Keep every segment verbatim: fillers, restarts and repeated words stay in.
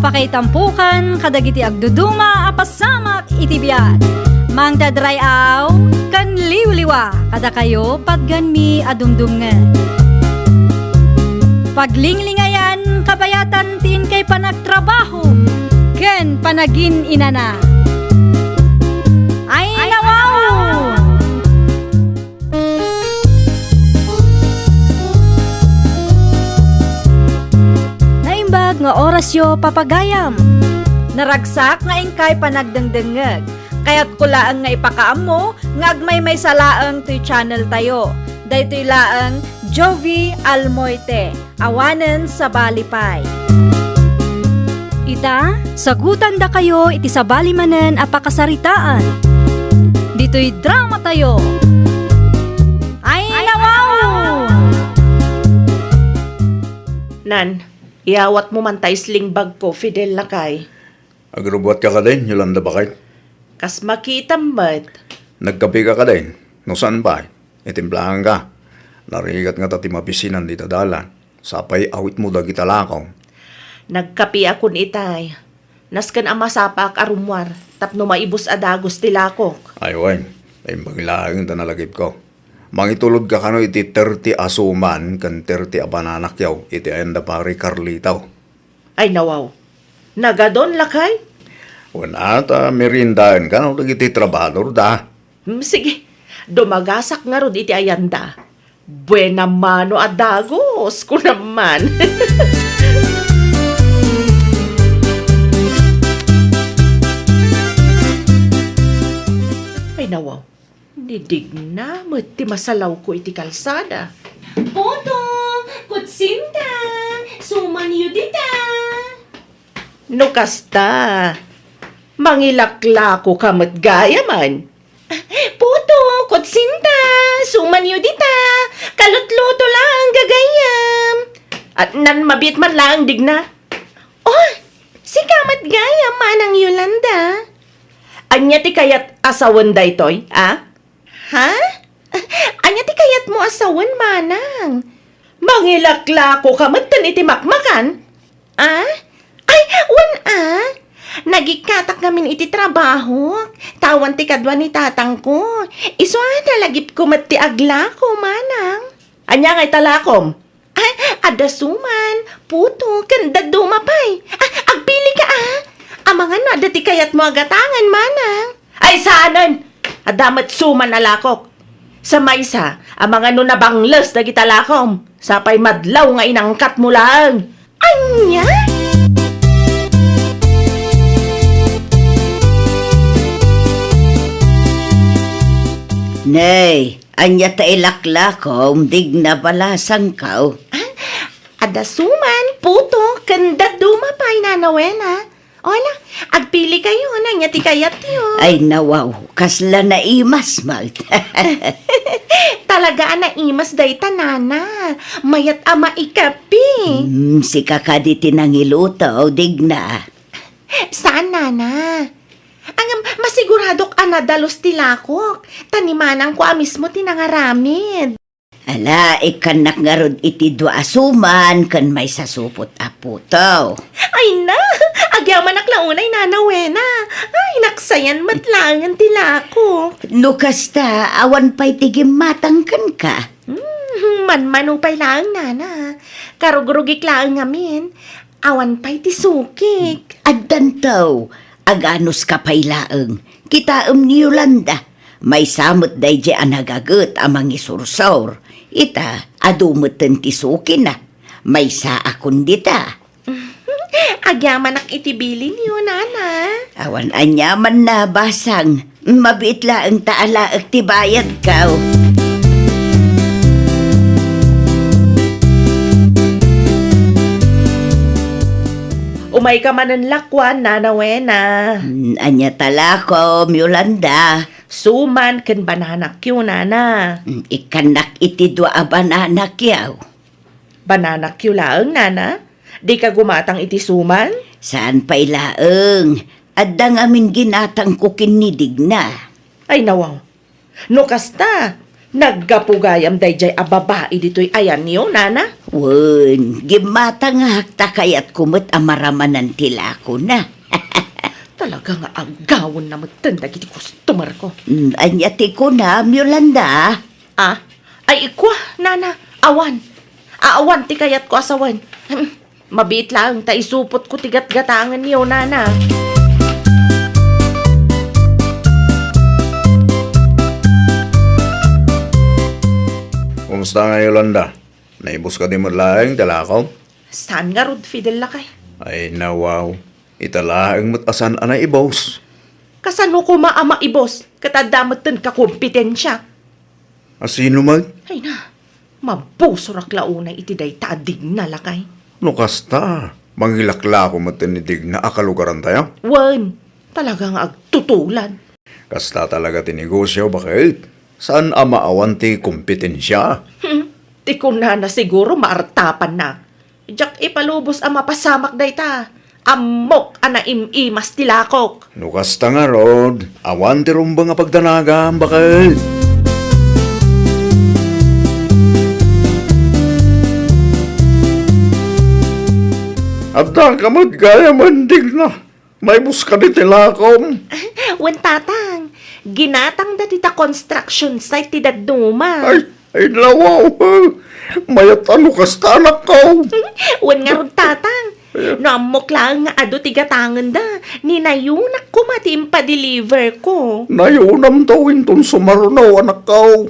Pakaitampukan kadagiti agduduma a pasamak iti biag. Mangted ray-aw ken liwliwa kadakayo patgenmi a dumdumngeg. Paglinglingayan kabayatan ti inkay panagtrabaho ken panagin-inana. Ay, nawaw! Naimbag nga orasyo, papagayam. Naragsak nga inkay panagdengdengngeg. Kayatko laeng nga ipakaammo nga agmaymaysa laeng toy channel tayo. Daytoy laeng Jovi Almoite. Awanen sabali pay. Ita, sagutandakayo iti sabali manen a pakasaritaan. Ditoy drama tayo. Ay, nawaw! Nan, iyawatmo man ta islingbagko, Fidel, lakay. Agrubbuatka kadin, Yolanda, baket? Kas makitam met. Nagkapika kadin? No saan pay, itimplaanka. Narigat ngata ti mabisinan dita dalan. Sapay awitmo dagita lako. Nagkapiakon itay. Nasken a masapaak a rummuar tapno maibus a dagus ti lakok. Ay wen, imbag laeng ta nalagipko. Mangitulodka kano iti thirty a suman ken thirty a bananakyo iti ayan da Pari Carlito. Ay nawaw, nagadon lakay? Wen a, ta meriendaen kano dagiti trabahador da. Hmm, sige, dumagasak ngarud iti ayanda. Buena mano a dagus, kunam man. Ay nawaw, ni Digna met ti masalawko iti kalsada. Puto, kutsinta, sumanyo dita. No kasta, mangilaklakoka met gayamen. Puto, kutsinta, sumanyo dita. Kalutluto laeng gagayam. At nan mabiit man laeng, Digna. Oh, sika met gayam, Manang Yolanda. Ania ti kayat a sawen daytoy, a? Ha? Ania ti kayatmo a sawen, manang? Mangilaklakoka metten iti makmakan? A? Ay, wen a. Nagikkatak ngamin iti trabahok. Ta awan ti kadua ni tatangko. Isu a nalagipko met ti aglako, manang. Ania ngay ta lakom? Ah, adda suman, puto, ken dadduma pay. Ah, agpilika a. Amangan no adda ti kayatmo a gatangen, manang. Ay, saanen! Adda met suman a lakok. Sa maysa, amangan no nabangles dagita lakom. Sapay madlaw nga inangkatmo laeng. Ania? Nay, ania ta ilaklakom, Digna, balasangko? Ah, adda suman, puto, ken dadduma pay, Nana Wena. Ola, agpilikayo, ania ti kayatyo? Ay, nawaw, kasla naimas met. Talaga a naimas dayta, Nana. Mayat a maikapi. Hmm, sika kadi ti nangiluto, Digna? Saan, Nana. Ngem, masiguradok a nadalus ti lakok, ta ni manangko a mismo ti nangaramid. Ala, ikkannak ngarud iti dua a suman ken maysa supot a puto. Ay na! Agyamanak la unay, Nana Wena. Ay, naksayan met laengen ti lakok. No kasta, awan pay ti gimmatang kenka. Hmm, manmano pay laeng, Nana. Karugrugik laeng ngamin. Awan pay ti sukik. Addanto, aganuska pay laeng. Kitaem ni Yolanda. Maysa met daydiay a nagaget a mangisursor. Ita, adu metten ti sukina. Maysaakon dita. Agyamanak iti bilinyo, Nana. Awan aniamanna, basang. Mabiit laeng ta alaek ti bayadko. Umayka manen lakuan, Nana Wena. Hmm, ania ta lakom, Yolanda? Suman ken bananakyo, Nana. Hmm, ikkannak iti dua a bananakyo. Bananakyo laeng, Nana? Dika gumatang iti suman? Saan pay laeng. Adda ngamin ginatangko ken ni Digna. Ay, nawaw. No kasta, Naggapu gayam daydiay a babai ditoy ayanyo, nana? Wen, gimmatangak ta kayatko met a maramanan ti lakona. Talaga nga aggawenna metten dagiti customer ko. Mm, ania ti kunam, Yolanda? Ah? Ay, ikua, nana, awan. Awan ti kayatko a sawen. Hmm, mabiit laeng ta isupotko ti gatgatangenyo, nana. Kumusta nga, Yolanda? Naibus kadi met laeng ti lakom? Saan ngarud, Fidel, lakay? Ay, nawaw. Ita laeng met a saan a naibus. Kasano koma a maibus ket adda metten kakompetensia? A sino met? Ay na, mabusorak la unay iti dayta a digna, lakay. No kasta, mangilaklako metten ni digna a kalugarantayo? Wen, talaga nga agtutulad. Kasta talaga ti negosyo, baket? Saan a maawan ti kompetensia? Hmm, ti kunana siguro maartapanna. Diak ipalubos a mapasamak dayta. Ammok a naim-imas ti lakok. No kasta ngarud, awan ti rumbeng a pagdanagam, baket? Adda ka met gayam a digna. Maibus kadi ti lakom? Wen, tatang. Ginatangda dita construction site ti dadduma. Ay, ay, nawaw. Mayat a no kasta, anakko. Wen ngarud, tatang. No ammok laeng nga adu ti gatangenda, ninayonak koma ti impadeliver ko. Nayonamto inton sumaruno, anakko.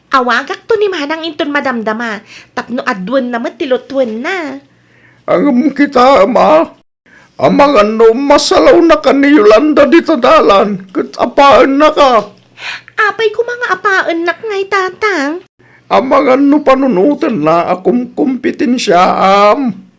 Awagakto ni manang inton madamdama, tapno aduenna met ti lutuenna. Ngem kita, ama, amangan no masalawnaka ni Yolanda dita dalan ket apaennaka. Apay koma nga apaennak ngay, tatang? Amangan no panunotenna a kumkompetensiaam.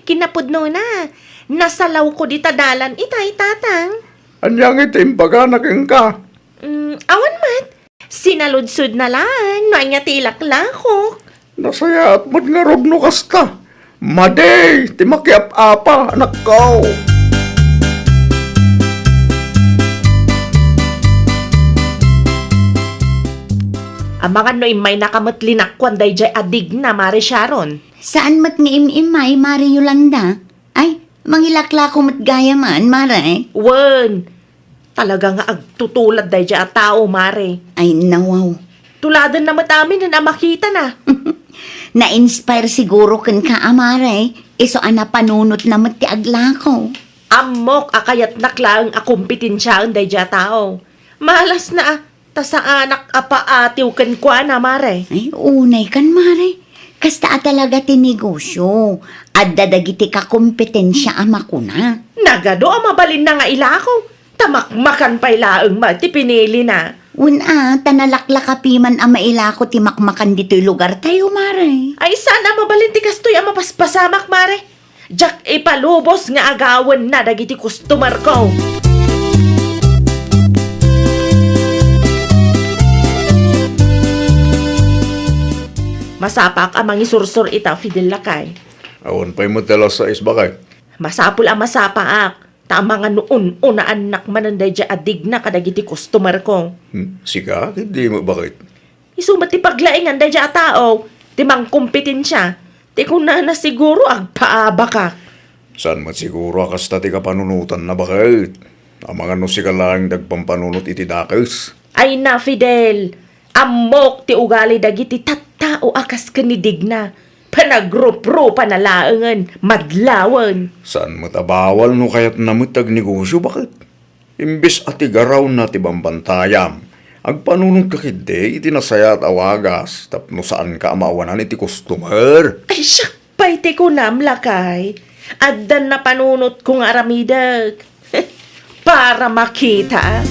Kinapudnona, nasalawko dita dalan itay, tatang. Ania ngay ti imbagana kenka? Mm, awan met. Sinaludsodna laeng no ania ti ilaklakok. Nasayaat met ngarud no kasta. Madi ti makiap-apa, anakko. Amangan no immaynaka met linakkuan daydiay a digna, Mare Sharon. Saan met nga im-immay, Mare Yolanda? Ay, mangilaklako met gayaman, Mare. Wen, talaga nga agtutulad daydiay a tao, Mare. Ay, nawaw. Tuladenna met aminen a makitana. Na-inspire siguro kenka a, Mare, isu a napanunotna met ti aglako. Ammok a kayatnak laeng a kompetensiaen daydiay a tao. Malasna a, ta saanak a paatiw kenkuana, Mare. Ay, unay kan, Mare. Kasta a talaga ti negosyo. Adda dagiti kakompetensia a makuna. Nagadu a mabalinna nga ilako, ta makmakan pay laeng met ti pinilina. Wen a, ta nalaklakapi man a mailako ti makmakan ditoy lugartayo, Mare. Ay, saan a mabalin ti kastoy a mapaspasamak, Mare. Diak ipalubos nga agawenna dagiti customer ko. Masapaak a mangisursor ita, Fidel lakay. Awan pay met ti alas sais, baket? Masapul a masapaak, ta amangan no un-unaannak manen daydiay a digna kadagiti customer ko. Hmm, sika, ket di met, baket? Isu met ti paglaingan daydiay a tao, ti mangkompetensia, ti kunana siguro agpaabaka. Saan met siguro a kasta ti kapanunotanna, baket? Amangan no sika laeng ti agpampanunot iti dakes. Ay na, Fidel, ammok ti ugali dagiti tattao a kas ken ni Digna. Panagruprupa na laengen, madlawen. Saan met a bawal no kayatna met ti agnegosyo, baket? Imbes a ti garawna ti bambantayam, agpanunotka ketdi iti nasayaat a wagas tapno saanka a maawanan iti customer. Ay, siak pay ti kunam, lakay. Addan napanunotko nga aramidek. Para makita.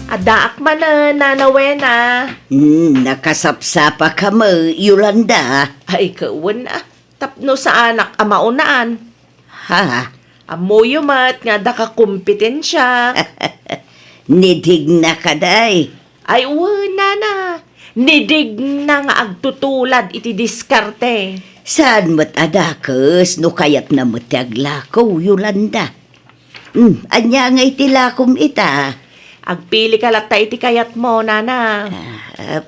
Addaak manen, Nana Wena. Hmm, nakasapsapaka met, Yolanda. Ay, kawen, ah, tapno saanak a maunaan. Ha? Ammoyo met nga adda kakompetensia. Ni Digna kadi? Ay, wen, nana. Ni Digna nga agtutulad iti diskarte. Saan met a dakes no kayatna met ti aglako, Yolanda? Hmm, ania ngay ti lakom ita? Agpilika latta iti kayatmo, nana. Ah,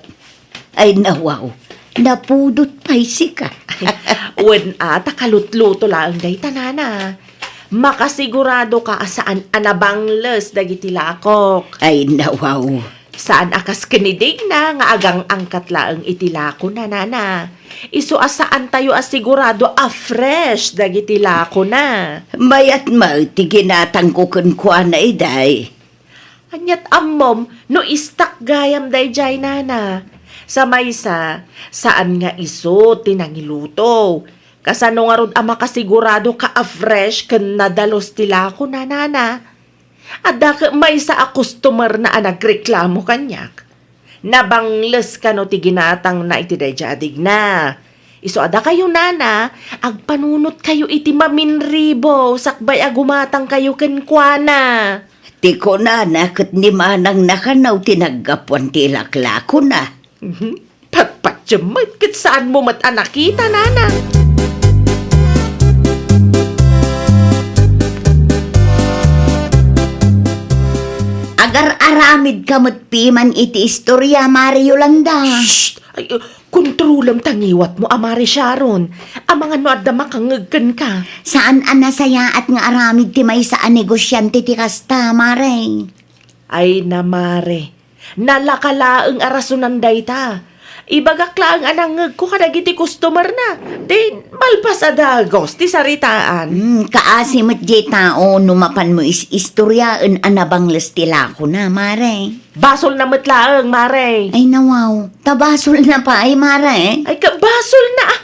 ay, nawaw. Napudot pay sika. Wen a, ta kalutluto laeng dayta, nana. Makasigurado ka a saan a nabangles dagiti lakok. Ay, nawaw. Saan a kas ken ni Digna nga agang-angkat laeng iti lakona, nana. Isu a saantayo a sigurado a fresh dagiti lakona. Mayat met ti ginatangko kenkuana, iday. Aniat ammom no istak gayam daydiay, nana? Sa maysa, saan nga isu ti nangiluto. Kasano ngarud a makasigurado ka a fresh ken nadalus ti lakona, nana? Adda ket maysa a customer na a nagreklamo kaniak. Nabangles kano ti ginatangna iti daydiay a Digna. Isu a dakayo, nana, agpanunotkayo iti maminribo sakbay a gumatangkayo kenkuana. Ti kunana ket ni manangna kano ti naggapuan ti ilaklakona. Mhm. Patpatiem met ket saanmo met a nakita, nana. Agar-aramidka met piman iti istoria, Mare Yolanda. Shh! Ay, uh, kontrolem ta ngiwatmo, a Mare Sharon. Amangan no adda makangngeg kenka. Saan a nasayaat nga aramid ti maysa a negosiante ti kasta, Mare. Ay na, Mare. Nalaka laeng a rasonan dayta. Ibagak laeng a nangngegko kadagiti customerna. Di, malpas a dagus ti saritaan. Hmm, kaasi met diay tao no mapanmo is-istoriaen a nabangles ti lakona, Mare. Basolna met laeng, Mare. Ay, nawaw. Ta basolna pay, Mare. Ay, ka, basolna, ah.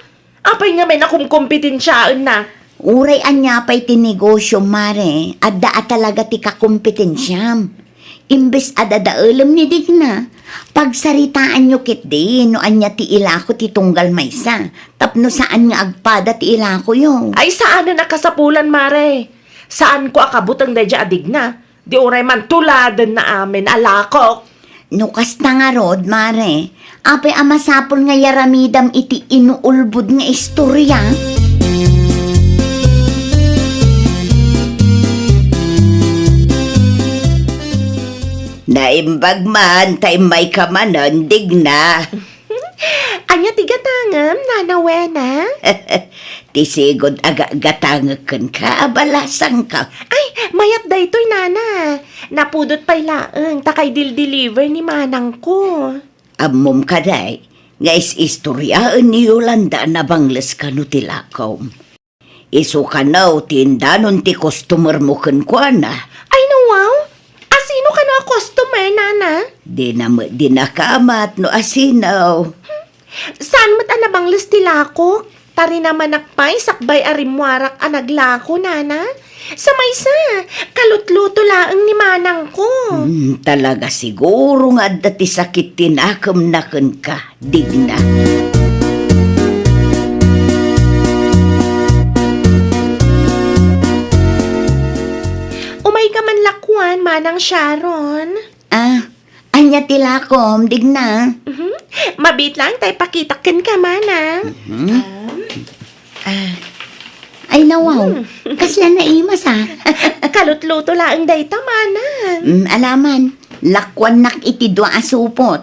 Apay ngamin a kumkompetensiaenna? Uray ania pay ti negosio, Mare, adda a talaga ti kakompetensiam. Imbes a dadaelem ni Digna, pagsaritaanyo ketdi no ania ti ilako ti tunggal maysa, tapno saan nga agpada ti ilakoyo. Ay, saanen a kasapulan, Mare. Saanko a kabuteng daydiay a Digna. Di uray mantuladenna amin a lakok. No kasta ngarud, Mare, apay a masapul nga yaramidam iti inuulbod nga istoria? Naimbag man, ta immayka manen, Digna. Ania ti gatangem, Nana Wena? Ti sigud a ga-, gatangek kenka a balasangko. Ay, mayat daytoy, Nana. Napudot pay laeng ta kay dil-deliver ni manangko. Ammom kadi nga is-istoriaen ni Yolanda a nabangles kano ti lakom. Isu kano ti indanon ti customermo kenkuana. Ay, no, wow! Asino kano a customer, Nana? Dina met di nakamat no asino. Saan met a nabangles ti lakok? Tarinamanak pay sakbay a rimmuarak a naglako, Nana. Sa maysa, kalutluto laeng ni manangko. Hmm, talaga siguro nga adda ti sakit ti nakemna kenka. Digna. Umayka man lakuan, Manang Sharon. Ah, ania ti lakom, Digna? Mhm. Mabiit laeng ta ipakitak kenka, Manang. Mhm. Ah. Ay, nawaw. Hmm. Kasla naimas, ah. Kalutluto laeng dayta, Manang. Mm, alaman. Lakuannak iti dua a supot.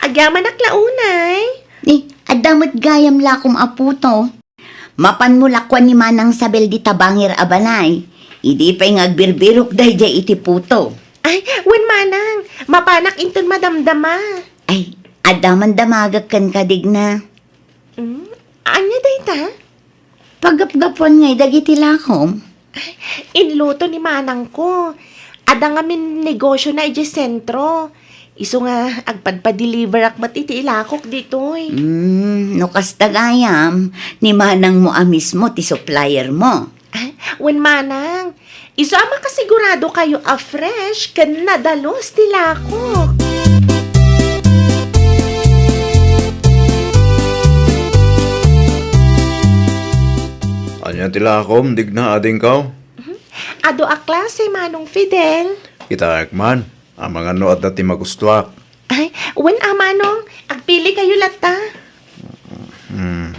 Agyamanak la unay. Eh, adda met gayam lakom a puto. Mapanmo lakuan ni Manang Sabel dita bangir a balay. Idi pay nga agbirbirok daydiay iti puto. Ay, wen, Manang, mapanak inton madamdama. Ay, adda man damagek kenka, Digna. Hmm? Ania dayta? Paggapgapuan ngay dagiti lakom. Inluto ni manangko. Adda ngamin negosiona idiay sentro. Isu nga agpadpadeliverak met iti ilakok ditoy. Hmm, no kasta gayam, ni manangmo a mismo ti suppliermo. Ah, wen manang, isu a makasigurado kayo a fresh ken nadalus ti lakok. Ania ti lakom, Digna, adingko? Mhm. Adu a klase, Manong Fidel. Kitaek man, amangan no adda ti magustuak. Ay, wen a, Manong, agpili kayo latta. Hmm.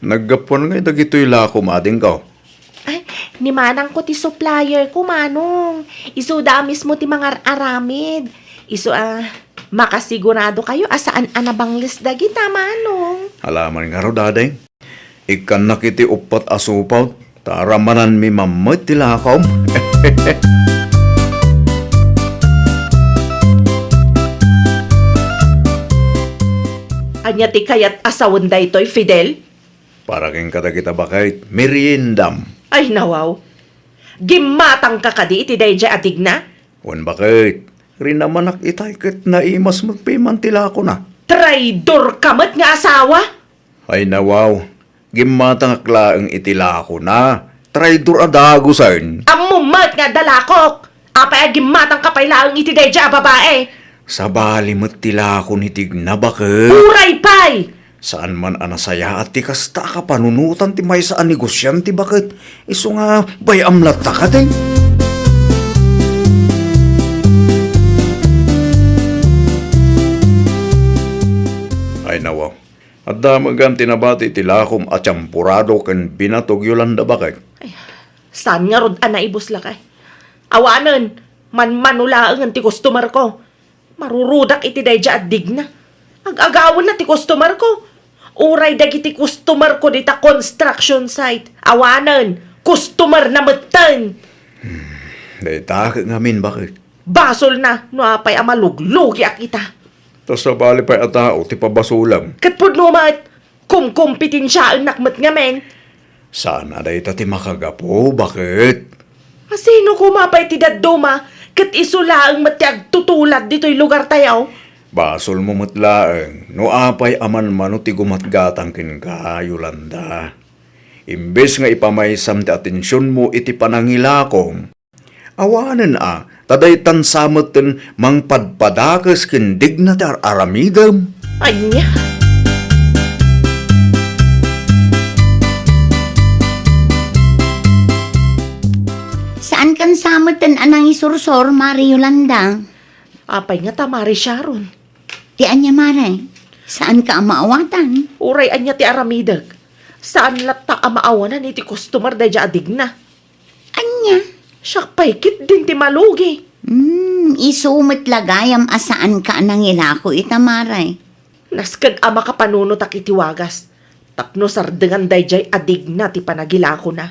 Naggapuan ngay dagitoy lakom, adingko? Ay, Ni manangko ti supplier ko, Manong. Isuda a mismo ti mangar-aramid. Isu a makasigurado kayo a saan a nabangles dagita, Manong. Alaman ngarud, Ading. Ikkannak iti uppat a supot, ta ramananmi mammet ti lakom. Ania ti kayat a sawen daytoy, Fidel? Para kenka dagita baket, meriendam. Ay, nawaw. Gimmatangka kadi iti daydiay a digna? Wen baket, rinamanak itay ket naimas met piman ti lakona. Traidor ka met nga asawa! Ay, nawaw. Gimmatangak laeng iti lakona. Traidor a dagusen. Ammom met nga adda lakok! Apay a gimmatangka pay laeng iti daydiay a babae? Sabali met ti lako ni Digna, baket. Uray pay! Saan man a nasayaat ti kasta a kapanunotan ti maysa a negosiante, baket. Isu nga bay-am latta kadi. Ay, nawaw. Adda met gayam ti nabati iti lakom a tiamporado ken binatog, Yolanda, baket. Ay, saan ngarud a naibus lakay? Awanen, manmano laengen ti customer ko. Marurudak iti daydiay a Digna. Ag-agawenna ti customer ko. Uray dagiti customer ko dita construction site. Awanen, customer na metten. Hmm, dayta ket ngamin, baket. Basolna no apay a maluglugiak ita. Ta sabali pay a tao ti pabasolem. Ket pudno met, kumkumpetensiaennak met ngamin. Saan a dayta ti makagapu, baket? A sino koma pay ti dadduma, ket isu laeng met ti agtutulad ditoy lugartayo? Basolmo met laeng no apay a manmano ti gumatgatang kenka, Yolanda. Imbes nga ipamaysam ti atensionmo iti panangilakom, awanen a, ta daytan sa metten mangpadpadakes ken Digna ti ar-aramidem. Ania? Saankan sa metten a nangisursor, Mare Yolanda. Apay ngata, Mare Sharon? Ti ania, Mare? Saanka a maawatan? Uray ania ti aramidek, saan latta a maawanan iti customer daydiay a Digna. Ania? Siak pay ketdin ti malugi. Hmm, isu met la gayam a saanka a nangilako ita, Mare. Naskeg a makapanunotak iti wagas tapno sardengan daydiay a Digna ti panagilakona.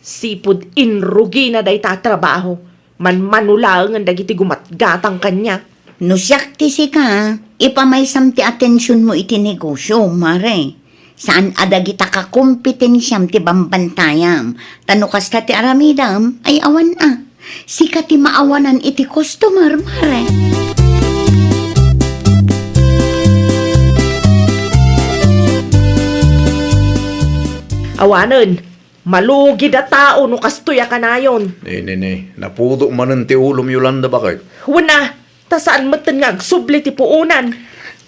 Sipud inrugina dayta a trabaho, manmano laengen dagiti gumatgatang kaniak. No siak ti sika, ipamaysam ti atensionmo iti negosio, Mare. Saan a dagita kakompetensiam ti bambantayam. Ta no kasta ti aramidam, ay awan a. Sika ti maawanan iti customer, Mare. Awanen, malugid a tao no kastoy a kanayon. Ne, ne, ne. Napudo manen ti ulom, Yolanda, baket. Wen a, ta saan metten nga agsubli ti puonan.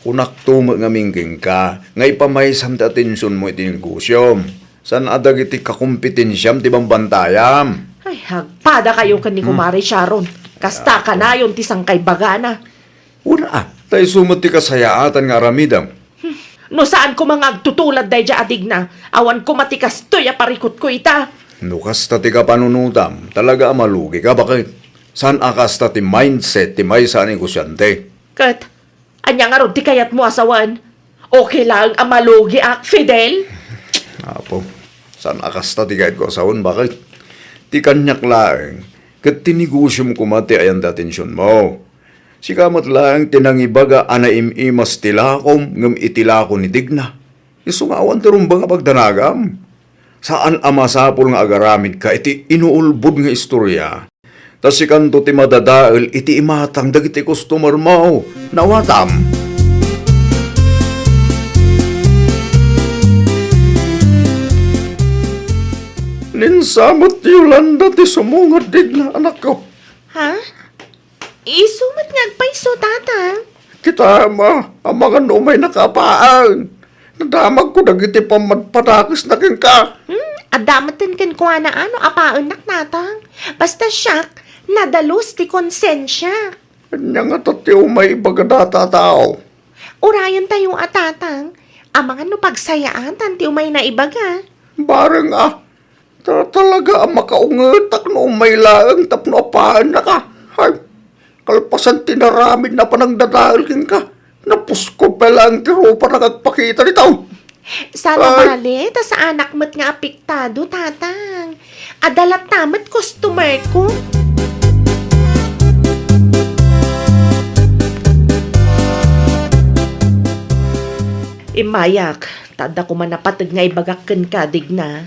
Kunakto met ngamin kenka nga ipamaysam ti atensionmo iti negosiom. Saan a dagiti kakompetensiam ti bambantayam. Ay, agpadakayo ken ni Kumare Sharon. Kasta kanayon ti sangkaibagana. Wen a, ta isu met ti kasayaatan nga aramidem. No saan koma nga agtutulad daydiay a Digna, awan koma ti kastoy a parikutko ita. No kasta ti kapanunotam, talaga a malugika, baket. Saan a kasta ti mindset ti maysa a negosiante. Ket, ania ngarud ti kayatmo a sawen? Okay laeng a malugiak, Fidel? Apo, saan a kasta ti kayatko a sawen, baket. Ti kaniak laeng, ket ti negosiom koma ti ayan ti atensionmo. Sika met laeng ti nangibaga a naim-imas ti lakom ngem iti lako ni Digna. Isu nga awan ti rumbeng a pagdanagam. Saan a masapul nga agaramidka iti inuulbod nga istorya. Ta sikanto ti madadael iti imatang dagiti customermo. Nawatam. Ninsamet ti Yolanda ti sumunged, Digna, anakko. Ha? Isu met nga agpayso, Tatang. Kitaem a, amangan no umaynaka a paen. Nadamagko dagiti pammadpadakesna kenka. Hmm, adda metten kenkuana a no apaennak, Tatang. Basta siak, nadalus ti konsensiak. Ania ngata ti umay ibaga dayta a tao? Urayentayo a, Tatang. Amangan no pagsayaatan ti umay naibaga. Bareng a, Ta-, talaga a makaungetak no umay laeng tapno apaennaka. Ay, kalpasan ti naramid na panangdadael kenka, napuskod pay laeng ti rupa nga agpakita dita. Saan a bale, ta saanak met nga apektado, Tatang. Adda latta met customer ko. Immayak, ta adda koma napateg nga ibagak kenka, Digna.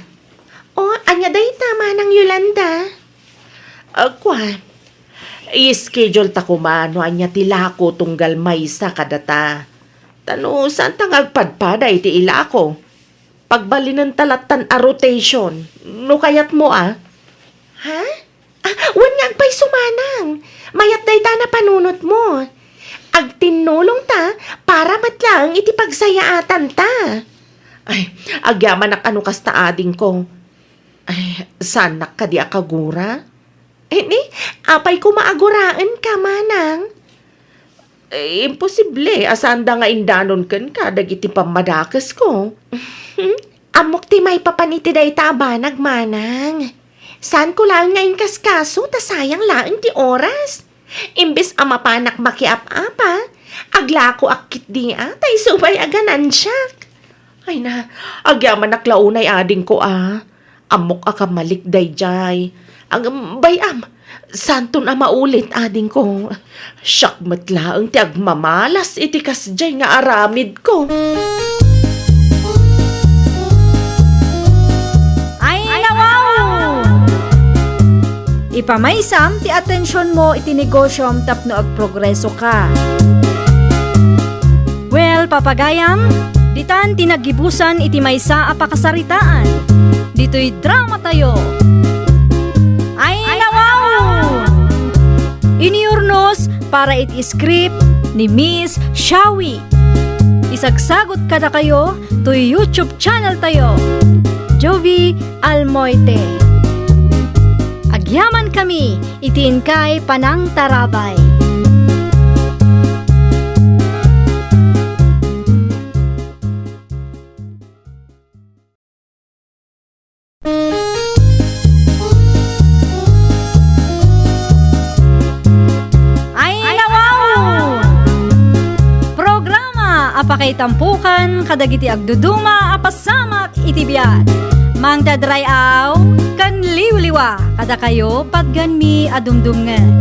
O, ania dayta, Manang Yolanda? Ah, kua, i-schedule ta koma no ania ti lako tunggal maysa kadata. Ta no saanta nga agpadpada iti ilako, pagbalinenta lattan a rotation, no kayatmo a. Ha? Ah, wen nga agpayso, Manang. Mayat dayta a panunotmo. Agtinnulongta para met laeng iti pagsayaatanta. Ay, agyamanak a no kasta, adingko. Ay, saanak kadi a kagura? Ini, apay koma a guraenka, Manang? Eh, imposible a saanda nga indanon kenka dagiti pammadakesko. Ammok ti maipapan iti dayta a banag, Manang. Saanko laeng nga inkaskaso ta sayang laeng ti oras. Imbes a mapanak makiap-apa, aglakoak ketdi a ta isu pay a ganansiak. Ay na, agyamanak la unay, adingko a. Ammok a kamalik daydiay. Ngem bay-am, saanton a maulit, adingko. Siak met laeng ti agmamalas iti kasdiay nga aramidko. Ay, nawaw! Ipamaysam ti atensionmo iti negosiom tapno agprogresoka. Well, papagayam, ditan ti naggibusan iti maysa a pakasaritaan. Ditoy dramatayo. Ay, nawaw! Inurnos para iti script ni Miss Shawi. Isagsagut kadakayo toy YouTube channel tayo, Jovie Almoite. Agyamankami iti inkay panangtarabay. Ay, nawaw! Programa a pakaitampokan kadagiti agduduma a pasamak iti biag. Mangdadray-aw ken liwliwa kadakayo patgenmi a dumdumngeg.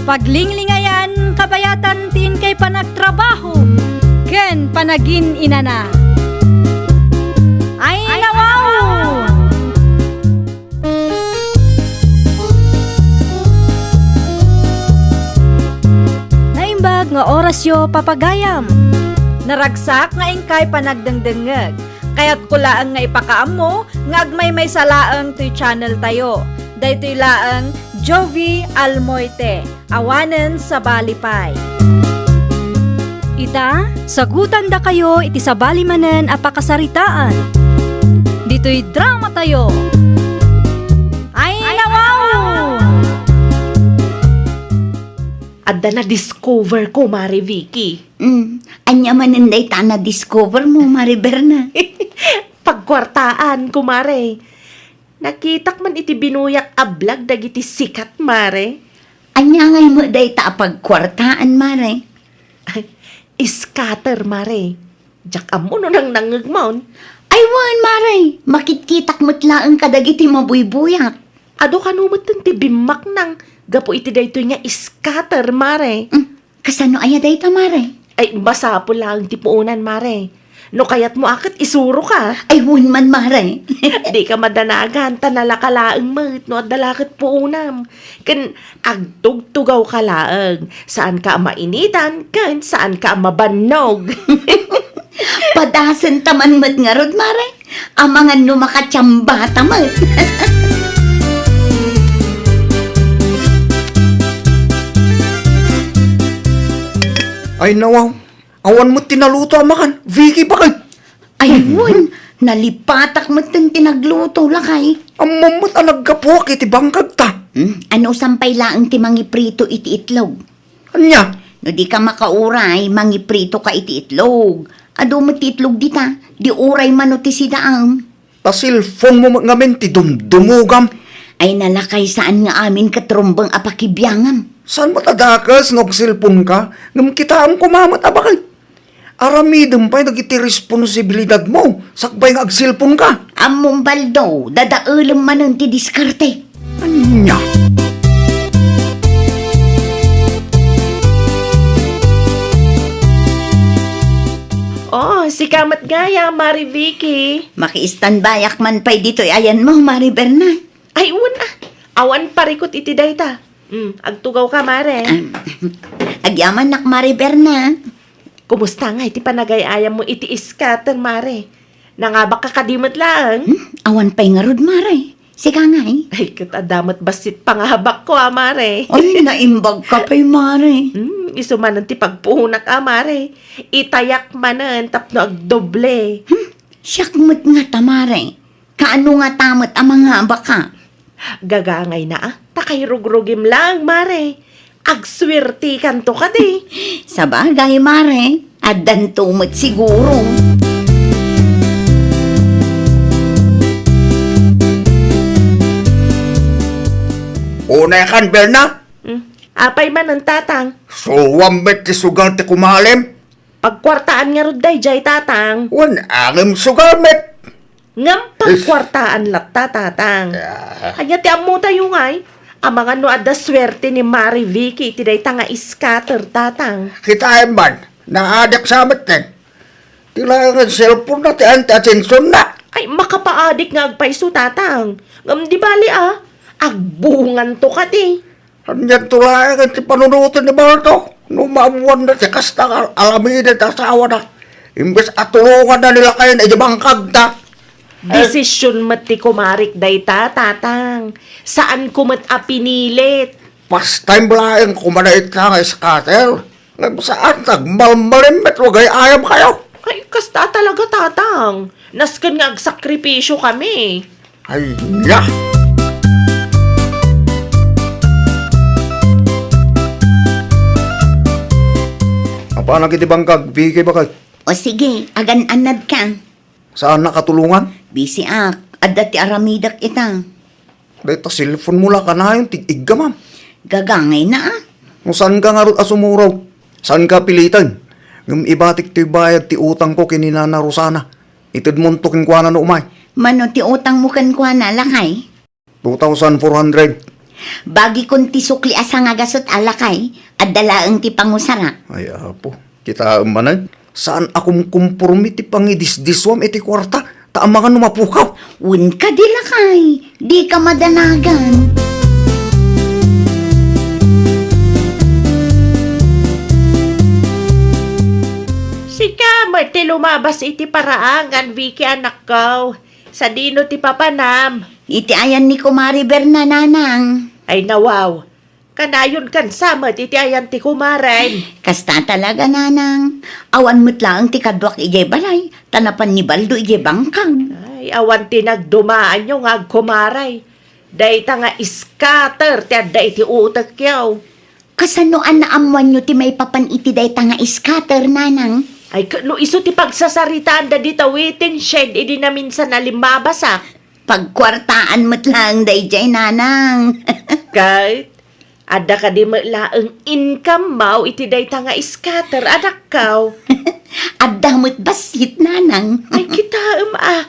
Paglinglingayan kabayatan ti inkay panagtrabaho ken panagin-inana. Ay, nawaw! Naimbag nga orasyo, papagayam. Naragsak nga inkay panagdengdengngeg. Kayatko laeng nga ipakaammo nga agmaymaysa laeng toy channel tayo. Daytoy laeng Jovie Almoite, awanen sabali pay. Ita, sagutandakayo iti sabali manen a pakasaritaan. Ditoy dramatayo. Ay, nawaw! Adda na-discover ko, Mare Vicky. Mm, ania manen dayta a na-discover mo, Mare Berna? Pagkuartaan, kumare. Nakitak man iti binuyak a vlog dagiti sikat, Mare. Ania ngay met dayta a pagkuartaan, Mare? Ay, scatter, Mare. Diak ammo no nangnangngegmon. Ay, wen, Mare. Makitkitak met laeng kadagiti mabuybuyak. Adu kano metten ti bimmaknang gapu iti daytoy nga scatter, Mare. Mm. Kasano aya dayta, Mare? Ay, masapul laeng ti puonan, Mare. No kayatmo a ket isuroka. Ay, wen man, Mare. Dika madanagan, ta nalaka laeng met no adda la ket puonam. Ken agtugtugawka laeng. Saanka a mainitan, ken saanka a mabannog. Padasenta man met ngarud, Mare. Amangan no makatiambata met. Ay, nawaw. Awan met ti naluto a makan. Vicky, bakit? Ay, wen, nalipatak met ti nagluto, lakay. Ammom met a naggapuak iti bangkagta. Hmm? Ano, sampay laeng ti mangiprito iti itlog? Ania? No di ka makauray, mangiprito ka iti itlog. Adu met ti itlog dita, di uray mano ti sidaam. A cellphone mo met ngamin ti dumdumogam. Ay, nalakay, saan nga amin ket rumbeng a pakibiangam. Saan met a dakes no agcellphone ka? Ngem kitaem koma met a baket. Aramidem pay dagiti responsibilidadmo sakbay nga agcellphone ka. Ammom, Baldo, dadaelem manen ti diskarte. Ania? Oh, sika met ngay, Mare Vicky. Maki-standbyak man pay ditoy ayanmo, Mare Berna. Ay, wen a. Awan parikut iti dayta. Hmm, agtugawka, Mare. Ah, agyamanak, Mare Berna. Kumusta ngay ti panagay-ayammo iti scatter, Mare? Nangabakka kadi met laeng? Hmm, awan pay ngarud, Mare. Sika ngay? Ay, ket adda met bassit pangabakko a, Mare. Ay, naimbagka pay, Mare. Hmm, isu manen ti pagpuonak a, Mare. Itayak manen tapno agdoble. Hmm, siak met ngata, Mare. Kaano ngata met a mangabakka? Gagangayna a, ta kairugrugim laeng, Mare. Agsuertekanto kadi. Sabagay, Mare. Addanto met siguro. Unayakan, Berna? Hmm. Apay manen, Tatang? Suam met ti sugal ti kumalem. Pagkuartaan ngarud daydiay, Tatang. Wen, angem sugal met. Ngem pagkuartaan latta, Tatang. Ah. Ania ti ammotayo ngay? Amangan no adda suerte ni Mare Vicky iti dayta nga scatter, Tatang. Kitaem man, naadik sa met ken. Ti laengen cellphone na ti anti-attention na. Ay, makapaadik nga agpayso, Tatang. Ngem di bali a, agbunganto kadi. Anianto laeng ti panunoten ni Baldo? No maammoanna ti kasta nga aramiden ti asawana, imbes a tulonganna ni lakayna iti bangkagna. Desisyon met ti kumarik dayta, Tatang. Saanko met a pinilit. Pastime laeng koma dayta nga scatter. Ngem saan, nagmalmalem met, agay-ayam kayo. Ay, kasta talaga, Tatang. Nasken nga agsakripisyo kami. Ay, ya! Apanak iti bangkag, Vicky, bakay? O sige, agan-anad ka. Saan nakatulongan? Busy ak. Adda ti aramidek ita. Dayta cellphone mo la kanayon, tig-igga, ma'am. Gagangayna, a. No saan ka ngarud a sumuraw, saan ka piliten. Ngem ibatik toy bayad ti utangko ken ni Nana Rosana. Itedmonto kenkuana no umay. Mano ti utangmo kenkuana, lakay? Two thousand four hundred. Bagikon ti sukli a sangagasut a lakay, adda laeng ti pangusarak. Ay, apo, kitaem manen, saan a kumkumporme ti pangidisdiswam iti kuarta, ta amangan no mapukaw. Wen kadi lakay, dika madanagan. Sika met ti lumabas iti paraangan, Vicky, anakko. Sadino ti papanam? Iti ayan ni Kumare Berna, nanang. Ay, nawaw. Kanayon kansa met iti ayan ti kumarem. Kasta talaga, nanang. Awan met laeng ti kaduak idiay balay, ta napan ni Baldo idiay bangkag. Ay, awan ti nagdumaanyo nga agkumaray. Dayta nga scatter ti adda iti utekyo. Kasano a naammoanyo ti maipapan iti dayta nga scatter, nanang? Ay, ket no isu ti pagsasaritaanda dita waiting shed idi naminsan a limmabasak. Pagkuartaan met laeng daydiay, nanang. Ket, adda kadi met laeng income mo iti dayta nga scatter, anakko? Adda met bassit, nanang. Ay, kitaem a.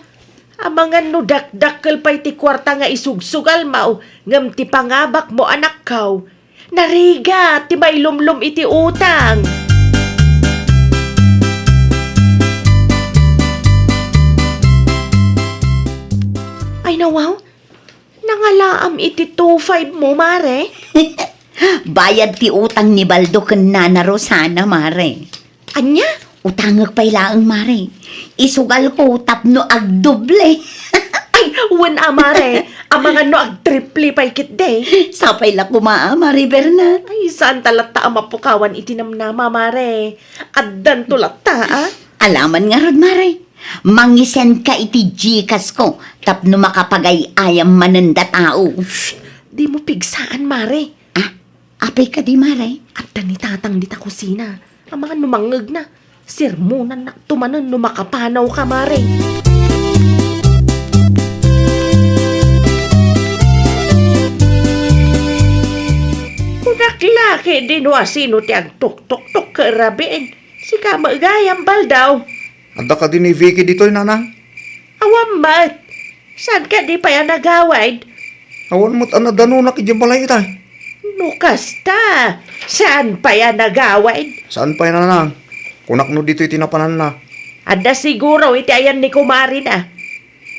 Amangan no dakdakkel pay ti kuarta nga isugsugalmo, ngem ti pangabakmo, anakko, narigat ti mailumlom iti utang. Ay, nawaw, nangalaam iti two five mo, Mare. Bayad ti utang ni Baldo ken Nana Rosana, Mare. Ania? Utangek pay laeng, Mare. Isugalko tapno agdoble. Ay, wen a, Mare. Amangan no agtriple pay ketdi. Sapay la koma a, Mare Berna. Ay, saanta latta a mapukawan iti namnama, Mare. Addanto latta, a. Alaman ngarud, Mare. Mangisend ka iti Gcash ko tapno makapagay-ayam manen datao. Shh! Dimo pigsaan, Mare. Ah, apay kadi, Mare? Adda ni Tatang dita kusina. Amangan no mangngegna, sermonannakto manen no makapanaw ka, Mare. Idi no asino ti agtuktuktok ket rabiin, sika met gayam, Baldaw. Adda kadi ni Vicky ditoy, Nanang? Awan met. Saan kadi pay a nagawid? Awan met a nadanonak idiay balay itay. No kasta, saan pay a nagawid? Saan pay, Nanang? Kunak no ditoy ti napananna. Adda siguro iti ayan ni kumarina.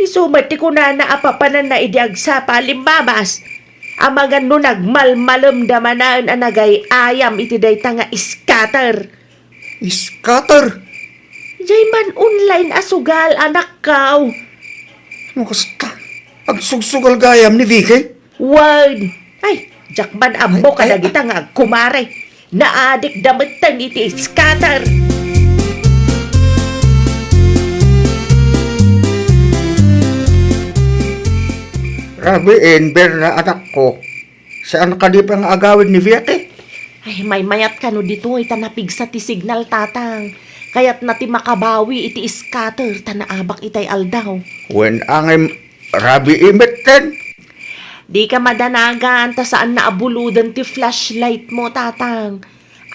Isu met ti kunana a papananna idi agsapa a limmabas. Amangan no nagmalmalemda manaen a nagay-ayam iti dayta nga scatter. Scatter? Jay man online a sugal, anakkaw. No kasta, agsugsugal gayam ni Vicky? Wen. Ay, diak man ammo kadagita nga agkumare. Naadikda metten iti scatter. Rabiin, Berna, anakko. Saan kadi pay nga agawid ni Vicky? Ay, maymayat kano ditoy ta napigsa ti signal, Tatang. Kayatna ti makabawi iti scatter ta naabak itay aldaw. Wen, angem, rabii metten. Dika madanagan ta saanna a buloden ti flashlight mo, Tatang.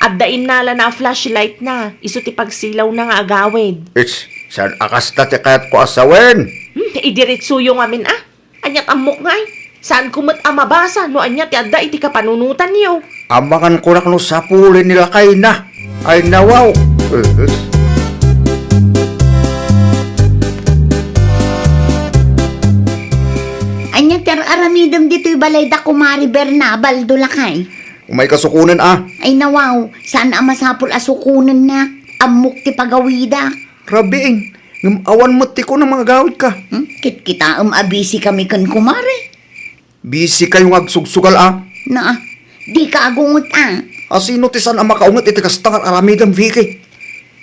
Adda innalana a flashlight na, isu ti pagsilawna nga agawid. Its, saan a kasta ti kayatko a sawen? Hmm, idiretsoyo ngamin, a. Aniat ammok ngay? Saanko met a mabasa no ania ti adda iti kapanunotanyo. Amangan kunak no sapulen ni lakayna. Ay, nawaw. Eh, eh. Ania ti ar-aramidem ditoy balay da Kumare Berna, Baldo lakay? Umay ka sukonen, a. Ay, nawaw, saan a masapul a sukonennak. Ammok ti pagawidak. Rabiin, ngem awan met ti kunam nga agawidka. Hmm? Kitkitaem a busy kami ken kumare. Busy kayo nga agsugsugal, a. Na, dika agunget, a. Asino ti saan a makaunget iti kasta nga aramidem, Vicky?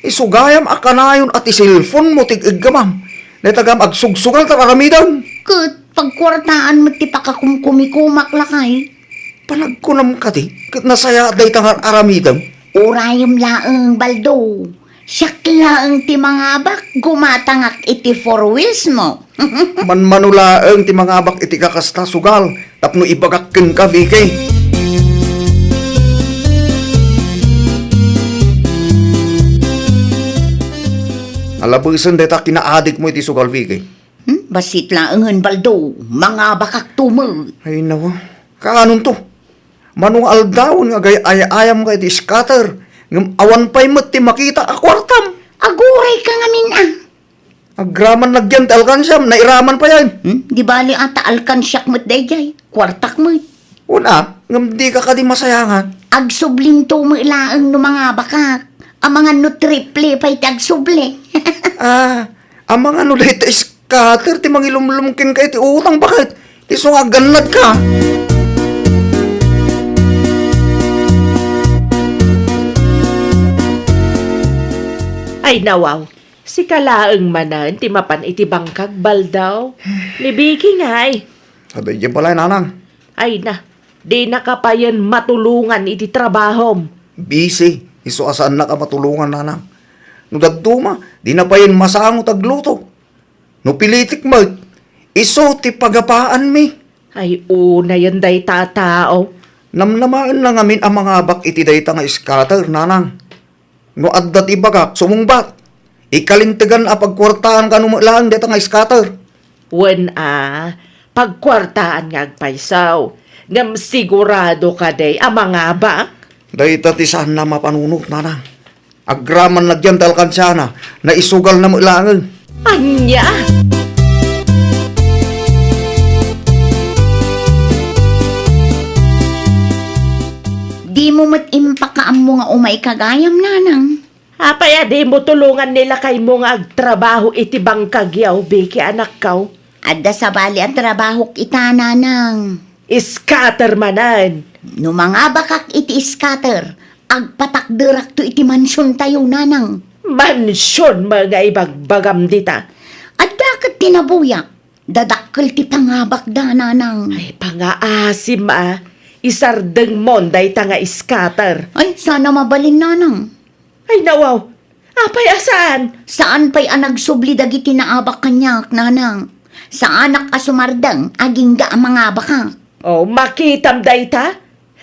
Isu gayam a kanayon a ti cellphone mo ti ig-iggamam. Dayta gayam agsugsugal ta aramidem. Ket pagkuartaan met ti pakakumkumikomak, lakay. Panagkunam kadi, ket nasayaat dayta nga aramidem? Urayem laeng, Baldo. Siak laeng ti mangabak, gumatangak iti four wheels mo. Manmano laeng ti mangabak iti kakasta, sugal, tapno ibagak kenka, Vicky. Alabesen dayta kinaadikmo iti sugal, Vicky. Hmm? Bassit laengen, Baldo. Mangabakakto met. Ay, nawa. Kaanonto? Mano nga aldawen nga agay-ay-ayamka iti scatter, ngem awan pay met ti makita a kuartam. Agurayka ngamin, a. Agraman nagyan ti alkansiam, nairaman pay, ay. Hmm? Di bali a ta alkansiak met daydiay. Kuartak met. Una, ngem dika kadi masayangan? Agsublinto met laeng no mangabakak. Amangan no triple pay ti agsubli. Ah, amangan no dayta scatter ti mangilumlum kenka iti utang, baket? Isu nga aggannadka. Ay, nawaw. Sika laeng manen ti mapan iti bangkag, Baldaw. Ni Vicky ngay. Adda idiay balay, Nanang. Ay na, dinaka payen matulongan iti trabahom. Busy, isu a saannak a matulongan, Nanang. No dadduma, dina payen masango ti agluto. No pilitik met, isu ti pagapaanmi. Ay, unayen dayta a tao. Namnamaenna ngamin a mangabak iti dayta nga scatter, Nanang. No adda ti ibagak, sumungbat. Ikalintegan a pagkuartaan kano met laeng dayta nga scatter. Wen a, pagkuartaan nga agpayso. Ngem sigurado kadi a mangabak? Dayta ti saanna mapanunot, Nanang. Agraman nagyan ti alkansiana, naisugalna met laeng. Ania? Dimo met impakaammo nga umay ka gayam, Nanang. Apay a dimo tulongan ni lakaymo nga agtrabaho iti bangkagyo, Vicky, anakko? Adda sabali a trabahok ita, Nanang. Scatter manen. No mangabakak iti scatter, agpatakderakto iti mansiontayo, Nanang. Mansion met nga ibagbagam dita? Adda ket ti nabuyak. Dadakkel ti pangabakda, Nanang. Ay, pangaasim a. Isardengmon dayta nga scatter. Ay, saan a mabalin, Nanang. Ay, nawaw. Apay a saan? Saan pay a nagsubli dagiti naabak kaniak, Nanang. Saanak a sumardeng agingga a mangabakak. Oh, makitam dayta?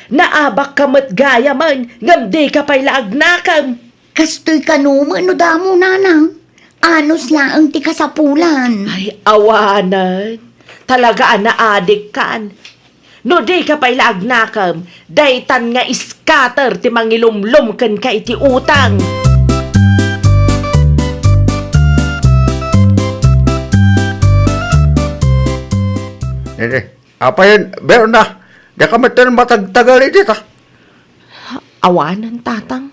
Naabakka met gayamen, ngem dika pay la agnakem. Kastoy kano met no damo, nanang. Anus laeng ti kasapulan. Ay, awanen. Talaga a naadikkan. No dika pay la agnakem, daytan nga scatter ti mangilumlom kenka iti utang. Nini, apay, Berna, dika met matagtagal iti ta? Awanen, tatang.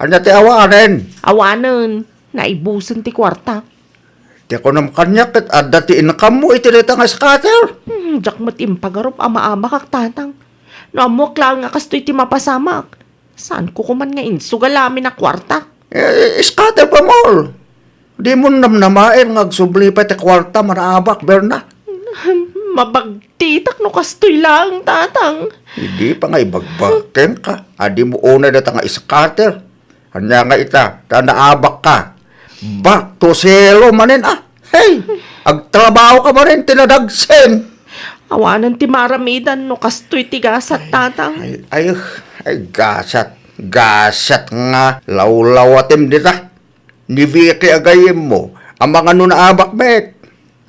Ania ti awanen? Awanen, naibusen ti kuarta. Ti kunam kaniak ket adda ti inkammo iti dayta nga scatter. Hmm, diak met impagarup a maabakak, tatang. No ammoak laeng a kastoy ti mapasamak, saanko koman nga insugal amin a kuarta. Eh, scatter pa, Mol. Dimo namnamaen nga agsubli pay ti kuarta, manaabak, Berna. Mabagtitak no kastoy laeng, tatang. Idi pa nga ibagbag kenka a dimo unay dayta nga scatter. Ania nga ita, ta naabakka. Back to zero manen, ah. Hey, agtrabaho ka manen, tinadagsen. Awanen ti maramidan no kastoy ti gasat, tatang. Ay, ay, ay, gasat. Gasat nga lawlawatem dita. Ni Vicky a gayyemmo, amangan no naabak met.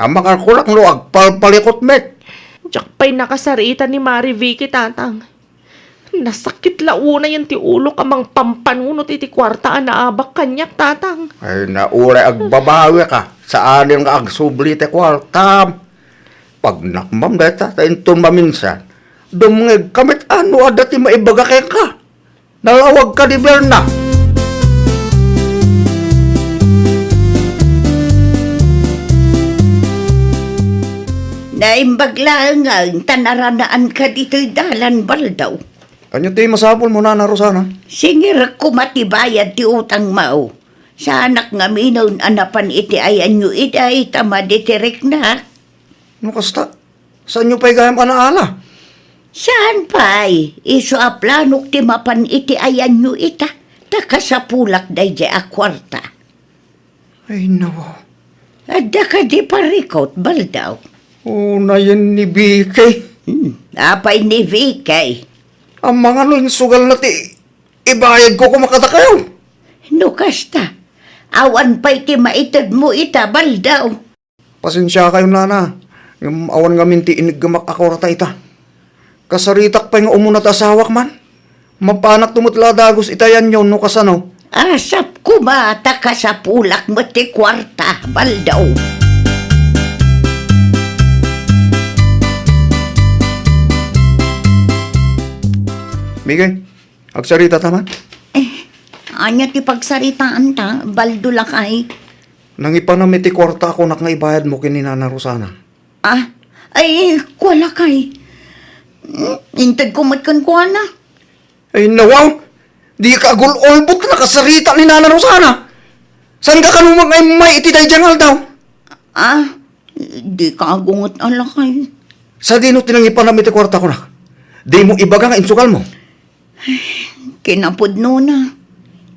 Amangan ko laeng no agpalpalikot met. Diak pay nakasarita ni Mari Vicky, tatang. Nasakit la unayen ti ulok a mangpampanunot iti kuarta a naabak kaniak, tatang. Ay, na uray agbabawika, saanen nga agsubli ti kuartam. Pagnakmam dayta, ta inton maminsan, dumngegka met no adda ti maibaga kenka. Nalawag ka ni Berna. Naimbag laeng ta naranaan ka ditoy dalan, Baldaw. Ania ti masapulmo, Nana Rosana? Singirek koma ti bayad ti utangmo. Saanak ngaminen a napan iti ayanyo ita, ita madi ti riknak. No kasta, saanyo pay gayam a naala? Saan pay, isu a planok ti mapan iti ayanyo ita, ta kasapulak daydiay a kuarta. Ay, nawa. Adda kadi parikut, Baldaw? Unayen ni Vicky. Hmm, apay ni Vicky? Amangan no insugalna ti ibayadko koma kadakayo. No kasta, awan pay ti maitedmo ita, Baldaw. Pasensiakayon, Nana. Ngem awan ngamin ti iniggemak a kuarta ita. Kasaritak pay nga umuna ti asawak man. Mapanakto met la a dagus ita ayanyo no kasano. Asap koma ta kasapulak met ti kuarta, Baldaw. Miguel, agsaritata man? Eh, ania ti pagsaritaanta, Baldo lakay? Nangipanam iti kuarta a kunak nga ibayadmo ken ni Nana Rosana. Ah, ay, kua lakay. Hmm, intedko met kenkuana. Ay, nawaw! Dika agul-ulbod ta nakasarita ni Nana Rosana. Saanka kano nga immay iti daydiay nga aldaw? Ah, dika agunget a lakay. Sadino ti nangipanam iti kuarta kunak? Dimo ibaga nga insugalmo? Kinapudnona,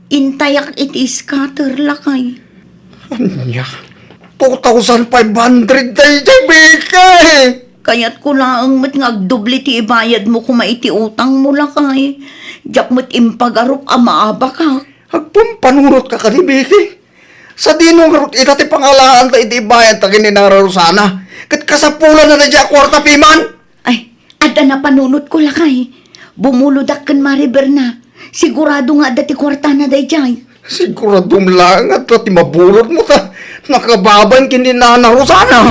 intayak iti scatter, lakay. Ania? Two thousand five hundred daydiay, Vicky! Kayatko laeng met nga agdubli ti ibayadmo koma iti utangmo, lakay. Diak met impagarup a maabakak. Agpampanunotka kadi, Vicky? Sadino ngarud ita ti pangalaanta iti ibayadta ken ni Nana Rosana? Ket kasapulanna daydiay a kuarta piman? Ay, adda napanunotko, lakay. Bumulodak ken Mari Berna. Sigurado nga adda ti kuartana daydiay. Siguradom laeng nga adda ti mabulodmo ta nakababain ken ni Nana Rosana.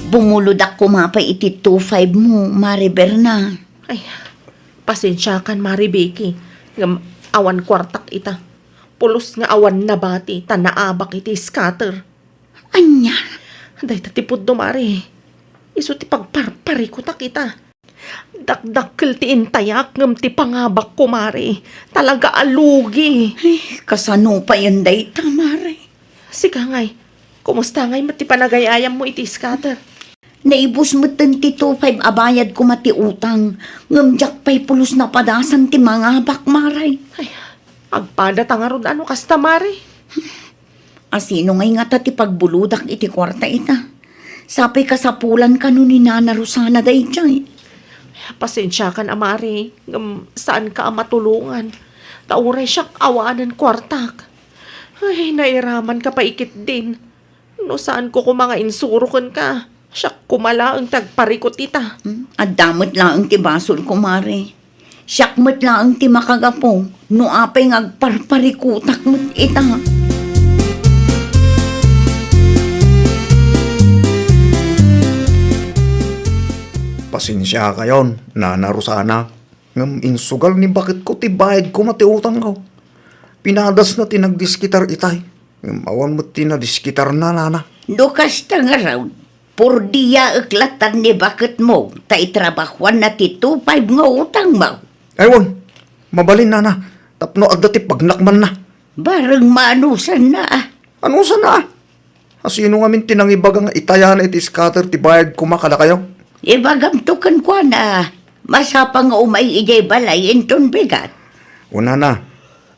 Bumulodak koma pay iti two five mo, Mari Berna. Ay, pasensiakan, Mari Vicky, ngem awan kuartak ita. Pulos nga awan nabati ta naabak iti scatter. Ania? Dayta ti pudno, Mari. Isu ti pagparparikutak ita. Dakdakkel ti intayak ngem ti pangabakko, Mari. Talaga a lugi. Ay, kasano payen dayta, Mari? Sika ngay, kumusta ngay met ti panagay-ayammo iti scatter? Naibus metten ti two five a bayad koma ti utang, ngem diak pay pulos napadasan ti mangabak, Mari. Ay, agpada ta ngarud a no kasta, Mari. A sino ngay ngata ti pagbuludak iti kuarta ita? Sapay kasapulan kano ni Nana Rosana daydiay. Pasensiakan a Mare, ngem saanka a matulongan. Ta uray siak awanen kuartak. Ay, nairamanka pay ketdin. No saanko koma nga insuro kenka, siak koma laeng ti agparikut ita. Hmm, adda met laeng ti basolko, Mare. Siak met laeng ti makagapu no apay nga agparparikutak met ita. Pasensiakayon, Nana Rosana, ngem insugal ni baketko ti bayad koma ti utangko. Pinadasna ti nagdiskitar itay, ngem awan met ti nadiskitarna, Nana. No kasta ngarud, purdiaek latta ni baketmo ta itrabahoanna ti two five nga utangmo. Ay, wen, mabalin, Nana, tapno adda ti pagnakmanna. Bareng maanusanna, a. Anusanna, a? A sino ngamin ti nangibaga nga itayana iti scatter ti bayad koma kadakayo? Ibagamto kenkuana, masapa nga umay idiay balay inton bigat. Wen, Nana,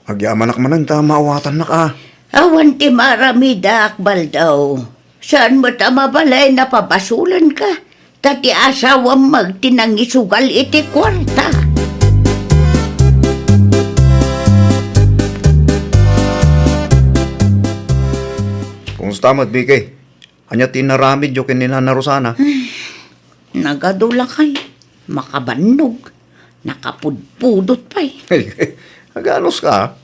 agyamanak manen ta maawatannak, a. Awan ti maaramidak, Baldaw. Saan met a mabalin a pabasolenka, ta ti asawam met ti nangisugal iti kuarta. Kumusta met, Biki? Ania ti inaramidyo ken ni Nana Rosana? Nagadu, lakay. Makabannog. Nakapudpudot pay. Aganuska?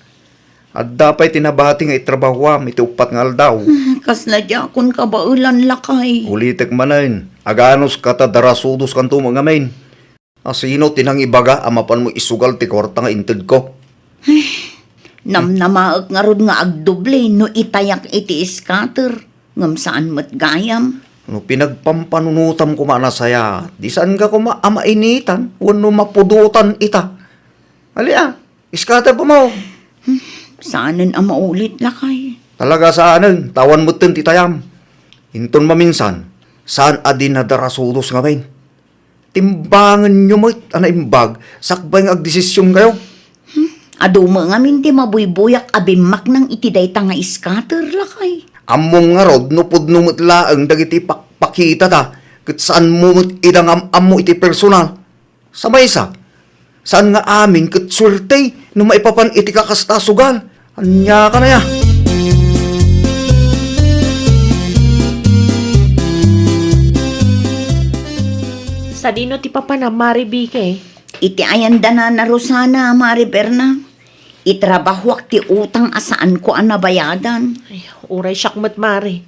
Adda pay ti nabati nga itrabahoam iti uppat nga aldaw. Kasla diakon kabaelan, lakay. Ulitek manen, aganuska ta darasudoskanto met ngamin. A sino ti nangibaga a mapanmo isugal ti kuarta nga intedko? Namnamaek ngarud nga agdoble no itayak iti scatter, ngem saan met gayam. No pinagpampanunotam koma a nasayaat, di saanka koma a mainitan wenno mapudotan ita. Ali a, scatter koma. Hmm, saanen a maulit, lakay. Talaga saanen, ta awan metten ti itayam. Inton maminsan, saan a di nadarasudosngamin. Timbangenyo met a naimbag sakbay nga agdesisionkayo. Hmm, adu met ngamin ti mabuybuyak a bimmaknang iti dayta nga scatter, lakay. Ammom ngarud no pudno met laeng dagiti pakpakitata ket saanmo met ida nga am-ammo iti personal. Sa maysa, saan nga amin ket suerte no maipapan iti kakasta a sugal. Ania kanaya? Sadino ti papanam, Mare Bike? Iti ayan da Nana Rosana, Mare Berna. Itrabahoak ti utang a saanko a nabayadan. Ay, uray siak met, Mare.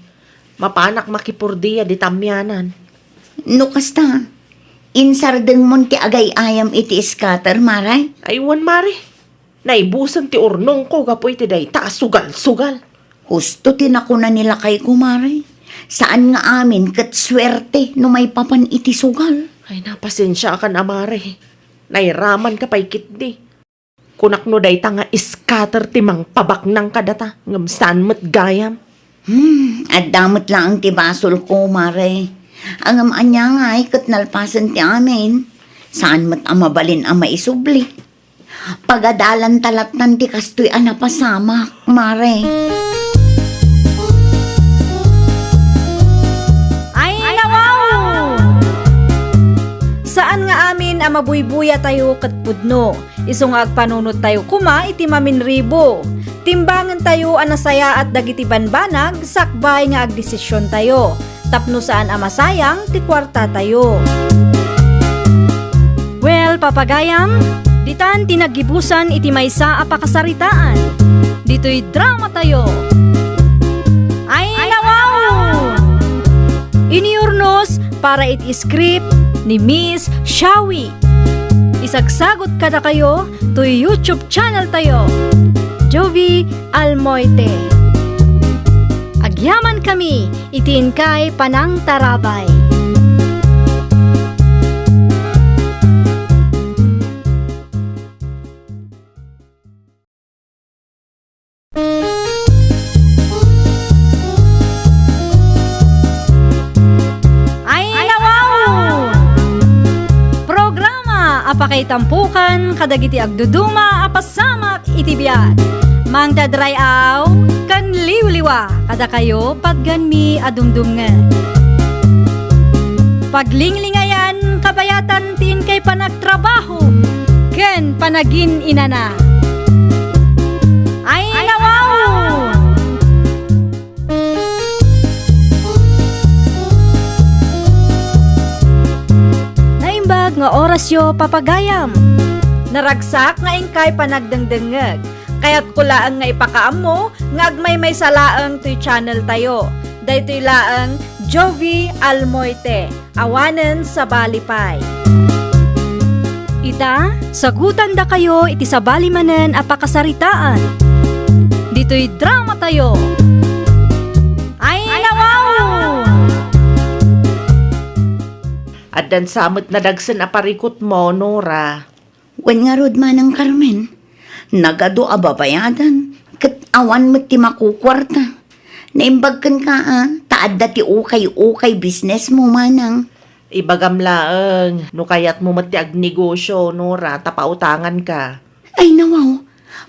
Mapanak makipurdia dita amianan. No kasta, insardengmon ti agay-ayam iti scatter, Mare? Ay, wen, Mare. Naibusen ti urnongko gapu iti dayta a sugal-sugal. Husto ti nakuna ni lakayko, Mare. Saan nga amin ket suerte no maipapan iti sugal. Ay, napasensiakan a, Mare. Nairamanka pay ketdi. Kunak no dayta nga scatter ti mangpabaknang kadata, ngem saan met gayam. Hmm, adda met laeng ti basolko, Mare. Ngem ania ngay ket nalpasen ti amin? Saan met a mabalin a maisubli. Pagadalanta lattan ti kastoy a napasamak, Mare. Ay, nawaw! Saan nga amin a mabuybuyatayo ket pudno. Isu nga agpanunottayo koma iti maminribo. Timbangentayo a nasayaat dagiti banbanag sakbay nga agdesisiontayo, tapno saan a masayang ti kuartatayo. Well, papagayam, ditan ti naggibusan iti maysa a pakasaritaan. Ditoy dramatayo. Ay, nawaw! Iniurnos para iti script ni Miss Shawi. Isagsagot kadakayo toy YouTube channel tayo, Jovie Almoite. Agyaman kami iti inkay panangtarabay. Ay, nawaw! Programa a pakaitampukan kadagiti agduduma a pasamak iti biag. Mangted ray-aw ken liwliw Kadakayo, patganmi a dumdumngeg. Paglinglingayan, kabayatan ti inkay panagtrabaho ken panagin-inana. Ay, nawaw! Naimbag nga orasyo, papagayam. Naragsak nga inkay panagdengdengngeg. Kayatko laeng nga ipakaammo nga agmaymaysa laeng toy channel tayo. Daytoy laeng Jovie Almoite, awanen sabali pay. Ita, sagutandakayo iti sabali manen a pakasaritaan. Ditoy drama tayo. Ay, nawaw! Addan sa met nadagsen a parikutmo, Nora. Wen ngarud, Manang Carmen, nagadu a babayadan, ket awan met ti makukuarta. Naimbag kenka a, ta adda ti ukay-ukay businessmo, Manang. Ibagam laeng, no kayatmo met ti agnegosyo, Nora, ta pautanganka. Ay, nawaw,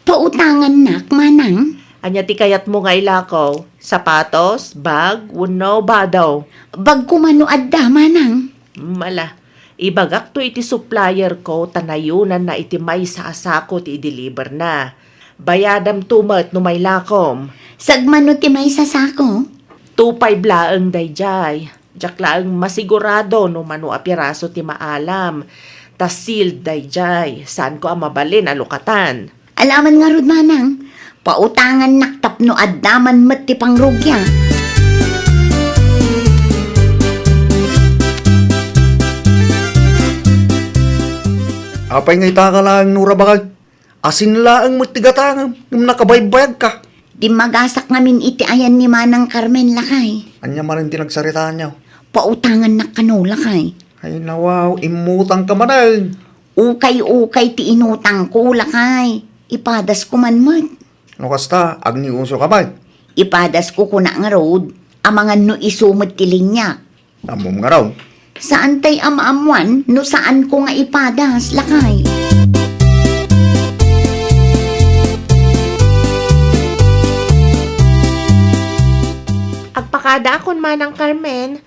pautangannak, Manang? Ania ti kayatmo nga ilako? Sapatos, bag, wenno badaw? Bag koma no adda, Manang. Mala, ibagakto iti supplierko ta nayonanna iti maysa a sako ti i-deliverna. Bayadamto met no mailakom. Sagmano ti maysa sako? Two five laeng daydiay. Diak laeng masigurado no mano a piraso ti maalam. Ta sealed daydiay. Saanko a mabalin a lukatan. Alaman ngarud, Manang, pautangannak tapno adda man met ti pangrugia. Apay nga itaka laeng, Nora, bakay? Asin laeng met ti gatangem, ngem nakabaybayagka. Dimmagasak ngamin iti ayan ni Manang Carmen, lakay. Ania manen ti nagsaritaanyo? Pautangannak kano, lakay. Ay, nawaw, immutangka manen. Ukay-ukay ti inutangko, lakay. Ipadasko man met. No kasta, agnegosyoka met. Ipadasko, kuna ngarud, amangan no isu met ti liniak. Ammom ngarud? Saantay a maammoan no saanko nga ipadas, lakay. Agpakadaakon, Manang Carmen.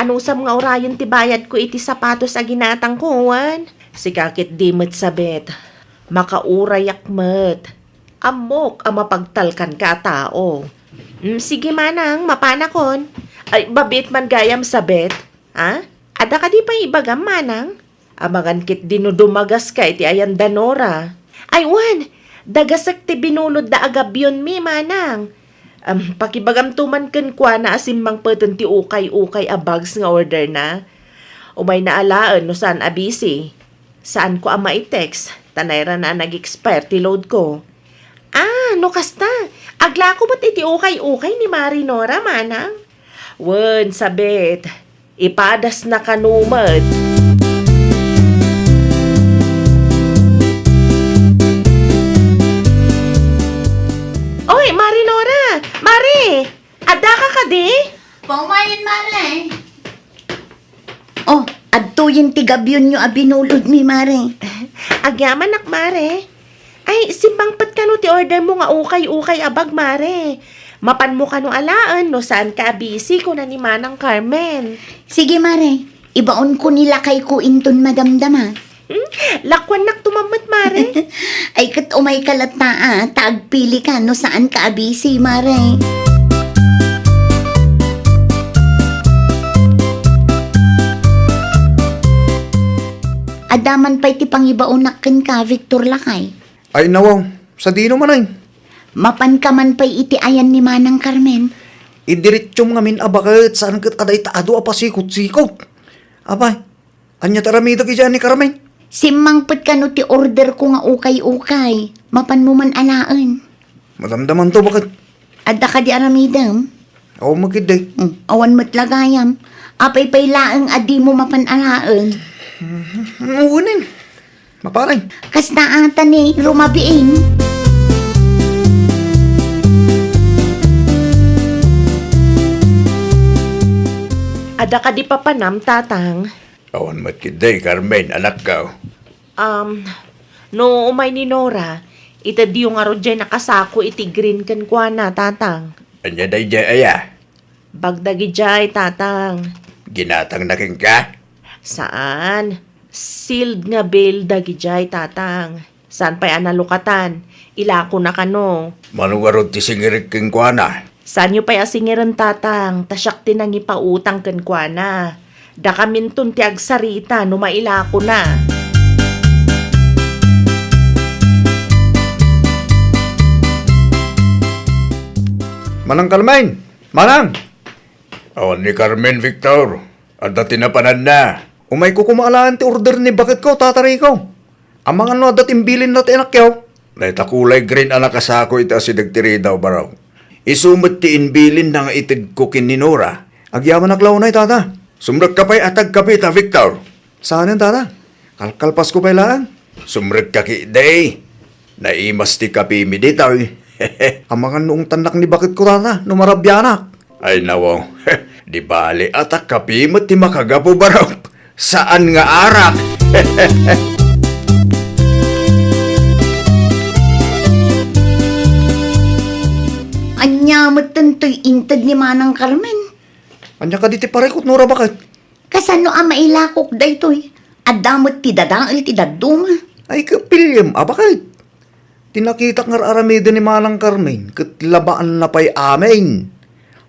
Anusam nga urayen ti bayadko iti sapatos a ginatangko, wen? Sika ketdi met, Sabet. Makaurayak met. Ammok a mapagtalkanka a tao. Mm, sige, Manang, mapanakon. Ay, babit man gayam, Sabet. Ha? Adda kadi pay ibagam, Manang? Amangan ketdi no dumagaska iti ayan da Nora. Ay, wen, dagasek ti binulodda a gabionmi, Manang. Am, pakibagamto man kenkuana a simmangpeten ti ukay-ukay a bags nga orderna. Umayna alaen no saan a busy. Saanko a mai-text, ta nairana a nag-expire ti load ko. Ah, no kasta, aglako met iti ukay-ukay ni Mari Nora, Manang. Wen, Sabet, ipadasna kano met. Oy, Mari Nora! Mari! Addaka kadi? Paumayen, Mare. Oh, adtoyen ti gabionyo a binulodmi, Mare. Agyamanak, Mare. Ay, simmangpet kano ti order mo nga ukay-ukay a bag, Mare. Mapanmo kano alaen no saanka a busy, kuna ni Manang Carmen. Sige, Mare. Ibaonko ni lakayko inton madamdama. Hmm? Lakuannak tumammet, Mare. Ay, ket umayka latta, a, ta agpilika no saanka a busy, Mare. Adda man pay ti pangibaonak kenka, Victor, lakay. Ay, nawaw, sadino man ay? Mapanka man pay iti ayan ni Manang Carmen. Idiretsum ngamin a baket, saan ket a dayta adu a pasikot-sikot. Apay, ania ti aramidek idiay ni Carmen? Simmangpet kano ti order ko nga ukay-ukay. Mapanmo man alaen. Madamdamanto, baket. Adda kadi aramidem? Awan met ketdi. Hmm, awan met la gayam. Apay pay laeng a dimo mapan alaen? Mhm. Unen. Maparay. Kasta ata ni rumabiin. Adda kadi papanam, Tatang? Awan met ketdi, Carmen, anakko. Um, no umay ni Nora, itedyo ngarud diay nakasako iti green kenkuana, Tatang. Ania daydiay aya? Bag dagidiay, Tatang. Ginatangna kenka? Saan. Sealed nga bill dagidiay, Tatang. Saan pay a nalukatan? Ilakona kano. Mano ngarud ti singirek kenkuana? Saanyo pay a singiren, Tatang, ta siak ti nangipautang kenkuana. Dakaminton ti agsarita no mailakona. Manang Carmen! Manang! Awan ni Carmen, Victor. Adda ti napananna. Umayko koma alaen ti order ni baketko, Tata Rico. Amangan no adda ti imbilinna ti anakyo. Dayta kulay green a nakasako iti asideg ti ridaw, Barok. Isu met ti imbilinna nga itedko ken ni Nora. Agyamanak la unay, Tata. Sumrekka pay a tagkapita, Victor. Saanen, Tata? Kalkalpasko pay laeng. Sumrekka ketdi. Naimas ti kapimi ditoy. Amangan no ungtannak ni baketko, Tata, no marabianak. Ay, nawaw. Di bale a ta kapi met ti makagapu, Barok. Saan nga arak. Ania metten toy inted ni Manang Carmen? Ania kadi ti parikot, Nora, baket? Kasano a mailakok daytoy? Adda met ti dadael ti dadduma. Ay, kapiliam a baket. Ti nakitak nga ar-aramiden ni Manang Carmen, ket labaanna pay amin.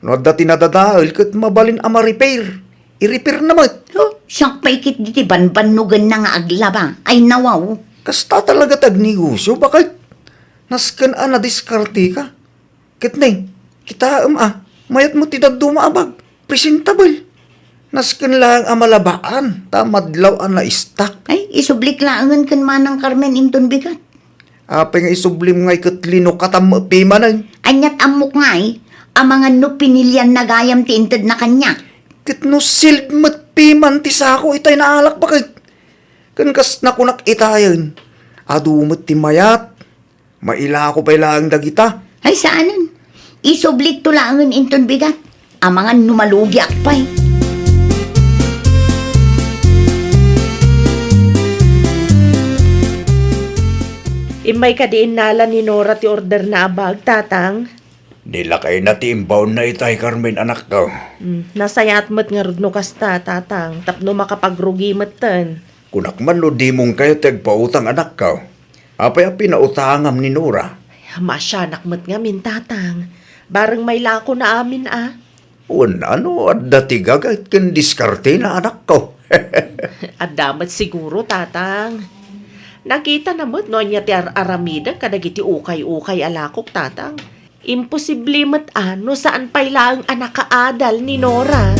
No adda ti nadadael, ket mabalin a ma-repair. I-repairna met. Oh, siak pay ketdi ti banbannogenna nga aglaba. Ay, nawaw. Kasta talaga ti agnegosyo, baket? Nasken a nadiskarteka. Ket ne, kitaem a, mayat met ti dadduma a bag. Presentable. Nasken laeng a malabaan, ta madlaw a na-stock. Ay, isublik laengen ken Manang Carmen inton bigat. Apay nga isublim ngay ket linukatam met pimanen? Aniat ammok ngay, amangan no pinilianna gayam ti intedna kaniak. Ket no sealed met piman ti sako itay naalak baket. Ken kas nakunak itayen, adu met ti mayat. Mailako pay laeng dagita. Ay, saanen. Isublikto laengen inton bigat. Amangan no malugiak pay. Immay kadi innala ni Nora ti orderna a bag, Tatang? Nilakayna ti imbaonna itay, Carmen, anakko. Hmm, nasayaat met ngarud no kasta, Tatang, tapno makapagrugi metten. Kunak man no dimon kayo ti agpautang, anakko. Apay a pinautangam ni Nora? Maasianak met ngamin, Tatang. Bareng mailakona amin a. Wen, no adda ti gagayt ken diskartena, anakko. Adda met siguro, Tatang. Nakitana met no ania ti ar-aramidek kadagiti ukay-ukay a lakok, Tatang. Imposible met a no saan pay laeng a nakaadal ni Nora.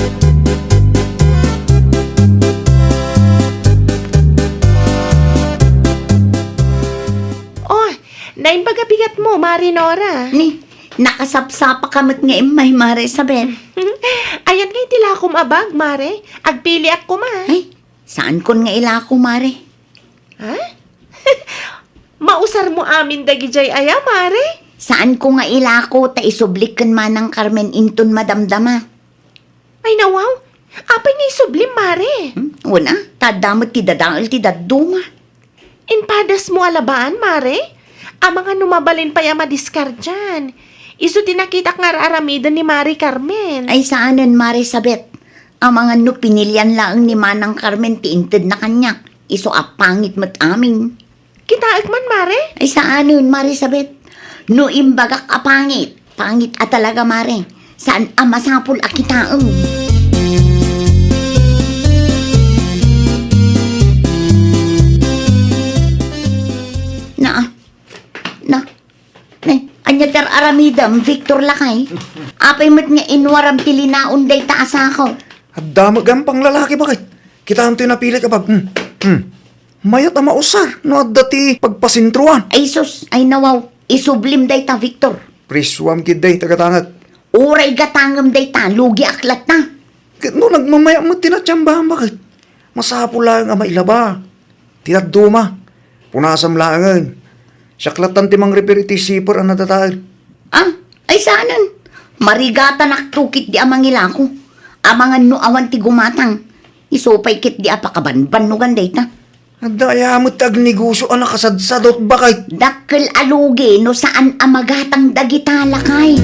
Oh, naimbag a bigatmo, Mare Nora. Ni, nakasapsapaka met nga immay, Mare Isabel. Ayan nga iti lakom a bag, Mare. Agpiliak koma. Ay, saankon nga ilako, Mare. Ha? Mausarmo amin dagidiay aya, Mare? Saanko nga ilako ta isublik ken Manang Carmen inton madamdama. Ay, nawaw. Apay nga isublim, Mare? Hmm? Wen a, ta adda met ti dadael ti dadduma. Impadasmo a labaan, Mare? Amangan no mabalin pay a madiskardian. Isu ti nakitak nga ar-aramiden ni Mare Carmen. Ay, saanen, Mare Sabet. Amangan no pinilian laeng ni Manang Carmen ti intedna kaniak. Isu a pangit met amin. Kitaek man, Mare? Ay, saanen, Mare Sabet. No imbagak a pangit, pangit a talaga, Mare. Saan a masapul a kitaem. Na, na, ne, ania ti ar-aramidem, Victor lakay? Apay met nga inwaram ti linaon dayta a sako? Adda met gayam panglalaki, baket? Kitaem toy napilik a bag. Hmm. Hmm. Mayat a mausar no adda ti pagpasentroan. Ay sus, ay nawaw. Isublim dayta, Victor. Prisuam ketdi, tagatanget. Uray gatangem dayta, lugiak latta. Ket no nagmamaya met ti natsambaam, baket? Masapul laeng a mailaba. Ti dadduma, punasam laengen. Siak lattan ti mangrepair iti zipper a nadadael. Ah, ay saanen. Marigatanak tukit di a mangilako. Amangan no awan ti gumatang. Isu pay ketdi a pakabanbannogan dayta. Adda aya met ti agnegosyo a nakasadsadot, baket? Dakkel a lugi no saan a magatang dagita, lakay.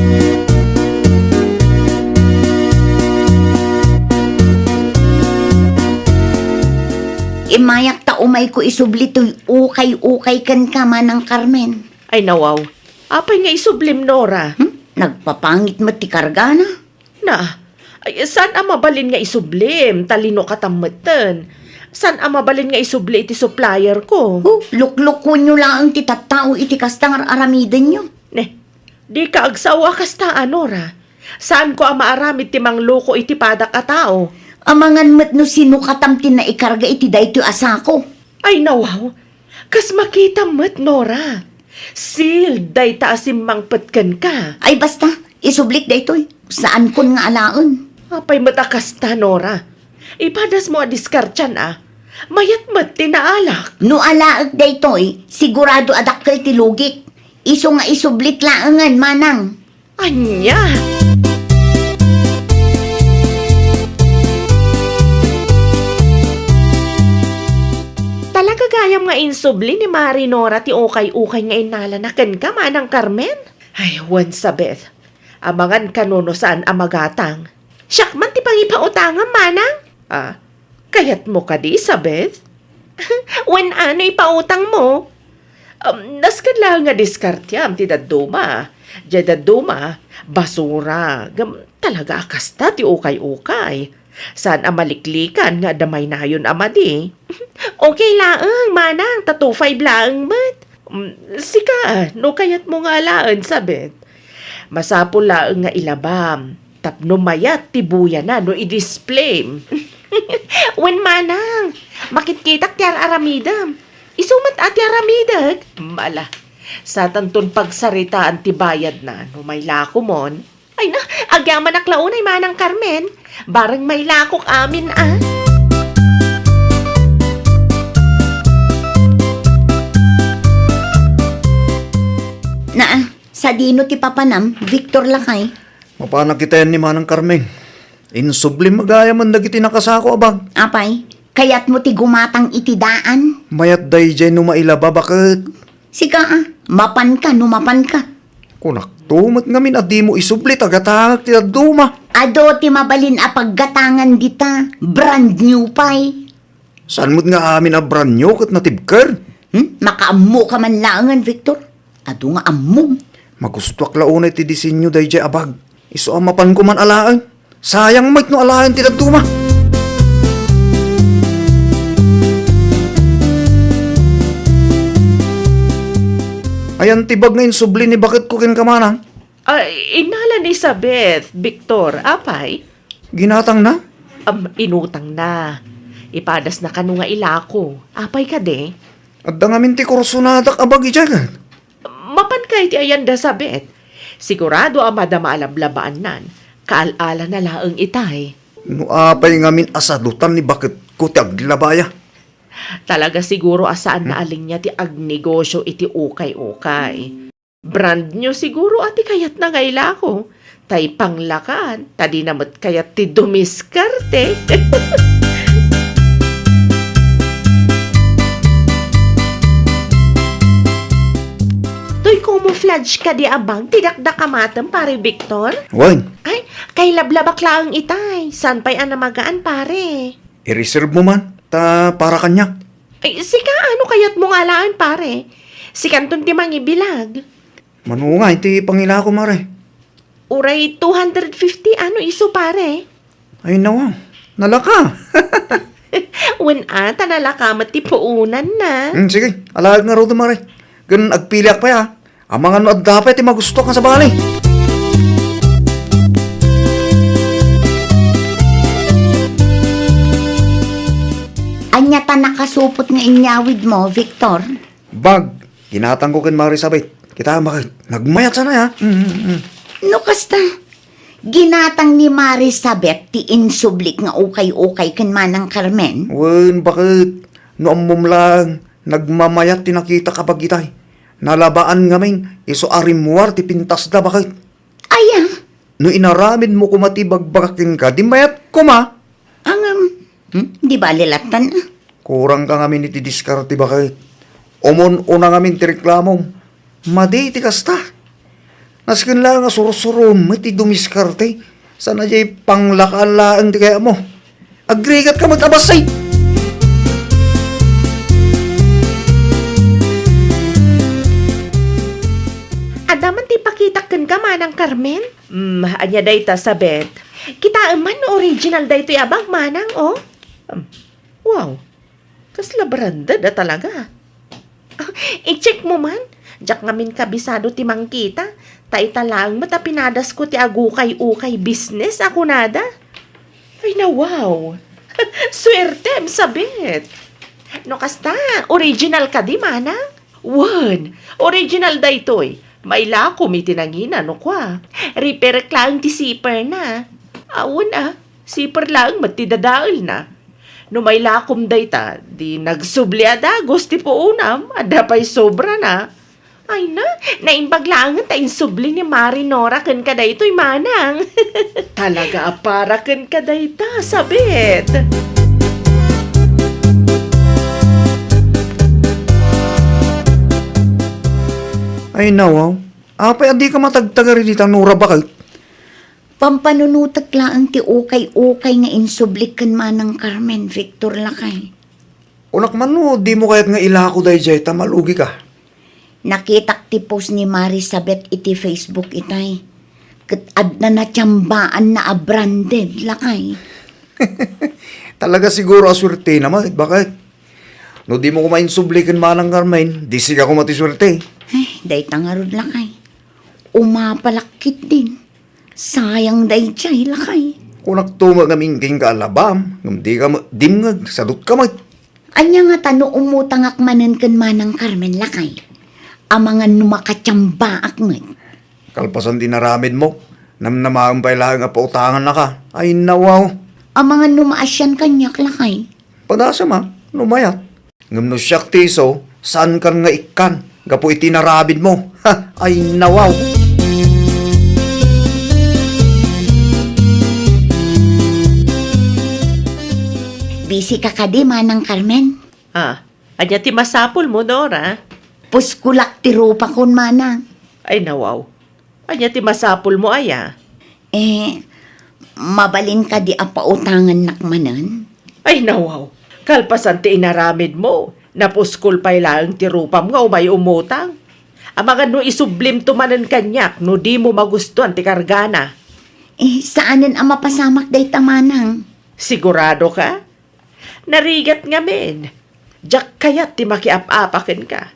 Mayak ta umayko isubli toy ukay-ukay kenka, Manang Carmen. Ay, nawaw. Apay nga isublim, Nora? Hmm? Nagpapangit met ti kargana. Na, ay, saan a mabalin nga isublim, ta linukatam metten. Saan a mabalin nga isubli iti supplier ko? Oh, luklukuenyo laeng ti tattao iti kasta nga ar-aramidenyo. Ne, dika agsao a kasta, a, Nora. Saanko a maaramid ti mangluko iti padak a tao. Amangan met no sinukatam ti naikarga iti daytoy a sako. Ay, nawaw. Kas makita met, Nora. Sealed dayta a simmangpet kenka. Ay, basta. Isublik daytoy. Saankon nga alaen. Apay met a kasta, Nora? Ipadasmo a diskartian, a. Mayat met ti naalak. No alaek daytoy, sigurado a dakkel ti lugik. Isu nga isublik laengen, Manang. Ania? Talaga gayam nga insubli ni Mari Nora ti ukay-ukay nga innalana kenka, Manang Carmen? Ay, wen, Sabeth. Amangan kano no saan a magatang. Siak man ti pangipautangam, Manang? Ah, kayatmo kadi, Sabeth? Wen, ano ipautangmo? Um, nasken laeng nga diskartiam ti dadduma. Diay dadduma, basura. Ngem talaga a kasta ti ukay-ukay. Saan a maliklikan nga adda maynayon a madi. Okay laeng, Manang, ta two five laeng met. Um, sika, no kayatmo nga alaen, Sabeth. Masapul laeng nga ilabam, tapno mayat ti buyana no i-display. Wen, Manang, makitkitak ti ar-aramidem. Isu met a ti aramidek. Mala, satanton pagsaritaan ti bayadna no mailakomon. Ay na, agyamanak la unay, Manang Carmen. Bareng mailakok amin, a. Naa, sadino ti papanam, Victor lakay? Mapanak itayan ni Manang Carmen. Insublim gayam dagiti nakasako a bag. Apay, kayatmo ti gumatang iti daan? Mayat daydiay no mailaba, baket. Sika, a, mapanka no mapanka. Kunakto met ngamin a dimo isubli ta gatangek ti dadduma. Adu ti mabalin a paggatangan dita, brand new pay. Saan met nga amin a brand new ket natibker? Hmm? Makaammoka man laengen, Victor. Adu nga ammom. Magustoak la unay ti disenyo daydiay a bag. Isu a mapanko man alaen. Sayang met no alaen ti dadduma. Ayan ti bag nga insubli ni baketko kenka, Manang? Ay, innala ni Sabeth, Victor, apay? Ginatangna? Am, inutangna. Ipadasna kano nga ilako. Apay kadi? Adda ngamin ti kursonadak a bag idiay ket. Mapan kay ti ayan da Sabeth? Sigurado a madama a lablabaannan. Kaal-ala na laeng itay. No apay ngamin a sadutan ni baketko ti aglabaya? Talaga siguro a saan na a linia ti agnegosyo iti ukay-ukay. Brand new siguro a ti kayatna nga ilako. Tay panglakan, ta dina met kayat ti dumiskarte. Toy camouflage kadi a bag ti dakdakamatem, Pare Victor? Wen. Ay, kailablabak laeng itay. Saan pay a namagaan, pare? I-reserve mo man, ta para kaniak. Ay, sika, ano kayatmo nga alaen, pare? Sikanton ti mangibilag. Mano nga iti pangilako, mare? Uray two hundred fifty, ano isu, pare? Ay, nawa. Nalaka. Wen a, ta nalaka met ti puonanna. Hmm, sige, alaek ngaruden, mare. Ken agpiliak pay, a. Amangan no adda pay ti magustoak nga sabali. Ania ta nakasupot nga inyawidmo, Victor? Bag, ginatangko ken Mare Sabeth. Kita, bakit? Nagmayat sana, ya? Mm, mm, mm. No kasta, ginatang ni Mare Sabeth ti insublik nga ukay-ukay ken Manang Carmen? Wen, bakit? No ammom lang, nagmamayat ti nakitak a bag itay. Nalabaan ngamin, isu a rimmuar ti pintasda, bakit? Aya? No inaramidmo koma ti bagbagak kenka, di mayat koma. Angem, hmm? Di bali lattan, a? Kurangka ngamin iti diskarte, bakit? Umun-una ngamin ti reklamom. Madi ti kasta. Nasken la nga sursurom met ti dumiskarte. Sana jay panglakaan laeng ti kayatmo. Agrigat ka met a bassit! Ti pakitak kenka, Manang Carmen? Hmm, ania dayta, Sabet? Kitaem man no original daytoy a bag, Manang, oh. Hmm. Wow. Kasla branded a talaga. Ah, i-check mo man. Diak ngamin kabisado ti mangkita. Ta ita laeng met a pinadasko ti agukay-ukay business a kunada. Ay, na wow! Suertem, Sabet! No kasta, original kadi, Manang? Wen, original daytoy. Mailakom iti nangina no kua. Riperek laeng ti zipper na. Awan a, zipper laeng met ti dadaelna. No mailakom dayta, di nagsubli a dagus ti puonam, adda pay sobra na. Ay na, naimbag laengen ta insubli ni Mari Nora kenka daytoy, Manang. Talaga a para kenka dayta, Sabet. Ay, nawaw. Apay a dika matagtagari dita, Nora, baket? Pampanunotek laeng ti ukay-ukay nga insublik ken Manang Carmen, Victor, lakay. Kunak man no, dimo kayat nga ilako daydiay ta malugika. Nakitak ti post ni Marisabeth iti Facebook itay. Ket adda natiambaanna a branded, lakay. Talaga siguro a suertena met, baket? No dimo koma insubli ken Manang Carmen, di sika koma ti suerte. Ay, dayta ngarud, lakay. Umapalak ketdin. Sayang daydiay, lakay. Kunakto met ngamin kenka a labam, ngem dika met dimngeg, sadutka met. Ania ngata no umutangak manen ken Manang Carmen, lakay? Amangan no makatiambaak met. Kalpasan ti inaramidmo, namnamaem pay laeng a pautangannaka. Ay, nawaw. Amangan no maasian kaniak, lakay. Padasem a, no mayat. Ngem no siak ti isu, saankan nga ikkan gapu iti inaramidmo. Ha! Ay, nawaw! Busy ka kadi, Manang Carmen? Ah, ania ti masapulmo, Nora? Puskolak ti rupakon, Manang. Ay, nawaw. Ania ti masapulmo aya? Eh, mabalin kadi a pautangannak manen? Ay, nawaw. Kalpasan ti inaramidmo, napuskol pay laeng ti rupam nga umay umutang. Amangan no isublimto manen kaniak no dimo magustuan ti kargana. Eh, saanen a mapasamak dayta, Manang. Sigurado ka? Narigat ngamin. Diak kayat ti makiap-apa kenka.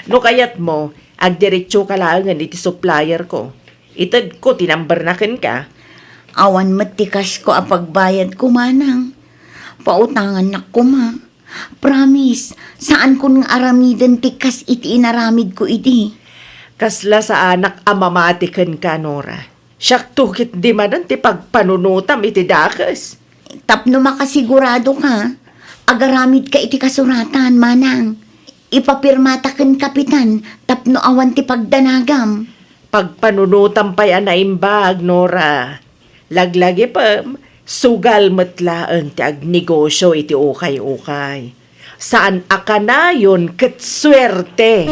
No kayatmo, agdiretso ka laengen iti supplier ko. Itedko ti number na kenka. Awan met ti cash ko a pagbayad ko, Manang. Pautangannak koma. Promise, saankon nga aramiden ti kas iti inaramid ko idi. Kasla saanak a mamati kenka, Nora. Siakto ketdi manen ti pagpanunotam iti dakes. Tapno makasigurado ka, agaramid ka iti kasuratan, Manang. Ipapirmata ken kapitan tapno awan ti pagdanagam. Pagpanunotam pay a naimbag, Nora. Laglagipem, sugal met laeng ti agnegosio iti ukay-ukay. Saan a kanayon ket suerte.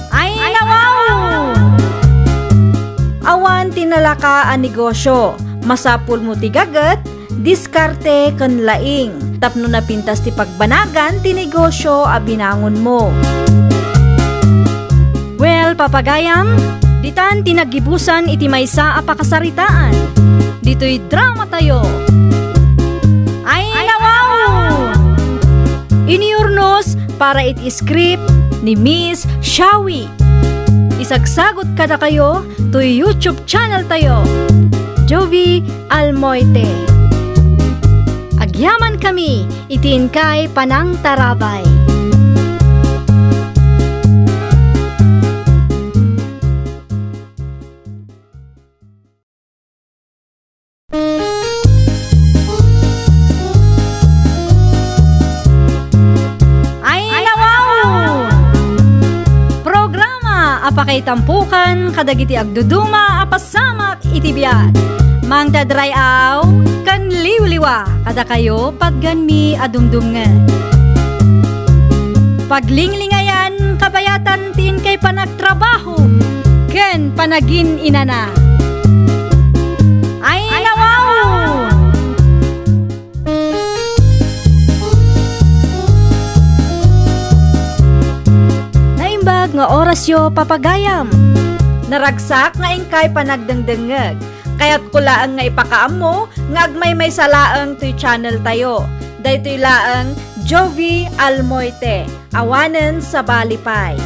Ay, nawaw! Awan ti nalaka a negosio. Masapulmo ti gaget, diskarte ken laing tapno napintas ti pagbanagan ti negosio a binangonmo. Well, papagayam, ditan ti naggibusan iti maysa a pakasaritaan. Ditoy dramatayo. Ay, nawaw! Iniurnos para iti script ni Miss Shawi. Isagsagot kadakayo toy YouTube channel tayo, Jovi Almoite. Agyaman kami iti inkay panangtarabay. Ay, nawaw! Programa a pakaitampukan kadagiti agduduma a pasamak iti biag. Mangted ray-aw ken liwliwa kadakayo patganmi a dumdumngeg. Paglinglingayan kabayatan ti inkay panagtrabaho ken panagin-inana. Ay, nawaw! nga orasyo, papagayam. Naragsak nga inkay panagdengdengngeg. Kayatko laeng nga ipakaammo nga agmaymaysa laeng toy channel tayo. Daytoy laeng Jovi Almoite, awanen sabali pay.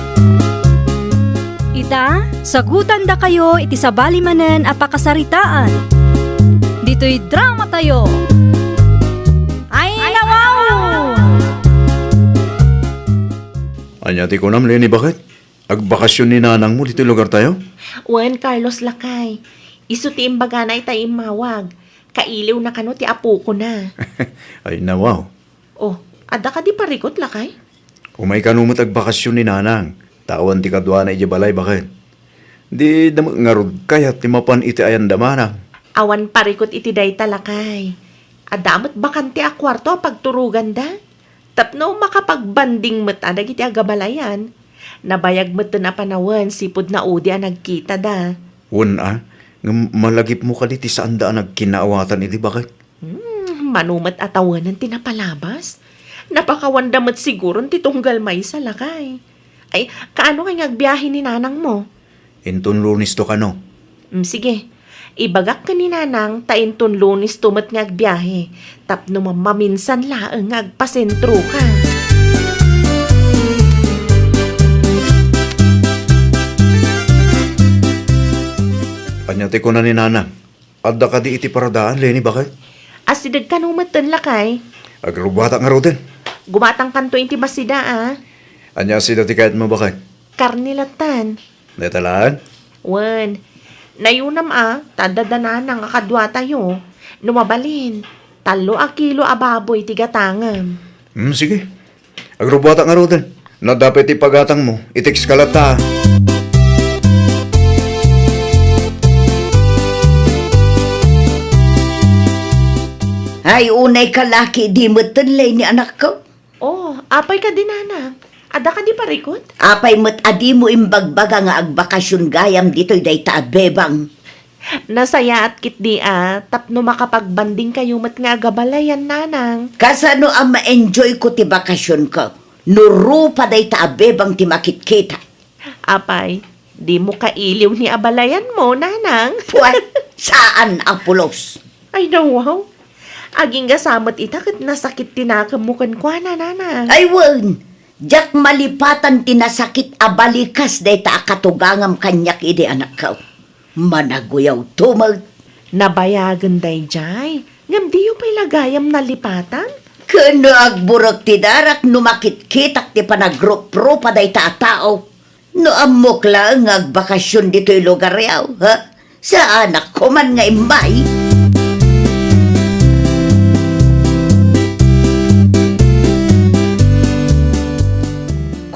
Ita, sagutandakayo iti sabali manen a pakasaritaan. Ditoy drama tayo. Ay, nawaw! Ania ti kunam, Leni, baket? Agbakasyon ni nanangmo ditoy lugar tayo? Wen, Carlos, lakay. Isu ti imbagana ita immawag. Kailiw na kano ti apokona. Ay, nawaw. Oh, adda kadi parikut, lakay? Umay kano met agbakasyon ni nanang. Ta awan ti kaduana idiay balay, baket. Di da met ngarud kayat ti mapan iti ayan da manang. Awan parikut iti dayta, lakay. Adda met bakante a kuarto a pagturoganda. Tapno makapagbanding met a dagiti agabalayan. Nabayag metten a panawen sipud naudi a nagkitada. Wen a, ngem malagipmo kadi ti saanda a nagkinaawatan idi, baket? Hmm, mano met a tawenan ti napalabas? Napakawanda met siguron ti tunggal maysa, lakay. Ay, kaano kay nga agbiahe ni nanangmo? Inton Lunes to kano. Mm, sige. Ibagak ken ni nanang ta inton Lunes to met nga agbiahe tapno ma-, maminsan laeng nga agpasentroka. Ania ti kuna ni nanang? Adda kadi iti paradaan, Leni, baket? Asideg kano metten, lakay. Agrubbuatak ngaruden. Gumatangkanto iti basida, a. Ania sida ti kayatmo, baket? Karne lattan. Dayta laeng? Wen. Nayunam, a, ta adda da nanang a kaduatayo. No mabalin, tallo a kilo a baboy ti gatangem. Hmm, sige. Agrubbuatak ngaruden. No adda pay ti pagatangmo, i-text ka latta. Ay, unay ka laki, di metten, Leni, anakko. Oh, apay kadi, nanang? Adda kadi parikut? Apay met a dimo imbagbaga nga agbakasyon gayam ditoy dayta a bebang? Nasayaat ketdi a tapno makapagbandingkayo met nga agabalayan, nanang. Kasano a ma-enjoyko ti bakasionko no rupa dayta a bebang ti makitkita? Apay, dimo kailiw ni abalayanmo, nanang? Puwet, saan a pulos. Ay, nawaw. Agingga sa met ita ket nasakit ti nakemmo kenkuana, nanang. Ay, wen, diak malipatan ti nasakit a balikas dayta a katugangam kaniak idi, anakko. Managuyawto met. Nabayagen daydiay, ngem diyo pay la gayam nalipatan? Ken no agburek ti darak no makitkitak ti panagruprupa dayta a tao. No ammok laeng nga agbakasyon ditoy lugaryo, ha? Saanak koman nga immay.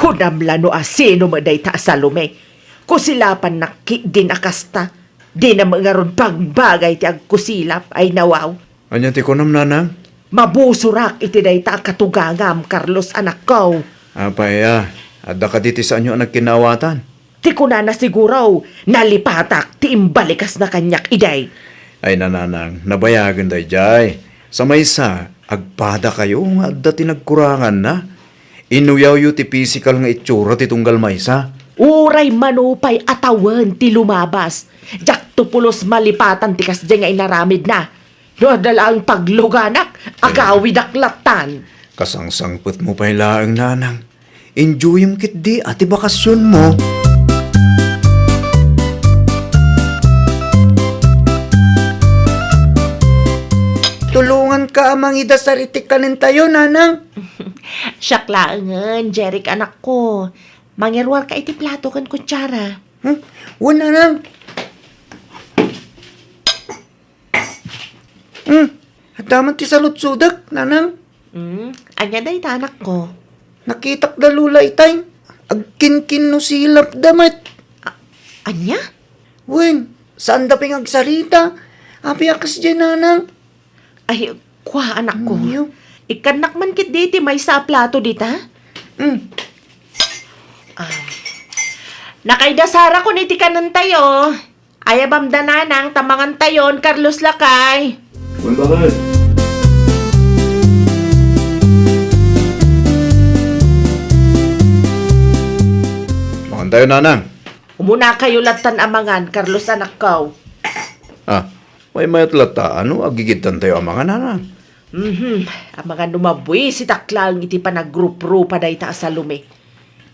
Kunam la no asino met dayta a Salome. Kusilapannak ketdin a kasta. Dina met ngarud bagbagay ti agkusilap, ay nawaw. Ania ti kunam, nanang? Mabusorak iti dayta a katugangam, Carlos, anakko. Apay a, adda kadi ti saanyo a nagkinaawatan? Ti kunana siguro, nalipatak ti imbalikasna kaniak idi. Ay, nanang, nabayagen daydiay. Sa maysa, agpadakayo nga adda ti nagkuranganna. Inuyawyo ti pisikal nga itsura ti tunggal maysa. Uray mano pay a tawen ti lumabas, diakto pulos malipatan ti kasdiay nga inaramidna. No adda laeng pagluganak, agawidak lattan. Kasangsangpetmo pay laeng, nanang. Enjoyem ketdi a ti bakasionmo. Tulonganka a mangidasar iti kanentayo, nanang. Siak laengen, Jeric, anakko. Mangiruarka iti plato ken kutsara. Hmm? Wen, nanang. Hmm? Adda man ti saludsodek, nanang. Hmm? Ania dayta, anakko? Nakitak da Lola itay. Agkinkinnusilap da met. A-, ania? Wen, saan da pay nga agsarita. Apay a kasdiay, nanang? Ay, kua, anakko. Ania? Ikkannak man ketdi ti maysa a plato dita? Hmm. Ah. Nakaidasarakon iti kanentayo. Ayabam da, nanang, ta mangantayon, Carlos, lakay. Wen, baket. Mangan Tayo, nanang. Umunakayo lattan a mangan, Carlos, anakko. Ah, maymayat latta, ano, agigidtantayo a mangan, nanang? Mhm, amangan no mabuisitak laeng iti panagruprupa dayta a Salome.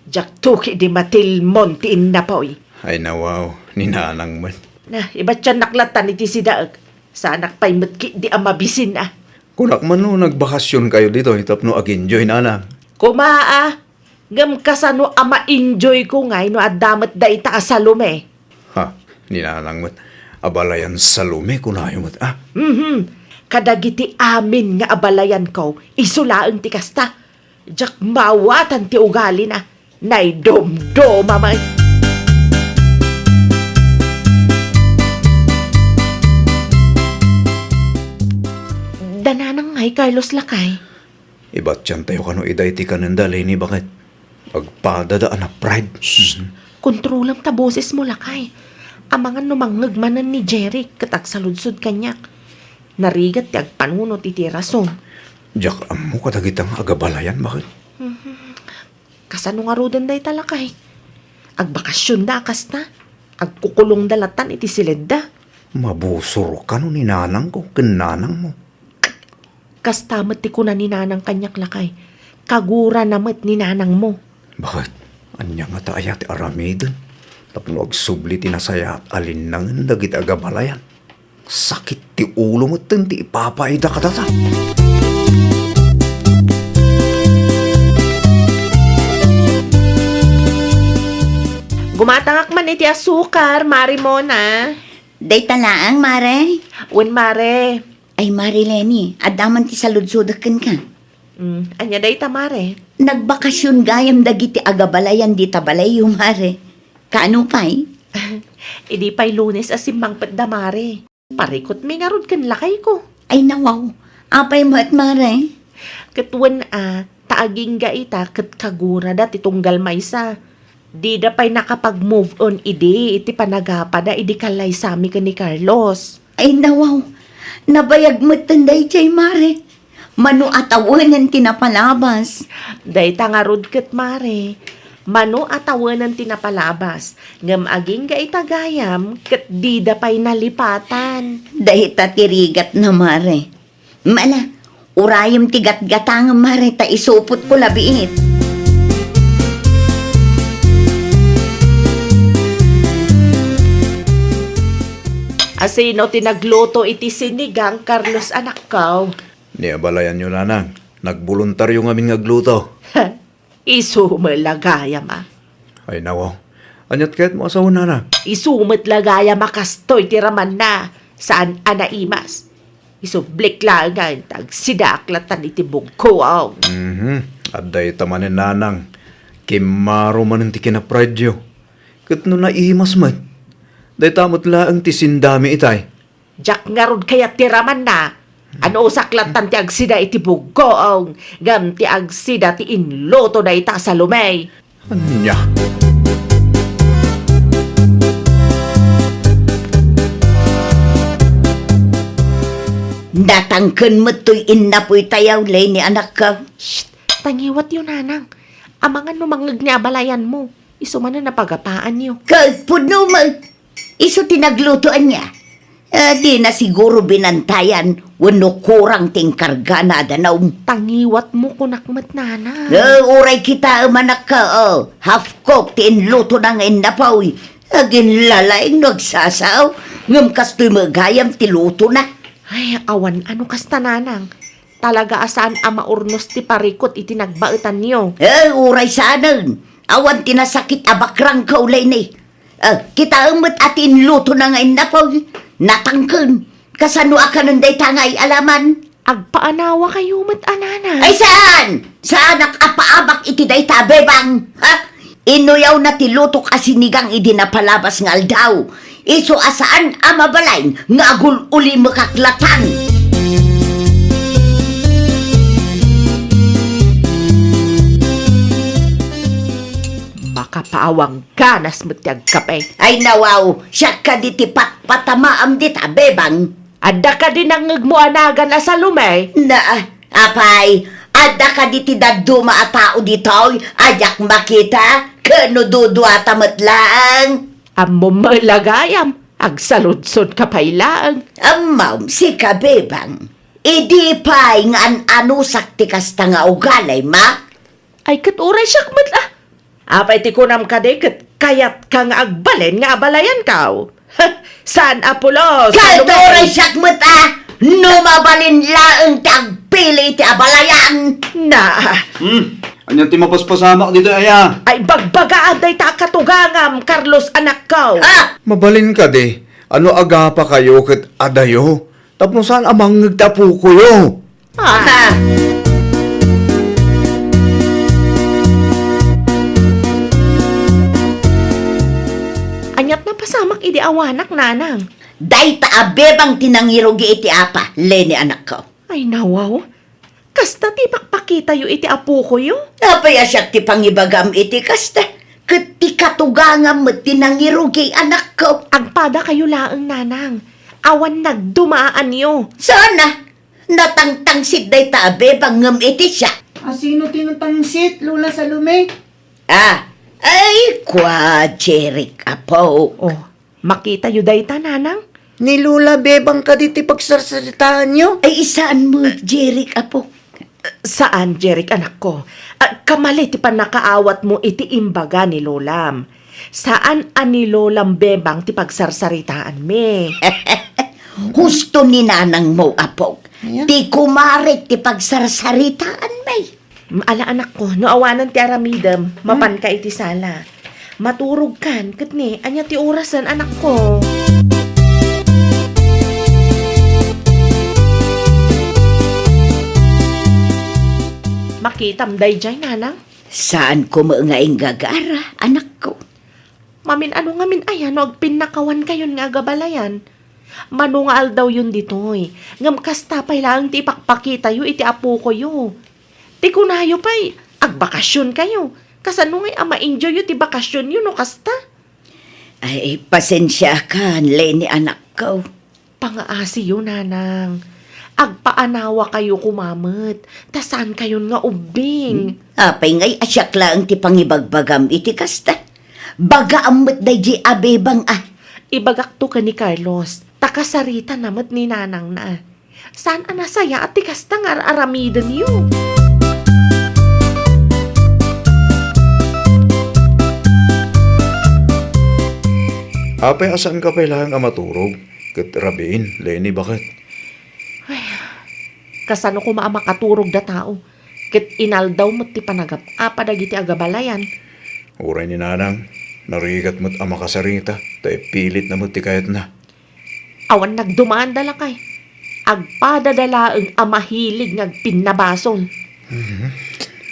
Diak tuki di matilmon ti innapoy. Ay, nawaw, ni nanang met. Na, ibatiannak lattan iti sidaek. Saanak pay met ketdi a mabisin, a. Kunak man no nagbakasionkayo ditoy tapno ag-enjoy, nanang. Kuma, a. Ngem kasano a ma-enjoyko ngay no adda met dayta a Salome? Ha, ni nanang met. Abalayan Salome, kunayo met, a? Mhm. Kadagiti amin nga abalayanko, isu laeng ti kasta. Diak maawatan ti ugalina. Naidumduma met. Da nanang ngay, Carlos, lakay. Ibatiantayo kano ida iti kanenda, Leni, baket agpadada a na-pride. Shh! Mhm. Kontrolam ta bosesmo, lakay. Amangan no mangngeg manen ni Jeric ket agsaludsod kaniak. Narigat ti agpanunot iti rason. Diak ammo kadagita nga agabalayan, baket. Mhm. Kasano ngaruden dayta, lakay? Agbakasionda a kasta? Agkukulongda lattan iti siledda? Mabusor kano ni nanangko ken nanangmo. Kasta met ti kuna ni nanang kaniak, lakay. Kagurana met ni nanangmo. Baket, ania ngata aya ti aramiden tapno agsubli ti nasayaat a linnangen dagiti agabalayan? Sakit ti ulo metten ti ipapaida kadata. Gumatangak man iti asukar, Mare Mona. Dayta laeng, Mare? Wen, Mare. Ay, Mare Leni, adda man ti saludsodek kenka. Mm, ania dayta, Mare? Nagbakasion gayam dagiti agabalayan dita balayyo, Mare. Kaano pay? Idi pay Lunes a simmangpetda, Mare. Parikutmi ngarud ken lakayko. Ay, nawaw. Apay met, Mare? Ket wen a, ta agingga ita ket kagurada ti tunggal maysa. Dida pay nakapag-move on idi iti panagapada idi kallaysami ken ni Carlos. Ay, nawaw. Nabayag metten daydiay, Mare. Mano a tawenen ti napalabas. Dayta ngarud ket, Mare. Mano a tawenen ti napalabas. Ngem agingga ita gayam ket dida pay nalipatan. Dayta ti rigatna, Mare. Mala, urayem ti gatgatangem, Mare, ta isupotko labiit. Asino ti nagluto iti sinigang, Carlos, anakko? Ni abalayanyo, nanang. Nagboluntaryo ngamin nga agluto. Isu met la gayam a. Ay, nawaw. Aniat kayatmo a sawen, nanang? Isu met la gayam a kastoy ti ramanna. Saan a naimas. Isublik laengen ta agsidaak lattan iti bugkoam. Mhm. Adda ita manen, nanang. Kimmaro manen ti kinaprideyo. Ket no naimas met, dayta met laeng ti sindami itay. Diak ngarud kayat ti ramanna. Anusak lattan ti agsida iti bugkoam, ngem ti agsida ti inluto dayta a Salome. Ania? Natangken met toy innapoy tayaw, Leni, anakko. Shh! Tangiwatyo, nanang. Amangan no mangngeg ni abalayanmo. Isu manen a pagapaanyo. Ket pudno met. Isu ti nagluto ania? Eh, dina siguro binantayan wenno kurang ti inkargana a danum. Tangiwatmo, kunak met, nanang. Eh, uray kitaem, anakko, o. Half cook ti inlutona nga innapoy. Aginlalaing no agsasao, ngem kastoy met gayam ti lutona. Ay, awan a no kasta, nanang. Talaga a saan a maurnos ti parikut iti nagbaetanyo. Eh, uray saanen. Awan ti nasakit a bakrangko, Leni. Eh, kitaem met a ti inlutona nga innapoy, natangken. Kasano a kanen dayta nga ay-alaman? Agpaanawakayo met a, nanang. Ay, saan! Saanak a paabak iti dayta a bebang, ha? Inuyawna ti lutok a sinigang idi napalabas nga aldaw. Isu a saan a mabalin nga agul-ulimekak lattan. Makapaawang ganas met ti agkape. Ay, nawaw, siak kadi ti patpatamaam dita, bebang. Adda kadi nangngegmo a nagan a Salome? Na, apay, Adda kadi ti dadduma a tao ditoy a diak makita? Ken no duduata met laeng? Ammom met la gayam, agsaludsodka pay laeng. Ammom, sika, Bebang. Idi pay nga an-anusak ti kasta nga ugalim, a? Ay, ket uray siak met, a. Apay ti kunam kadi ket kayatka nga agbalin nga abalayankaw? Saan a pulos, Salome. Kalturay siak met, a, no mabalin laeng ti agpili iti abalayan. Na. Hmm, ania ti mapaspasamak ditoy, aya? Ay, bagbagaam dayta a katugangam, Carlos, anakko. Ah! Mabalin kadi, a no agapakayo ket adayo, tapno saan a mangngeg ti apokoyo. Ah. Aniat napasamak idi awanak, nanang? Dayta a Bebang ti nangirugi iti apa, Leni anakko. Ay, nawaw. Kasta ti ipakpakitayo iti apokoyo? Apay a siak ti pangibagam iti kasta? Ket ti katugangam met ti nangirugi, anakko. Agpadakayo laeng, nanang. Awan nagdumaanyo. Saan a? Natangtangsit dayta a Bebang ngem iti siak. A, sino ti natangsit, Lola Salome? Ah, ay, kua, Jeric, apo. Oh, makitayo dayta, nanang? Ni Lola Bebang kadi ti pagsarsaritaanyo? Ay, saan met, Jeric, apo? Saan, Jeric, anakko. Ah, kamali ti pannakaawatmo iti imbaga ni Lolam. Saan a ni Lolam Bebang ti pagsarsaritaanmi. Husto ni nanangmo, apok. Ayan. Ti kumarek ti pagsarsaritaanmi. Mm, ala, anakko, no awanan ti aramidem, mapanka iti sala. Maturogkan, ket ni, ania ti orasen, anakko? Makitam daydiay, nanang? Saanko met nga inggagara, anakko. Mamin-ano ngamin aya no agpinnakawankayon nga agabalayan? Mano nga aldawyon ditoy, ngem kasta pay laeng ti ipakpakitayo iti apokoyo. Ti kunayo pay, agbakasionkayo. Kasano ngay a ma-enjoyyo ti bakasionyo no kasta? Ay, pasensiakan, Leni, anakko. Pangaasiyo, nanang. Agpaanawakayo koma met, ta saankayon nga ubbing. Hmm? Apay ngay a siak laeng ti pangibagbagam iti kasta? Bagaam met daydiay a Bebang, a. Ibagakto ken ni Carlos, ta kasaritana met ni nanangna. Saan a nasayaat ti kasta nga ar-aramidenyo? Apay a saanka pay laeng a maturog? Ket rabiin, Leni, baket. Ay, kasano koma a makaturog da tao? Ket inaldaw met ti panagap-apa dagiti agabalayan. Uray ni nanang, narigat met a makasarita, ta ipilitna met ti kayatna. Awan nagdumaanda, lakay. Agpadada laeng a mahilig nga agpinnabasol. Mhm.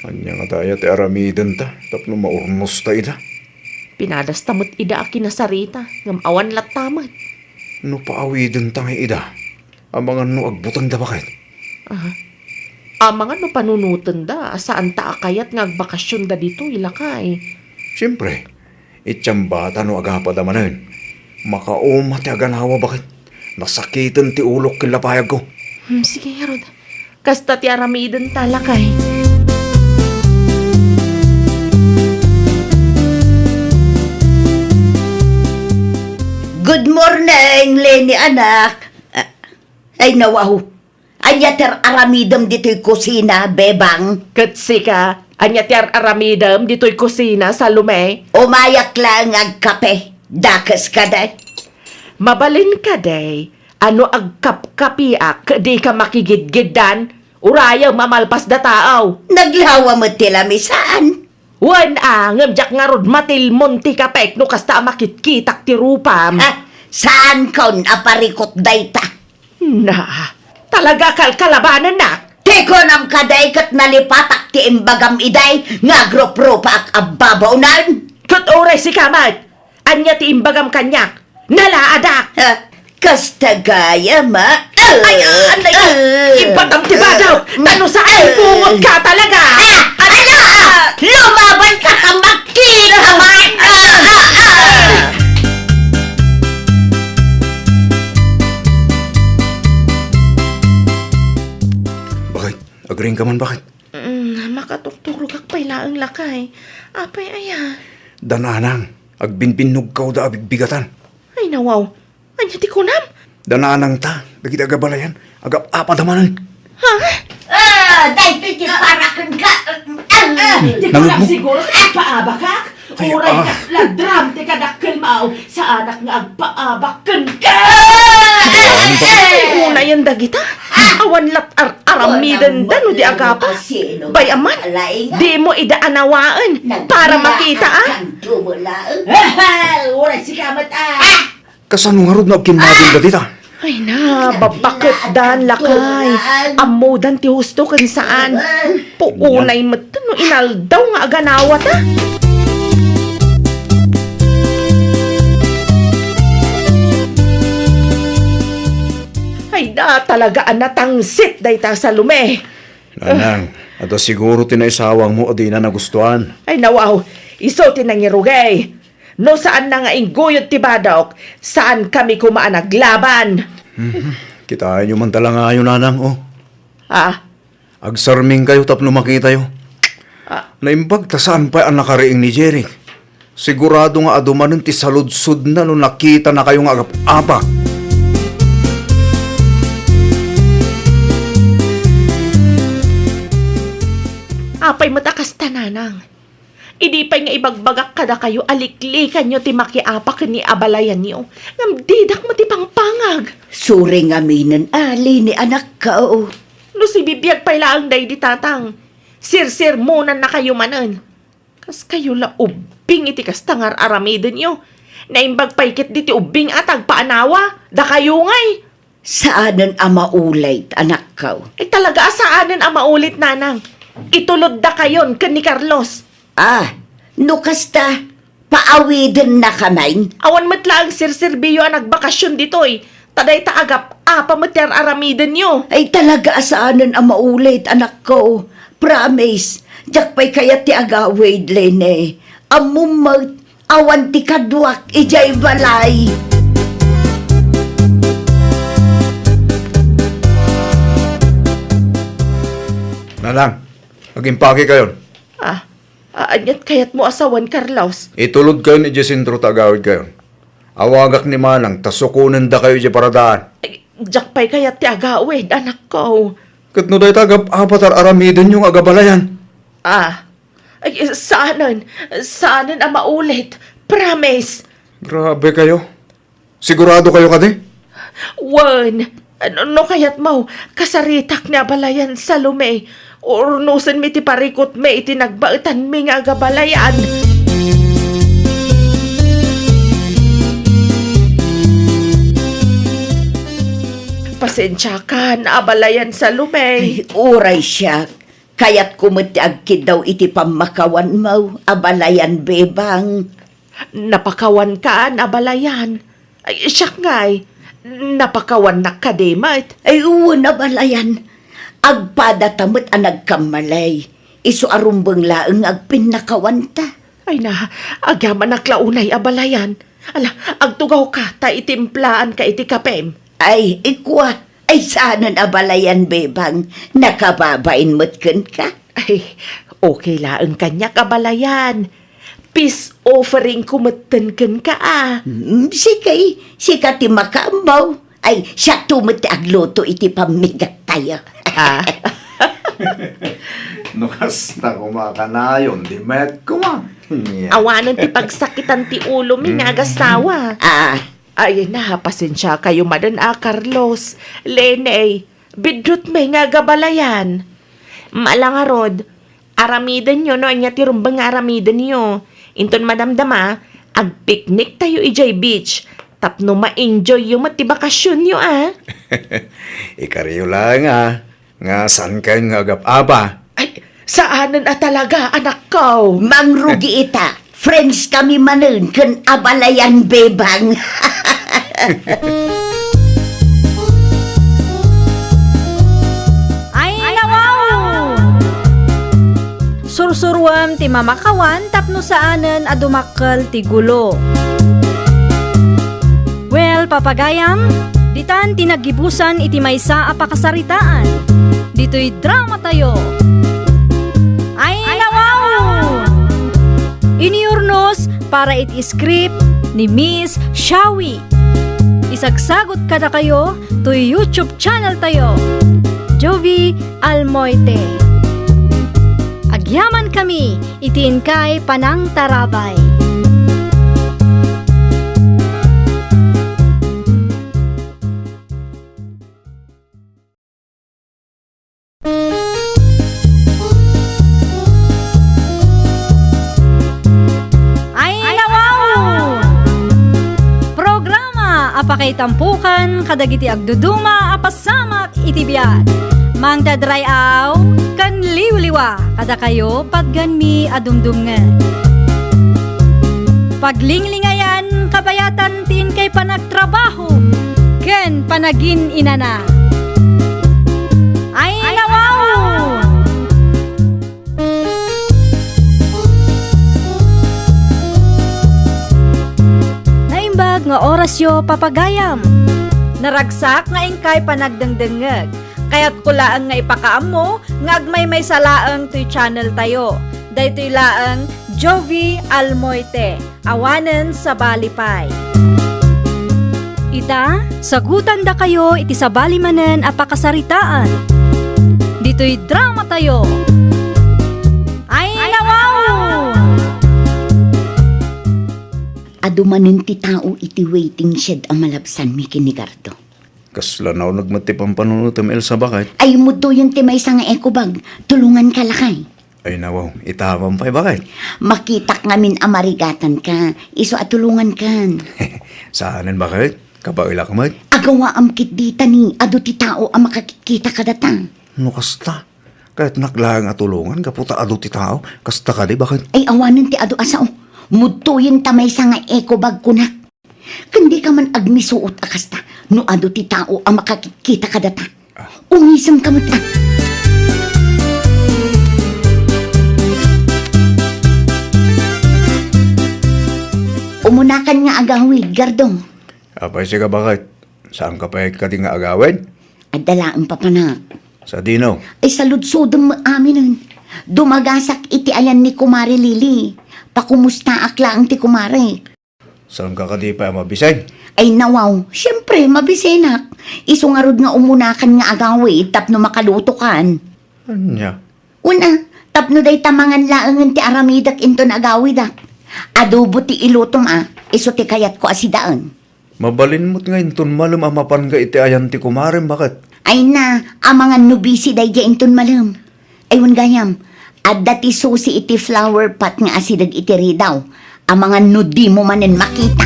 Ania ngata aya ti aramidenta tapno maurnosta ida? Pinadasta met ida a kinasarita, ngem awan latta met. No paawidenta ngay ida, amangan no agbutengda, baket? Aha. Amangan no panunotenda a saanta a kayat nga agbakasionda ditoy, lakay. Siempre, iti ambata no agapada manen. Makauma ti aganawa, baket. Nasakiten ti ulok ken lapayagko. Hmm, sige, ngarud. Kasta ti aramidenta, lakay. Good morning, Leni, anak. Ah, ay, nawaw. Ania ti ar-aramidem ditoy kusina, Bebang? Ket sika, ania ti ar-aramidem ditoy kusina, Salome? Umayak laeng agkape. Dakes kadi. Mabalin kadi, a no agkapkapiak, dika makigidgiddan, urayem a malpas da tao. Naglawa met ti lamisaan. Wen a, ngem diak ngarud matilmon ti kapek no kasta a makitkitak ti rupam. Ah, saankon a parikut dayta? Na, talaga kalkalabanennak. Ti kunam kadi ket nalipatak ti imbagam idi nga agruprupaak a babaonen. Ket uray sika met, ania ti imbagam kaniak? Nalaadak! Ha? Kasta gayam, a? Ay, ah, anay ko! Ah, ibatam ti badaw! Ta no saan, ay, pungot ka talaga! Ah, ala! Lumaban ka, kamakit! Kaman! Ah, ah, ah! Baket? Agring ka man, baket? Laeng lakay. Apay aya? Da nanang, agbinbinnugkawda a bigbigatan. Ay, nawaw. Ania ti kunam? Da nanangta, dagiti agabalayan, agap-apada manen. Ha? Ah, daytoy ti para kenka. Ah, ah, di ko Nangugmo? lang siguro agpaabakak. Ay, Uray ah. Kasla dram ti kadakkelmo. Saanak nga agpaabak kenka. Ay, unayen dagita. Awan lat ar-, aramidenda no di agapa. Bay, aman, dimo ida anawaen para makita, ah. Uray sika met, ah. Kasano ngarud no agkimmabin dagita? Ay na, babaketdan, lakay. Ammodan ti husto ken saan. Puunay met no inaldaw nga aganawata. Ay na, talaga a natangsit dayta Salome. Nanang, adda siguro ti naisawangmo a dina nagustuan. Ay, nawaw, isu ti nangirugay. No saanna nga ingguyod ti badok, saankami koma a naglaban. Mhm. Kitaenyo man talangayo, nanang, oh. Ah? Agsarmingkayo tapno makitayo. Ah. Naimbag ta saan pay a nakariing ni Jeric. Sigurado nga adu manen ti saludsodna no nakitanakayo nga agap-apak. Apay met a kasta, nanang. Idi pay nga ibagbagak kadakayo a liklikanyo ti makiapak ken ni abalayanyo, ngem didak met ipangpangag. Suri ngaminen, Leni, anakko. No sibibiag pay laeng daydi tatang, sirsermonannakayo manen. Kaskayo la ubbing iti kasta nga ar-aramidenyo. Naimbag pay ketdi ti ubbing a tagpaanawa, dakayo ngay. Saanen a maulit, anakko. Ay, talaga a saanen a maulit, nanang. Ituloddakayon ken ni Carlos. Ah, no kasta, paawidennakamin? Awan met laeng serserbiyo a nagbakasion ditoy. Ta dayta agap-apa met ti ar-aramidenyo. Ay, talaga a saanen a maulit, anakko. Promise, diak pay kayat ti agawid, Lene. Ammom met, awan ti kaduak idiay balay. Nanang, agimpakekayon. Ah, a-, aniat kayatmo a sawen, Carlos? Itulodkayon idiay sentro ta agawidkayon. Awagak ni manang ta sukonendakayo idiay paradaan. Ay, diak pay kayat ti agawid, anakko. Ket no dayta agap-apa ti ar-aramidenyo nga agabalayan? Ah, ay, saanen, saanen a maulit. Promise. Grabe kayo. Sigurado kayo kadi? Wen, no, no kayatmo, kasaritak ni abalayan, Salome. Urnosenmi ti parikutmi iti nagbaetanmi nga agabalayan. Pasensiakan, abalayan, Salome. Ay, uray siak. Kayatko met ti agkiddaw iti pammakawanmo, abalayan, Bebang. Napakawankan, abalayan. Ay, siak ngay, napakawannak kadi met. Ay, wen, abalayan. Agpadata met a nagkammalay. Isu a rumbeng laeng nga agpinnakawanta. Ay na, agyamanak la unay, abalayan. Ala, agtugawka ta itimplaanka iti kapem. Ay, ikua, ay saanen, abalayan, Bebang. Nakababain met kenka. Ay, okay laeng kaniak, abalayan. Peace offering ko metten kenka, ah. Hmm, sige, sika ti makaammo. Ay, siakto met ti agluto iti pammigattayo. Ah. No kasta koma kanayon, di met koma. Awanen ti pagsakitan ti ulomi nga agasawa. Ah. Ay na, pasensiakayo manen a, Carlos. Lene, biddutmi nga agabalayan. Mala ngarud, aramidenyo no ania ti rumbeng nga aramidenyo. Inton madamdama, agpikniktayo idiay beach. Tapno ma-enjoyyo met ti bakasionyo, a. Ikariyo laeng, a. Nga saankayon nga agap-apa? Ay, saanen a talaga, anakko. Mangrugi ita. Friends kami manen ken abalayan, Bebang. Ay, nawaw! Sursuruem ti mamakawan tapno saanen a dumakkel ti gulo. Well, papagayam, ditan ti naggibusan iti maysa a pakasaritaan. Ditoy dramatayo. Ay, nawaw! Para iti script ni Miss Shawi. Isagsagut kadakayo toy YouTube channel tayo, Jovie Almoite. Agyaman kami iti inkay panangtarabay. Ay, nawaw! Programa a pakaitampukan kadagiti agduduma a pasamak iti biag. Mangted ray-aw ken liwliwa kadakayo patgenmi a dumdumngeg. Paglinglingayan kabayatan ti inkay panagtrabaho ken panagin-inana. Ay, nawaw! Naimbag nga orasyo, papagayam. Naragsak nga inkay panagdengdengngeg. Kayatko laeng nga ipakaammo nga agmaymaysa laeng toy channel tayo. Daytoy laeng Jovie Almoite. Awanen sabali pay. Ita, sagutandakayo iti sabali manen a pakasaritaan. Ditoy drama tayo. Ay, nawaw! Adu manen ti tao iti waiting shed a malabsanmi ken ni Gardo. Kasla nauneg met ti pampanunotem, Elsa, baket? Ay, mudtoyen ti maysa nga eco bag. Tulonganka, lakay. Ay, nawaw, itaman pay, baket? Makitak ngamin a marigatanka, isu a tulongankan. Saanen, baket? Kabaelak met? Agawaam ketdi ta ni adu ti tao a makakitkita kadata. No kasta, kayatnak laeng a tulongan gapu ta adu ti tao. Kasta kadi, baket? Ay, awanen ti adu a sao. Mudtoyen ta maysa nga eco bag kunak. Ken dika man agmisuot a kasta no adu ti tao a makakitkita kadata. Ah. Umisemka met, a. Umunakan nga agawid, Gardo. Apay, sika, baket? Saanka pay kadi nga agawid? Adda laeng papanak. Sadino? Ay, saludsodem aminen. Dumagasak iti ayan ni Kumare Lily. Pakumustaak laeng ti kumare. Saanka kadi pay a mabisen? Ay, nawaw, siempre, mabisenak. Isu ngarud nga umunakan nga agawid tapno makalutokan. Ania? Una, tapno dayta mangan laengen ti aramidek inton agawidak. Adobo ti ilutom a, isu ti kayatko a sidaen. Mabalin met nga inton malem a mapanga iti ayan ti kumarem, baket? Ay na, amangan no busy daydiay inton malem. Ay, wen gayam, adda ti susi iti flower pot nga asideg iti ridaw. Amangan no dimo manen makita.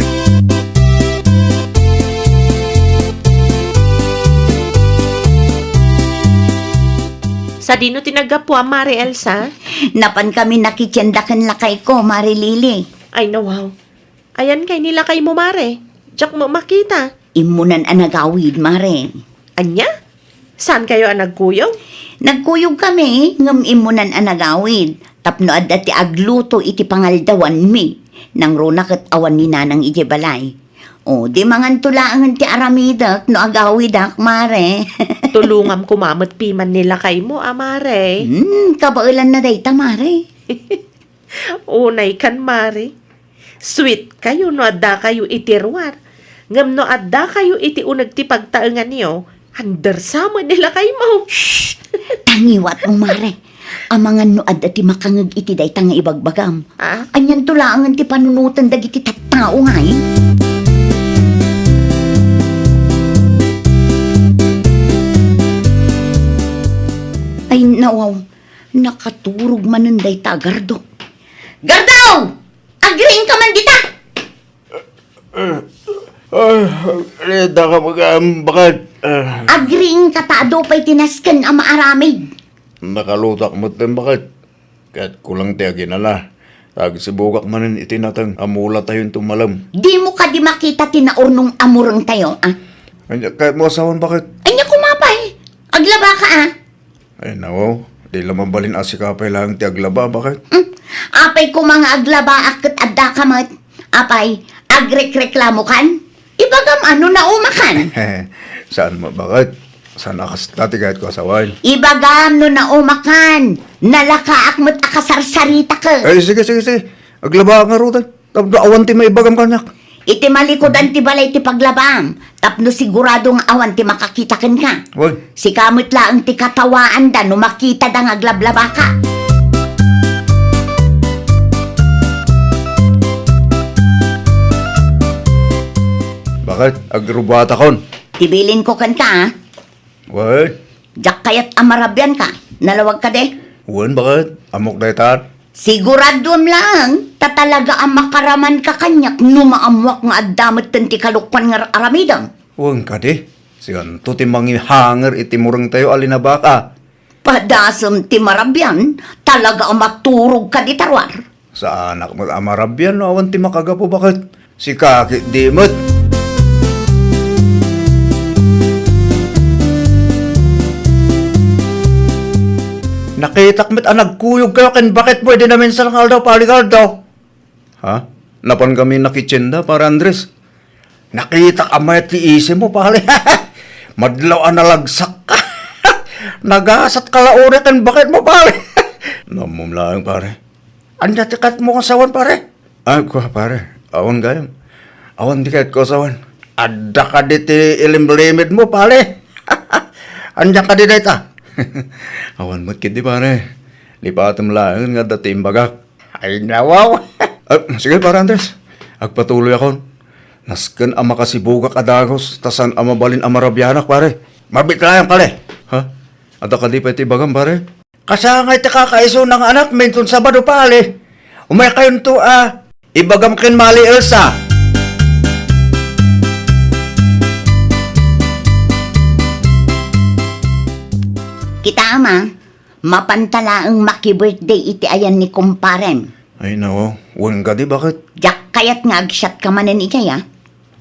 Sadino ti naggapuam, Mare Elsa? Napankami nakitienda ken lakayko, Mare Lily. Ay, nawaw. Ayan kay ni lakaymo, Mare? Diak met makita. Immunan a nagawid, Mare. Ania? Saankayo a nagkuyog? Nagkuyogkami, ngem immunan a nagawid. Tapno adda ti agluto iti pangaldawanmi. Nangruna ket awan ni Nanang idiay balay. O, di manganto laengen ti aramidek no agawidak, Mare. Tulongam koma met piman ni lakaymo a, Mare. Hmm, kabaelanna dayta, Mare. Unaykan, Mare. Sweetkayo no addakayo iti ruar, ngem no addakayo iti uneg ti pagtaenganyo, andersa met ni lakaymo. Shh! Tangiwatmo, Mare. Amangan no adda ti makangeg iti dayta nga ibagbagam. Ah? Anianto laengen ti panunoten dagiti tattao ngay? Ay, nawaw. Nakaturog manen dayta a Gardo. Gardo! Agriingka man dita! Ah, ah, daka mag-aambakan. Ah. Agriingka ta adu pay ti nasken a maaramid. Nakalutak met ti baket. Ket kulang ti aginana. Agsibugak manen iti nateng a mulatayo inton malem. Dimo kadi makita ti naurnong a murengtayo, a? Ania, kayatmo a sawen, baket? Ania koma pay? Aglabaka, a? Ay, nawaw, di la mabalin a sika pay laeng ti aglaba, baket? Hmm, apay koma nga aglabaak ket addaka met? Apay, agrekreklamokan? Ibagam a no naumakan. Saan met, baket? Saan a kasta ti kayatko a sawen? Ibagam no naumakan. Nalakaak met a kasarsaritaket. Ay, sige, sige, sige. Aglabaak ngaruden. Tapno awan ti maibagam kaniak. Iti malikudan ti balay ti paglabaam, tapno sigurado nga awan ti makakita kenka. Wen. Sika met laeng ti katawaanda no makitada nga aglablabaka. Bakit? Agrubuatakon. Ti bilinko kenka, a? Wen. Diak kayat a marabianka. Nalawag kadi? Wen, bakit? Ammok daytan? Siguraduem laeng, ta talaga a makaramanka kaniak no maammoak nga adda metten ti kalokuan nga aramidem. Wen kadi, sikanto ti mangihanger iti murengtayo a linabaka. Padasem ti marabian, talaga a maturogka dita ruar. Saanak met a marabian no awan ti makagapu, bakit? Sika ketdi met. Nakitak met a nagkuyogkayo ken baketmo idi naminsan nga aldaw, Pari Gardo. Ha? Napankami nakitienda, Pare Andres. Nakitak a mayat ti isimo, pare. Madlaw a nalagsakka. Nagasatka la unay ken baketmo, pare. Nammom laeng, pare. Ania ti kayatmo a sawen, pare? Ay, kua, pare. Awan gayam. Awan ti kayatko a sawen. Adda kadi ti ilimlimedmo, pare. Ania kadi dayta? Awan met ketdi, pare. Lipatem laeng nga adda ti imbagak. Ay, nawaw. Ah, sige, Pare Andres. Agpatuloyakon. Nasken a makasibugak a dagus, ta saan a mabalin a marabianak, pare. Mabiit laeng, pare. Ha? Adda kadi pay ti ibagam, pare? Kasangay ti kakaisuna nga anakmi inton Sabado, pare. Umaykayonto a ibagam ken Mali Elsa. Kita, Ama. Mapanta laeng maki-birthday iti ayan ni kumparem. Ay, nao, wen kadi, bakit? Diak kayat nga agsiatka manen idiay, a.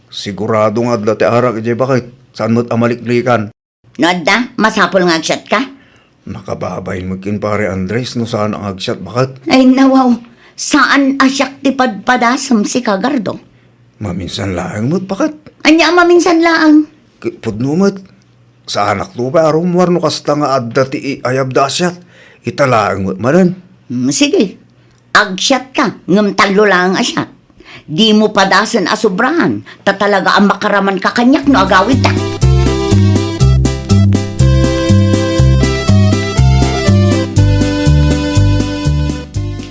Sigurado nga adda ti arak idiay, bakit? Saan met a maliklikan? No adda, masapul nga agsiatka? Nakababain met ken Pare Andres no saan nga agsiat, bakit? Ay, nawaw, saan a siak ti padpadasem, sika, Gardo. Maminsan laeng met, bakit? Ania a maminsan laeng? K-, pudno met. Saanakto pay a rummuar no kasta nga adda ti iayabda a siat. Ita laeng met manen. Hmm, sige. Agsiatka, ngem tallo laeng a siat. Dimo padasen a sobraan, ta talaga a makaramanka kaniak no agawidta.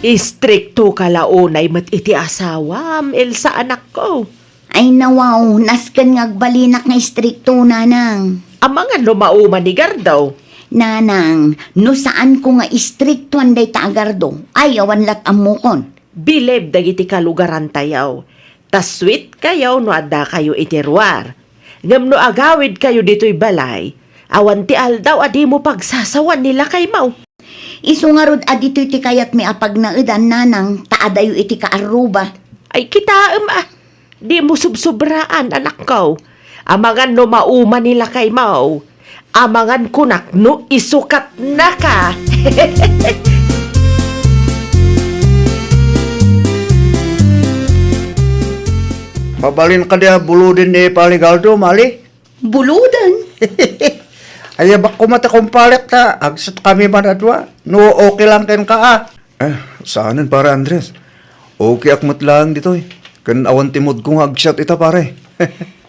Istriktoka la unay met iti asawam, Elsa, anakko. Ay, nawaw, nasken nga agbalinak nga istrikto, nanang. Amangan no mauma ni Gardo. Nanang, no saanko nga istriktoan dayta a Gardo, ay, awan lat ammokon. Bilib dagiti kalugarantayo, ta sweetkayo no addakayo iti ruar. Ngem no agawidkayo ditoy balay, awan ti aldaw a dimo pagsasawan ni lakaymo. Isu ngarud a ditoy ti kayatmi a pagnaedan, nanang, ta adayo iti kaarruba. Ay, kitaem a, dimo subsubraan, anakko. Amangan no mauma ni lakaymo. Amangan kunak no isukatnaka. Mabalin kadi a buloden ni Pare Gardo, Mali? Buloden? Ayabak koma ti kumparekta, agsiatkami man a dua. No okay lang kenka, a. Eh, saanen, Pare Andres. Okay ak met laeng ditoy. Ken awan ti moodko nga agsiat ita, pare.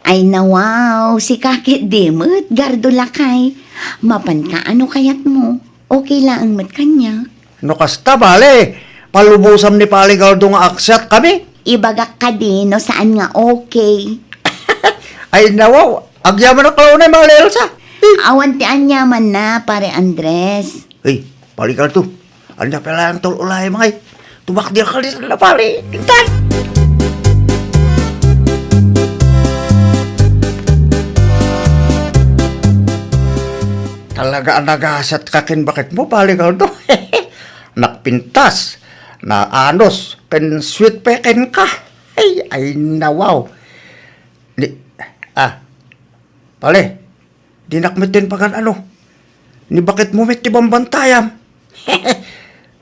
Ay, nawaw, sika ketdi met, Gardo lakay. Mapanka a no kayatmo. Okay laeng met kaniak. No kasta, pare, palubosam ni Pare Gardo nga agsiatkami. Ibagak kadi no saan nga okay. Ay, nawaw, agyamanak la unay, Mali Elsa. Awan ti aniamanna, Pare Andres. Hey, Pare Gardo, ania pay laeng tul-olayam ngay? Tumakder ka dita, pare. Intan! Talaga a nagasatka ken baketmo, Pare Gardo. Nakpintas, naanos, ken sweet pay kenka. Ay, ay, nawaw. Ni, ah, Pare, dinak metten pagan-ano. Ni baketmo met ti bambantayam.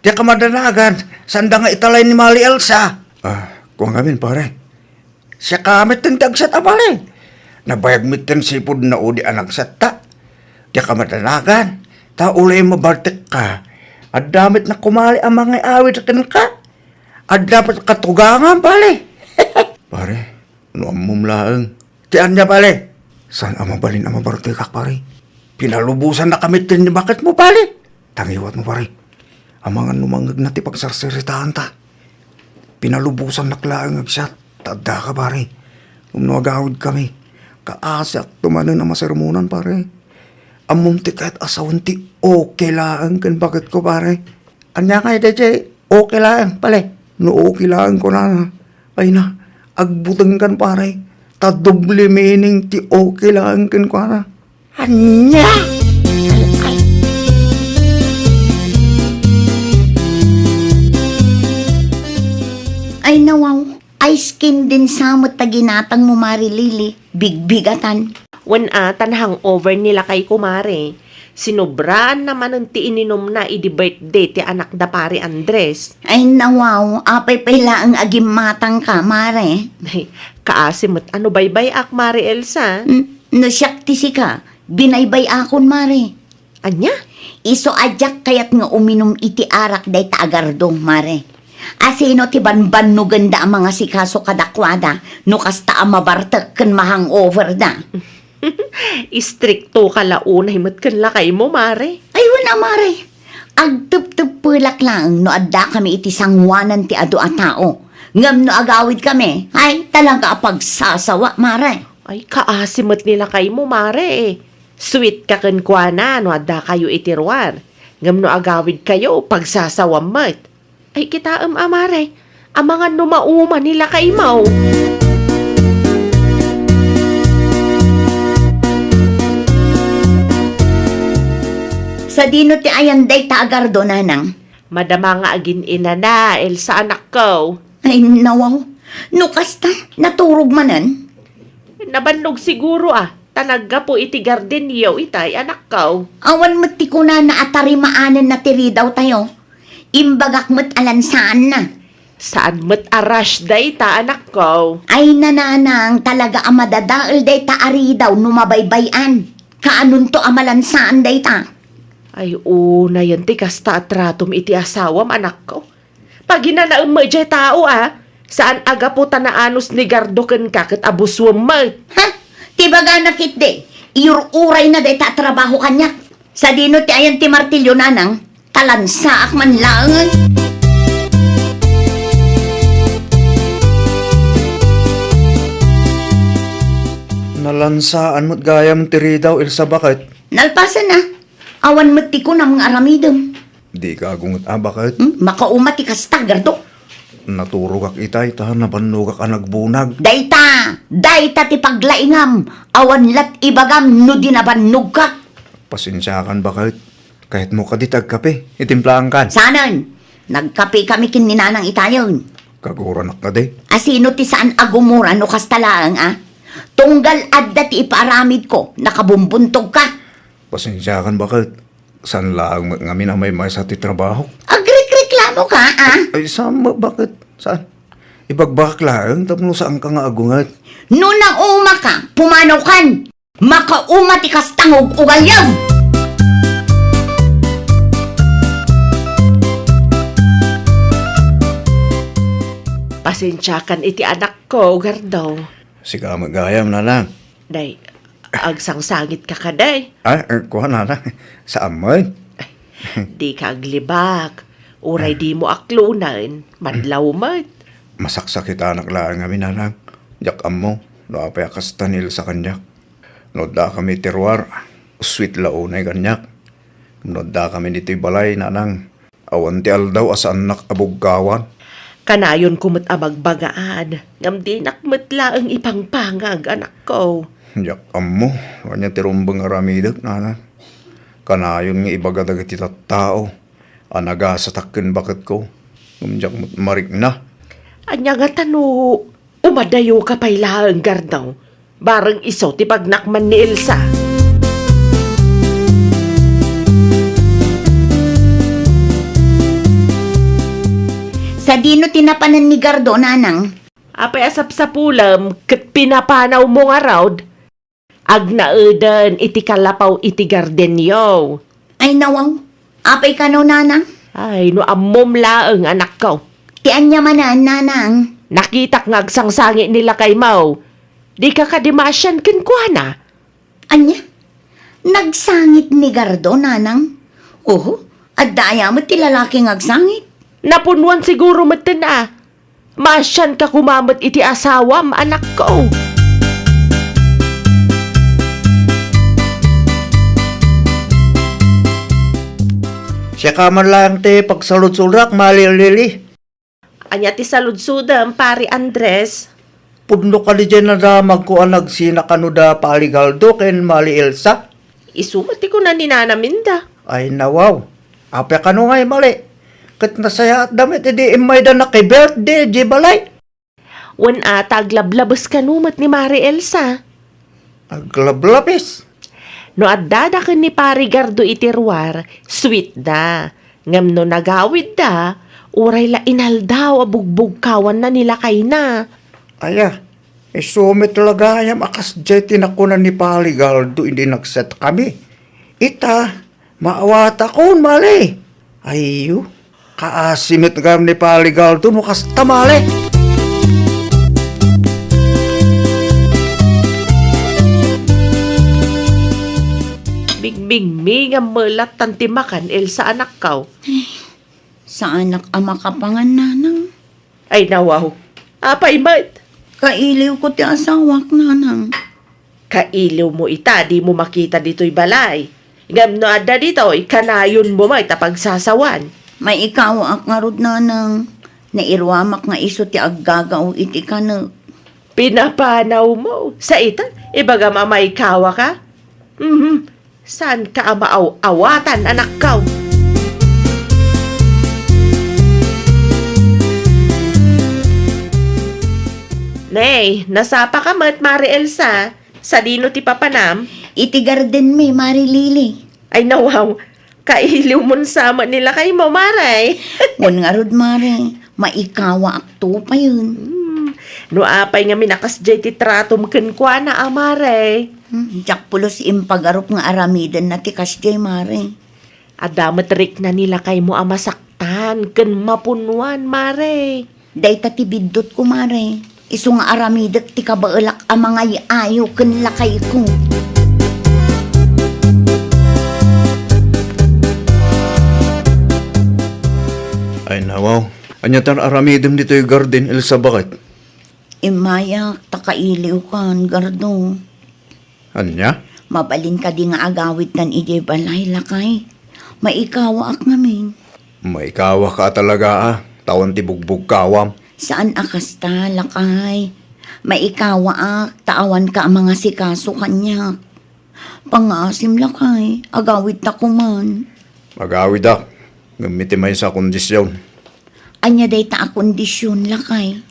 Diak a madanagan, saanda nga italay ni Mali Elsa. Ah, kua ngamin, pare. Siaka metten ti agsiat a, pare. Nabayag metten sipud na udi a nagsiatta. Diak a madanagan, ta uliyen mabaltekka. Adda met nakumali a mangiawid kenka. Adda pay katugangan, pare. Pare, no ammom laeng. Ti ania, pare? Saan a mabalin a mabartekak, pare? Pinalubosannak kami ti ni baketmo, pare. Tangiwatmo, pare. Amangan no mangngegna ti pagsarsaritaanta. Pinalubosannak laeng nga agsiat. Ta addaka, pare. Ngem no agawidkami, kaasiakto manen a masermonan, pare. Ammom ti kayat a sawen ti okay laeng ken baketko, pare. Ania ngay daydiay okay laeng, pare? No okay laeng kunana, ay na, agbutengkan, pare. Ta doble meaning ti okay laeng kenkuana. Ania? Ay, nawaw. Ice candy sa met ta ginatangmo, Mare Lily. Bigbigatan. Wen a, ta na-hangover ni lakayko, Mare. Sinobraanna manen ti ininumna idi birthday ti anakda Pare Andres. Ay, nawaw, apay pay laeng a gimmatangka, Mare? Ay, kaasi met a no baybay-ak, Mare Elsa. N-, no siak ti sika, binaybay-akon, Mare. Ania? Isu a diak kayat nga uminum iti arak dayta a Gardo, Mare. Asino ti banbannogenda a mangasikaso kadakuada no kasta a mabartek ken ma-hangover da? Istriktoka la unay met ken lakaymo, Mare. Ay, wen a, Mare. Agtepteppelak laeng no addakami iti sangoanan ti adu a tao. Ngem no agawidkami, ay, talaga a pagsasawa, Mare. Ay, kaasi met ni lakaymo, Mare. Sweet ka kenkuana no addakayo iti ruar. Ngem no agawidkayo, pagsasawam met. Ay, kitaem a, Mare. Amangan no mauma ni lakaymo. Sadino ti ayan dayta a Gardo, nanang? Madama nga agin-inana, Elsa, anakko. Ay, nawaw. No kasta, naturog manen? Nabannog siguro, a. Ta naggapu iti gardenyo itay, anakko. Awan met ti kunana a tarimaanenna ti ridawtayo. Imbagak met a lansaanna. Saan met a rush dayta, anakko. Ay, nanang, talaga a madadael dayta a ridaw no mabaybay-an. Kaanonto a malansaan dayta? Ay, unayen ti kasta a tratom iti asawam, anakko. Paginanaem met diay tao a, saan a gapu ta naanus ni Gardo kenka ket abusuem met. Ha? Ti bagana ketdi, iyur-urayna dayta a trabaho kaniak. Sadino ti ayan ti martilyo, nanang? Ta lansaak man laengen. Nalansaan met gayam ti ridaw, Elsa, baket? Nalpasen a. Awan met ti kunam nga aramidem. Dika agunget a, baket? Hmm? Makauma ti kasta, Gardo. Naturogak itay ta nabannogak a nagbunag. Dayta! Dayta ti paglaingam! Awan lat ibagam no di nabannogka. Pasensiakan, baket. Kayatmo kadi ti agkape? Itimplaankan. Saanen? Nagkapekami ken ni nanang itayen. Kaguranak kadi? Asino ti saan a gumura no kasta laeng a? Tunggal adda ti ipaaramidko, nakabumbuntogka. Pasensiakan, baket. Saan laeng met ngamin a maymaysa ti trabahok. Agrekreklamoka, a? Ay, saan met, baket? Saan? Ibagbagak laeng tapno saanka nga agunget. No naumaka, pumanaw kan! Makauma ti kasta nga ug-ugalyo! Pasensiakan iti anakko, Gardo. Sika met gayam, nanang. Day, agsangsangitka kadi? Ah, eh, kuan, nanang. Saan met? Dika aglibak. Uray dimo aklonen, madlaw met. Masaksakitanak laeng ngamin, nanang. Diak ammo no apay a kasta ni Elsa kaniak. No addakami iti ruar, sweet la unay kaniak. No addakami ditoy balay, nanang, awan ti aldaw a saannak a buggawan. Kanayonko met a bagbagaad, ngem dinak met laeng ipangpangag, anakko. Diak ammo, ania ti rumbeng nga aramidek, nanang. Kanayon nga ibaga dagiti tattao a nagasatak ken baketko, ngem diak met marikna. Ania ngata no umadayoka pay laeng, Gardo? Bareng isu ti pagnakman ni Elsa. Sadino ti napanen ni Gardo, nanang? Apay a sapsapulem ket pinapanawmo ngarud? Agnaeden iti kalapaw iti gardenyo. Ay, nawaw. Apay kano, nanang? Ay, no ammom laeng, anakko. Ti ania manen, nanang? Nakitak nga agsangsangit ni lakaymo. Dika kadi maasian kenkuana? Ania? Nagsangit ni Gardo, nanang? Oho, adda aya met ti lalaki nga agsangit? Napunuan siguro metten a. Maasianka koma met iti asawam, anakko. Siaka man laeng ti pagsaludsodak, Mali Lili. Ania ti saludsodem, Pari Andres? Pudno kadi diay nadamagko a nagsina kano da Pali Gardo ken Mali Elsa? Isu met ti kuna ni Nana Minda. Ay, nawaw. Apay kano ngay, Mali? Ket nasayaatda met idi immayda naki-birthday diay balay. Wen a, ta aglablabes kano met ni Mari Elsa. Aglablabes? No addada ken ni Pari Gardo iti ruar, sweet da. Ngem no nagawidda, uray la inaldaw a bugbugkawanna ni lakayna. Aya, isu met la gayam a kasdiay ti nakuna ni Pari Gardo idi nagsetkami. Ita, maawatakon, Mali. Ayyo, kaasi met gayam ni Pari Gardo no kasta, Mali. Bigbigmi nga melattan ti makan, Elsa, anakko. Saanak a makapangan, nanang. Ay, nawaw. Apay met? Kailiwko ti asawak, nanang. Kailiwmo ita, dimo makita ditoy balay. Ngem no adda ditoy, kanayonmo met a pagsasawan. Maikawaak ngarud, nanang. Nairuamak nga isu ti aggagaw iti kanek. Pinapanawmo? Sa ita, ibagam a maikawaka? Mhm. Saanka a maaw-awatan, anakko. Nay, nasapaka met, Mari Elsa. Sadino ti papanam? Iti gardenmi, Mari Lili. Ay, nawaw. Kailiwmon sa met ni lakaymo, Mari. Wen ngarud, Mari. Maikawaak to payen. Hmm. No apay ngamin a kasdiay ti tratom kenkuana a, Mari? Hmm, diak pulos impagarup nga aramidenna ti kasdiay, Mari. Adda met rikna ni lakaymo a masaktan ken mapunuan, Mari. Dayta ti biddutko, Mari. Isu nga aramidek ti kabaelak a mangay-ayo ken lakayko. Ay, nawaw. Ania tan aramidem ditoy garden, Elsa, baket? Immayak ta kailiwkan, Gardo. Ania? Mabalin kadi nga agawidkan idiay balay, lakay? Maikawaak ngamin. Maikawaka a talaga, a, ta awan ti bugbugkawam. Saan a kasta, lakay. Maikawaak ta awanka a mangasikaso kaniak. Pangngaasim, lakay, agawidta koman. Agawidak, ngem iti maysa a kondision. Ania dayta a kondision, lakay?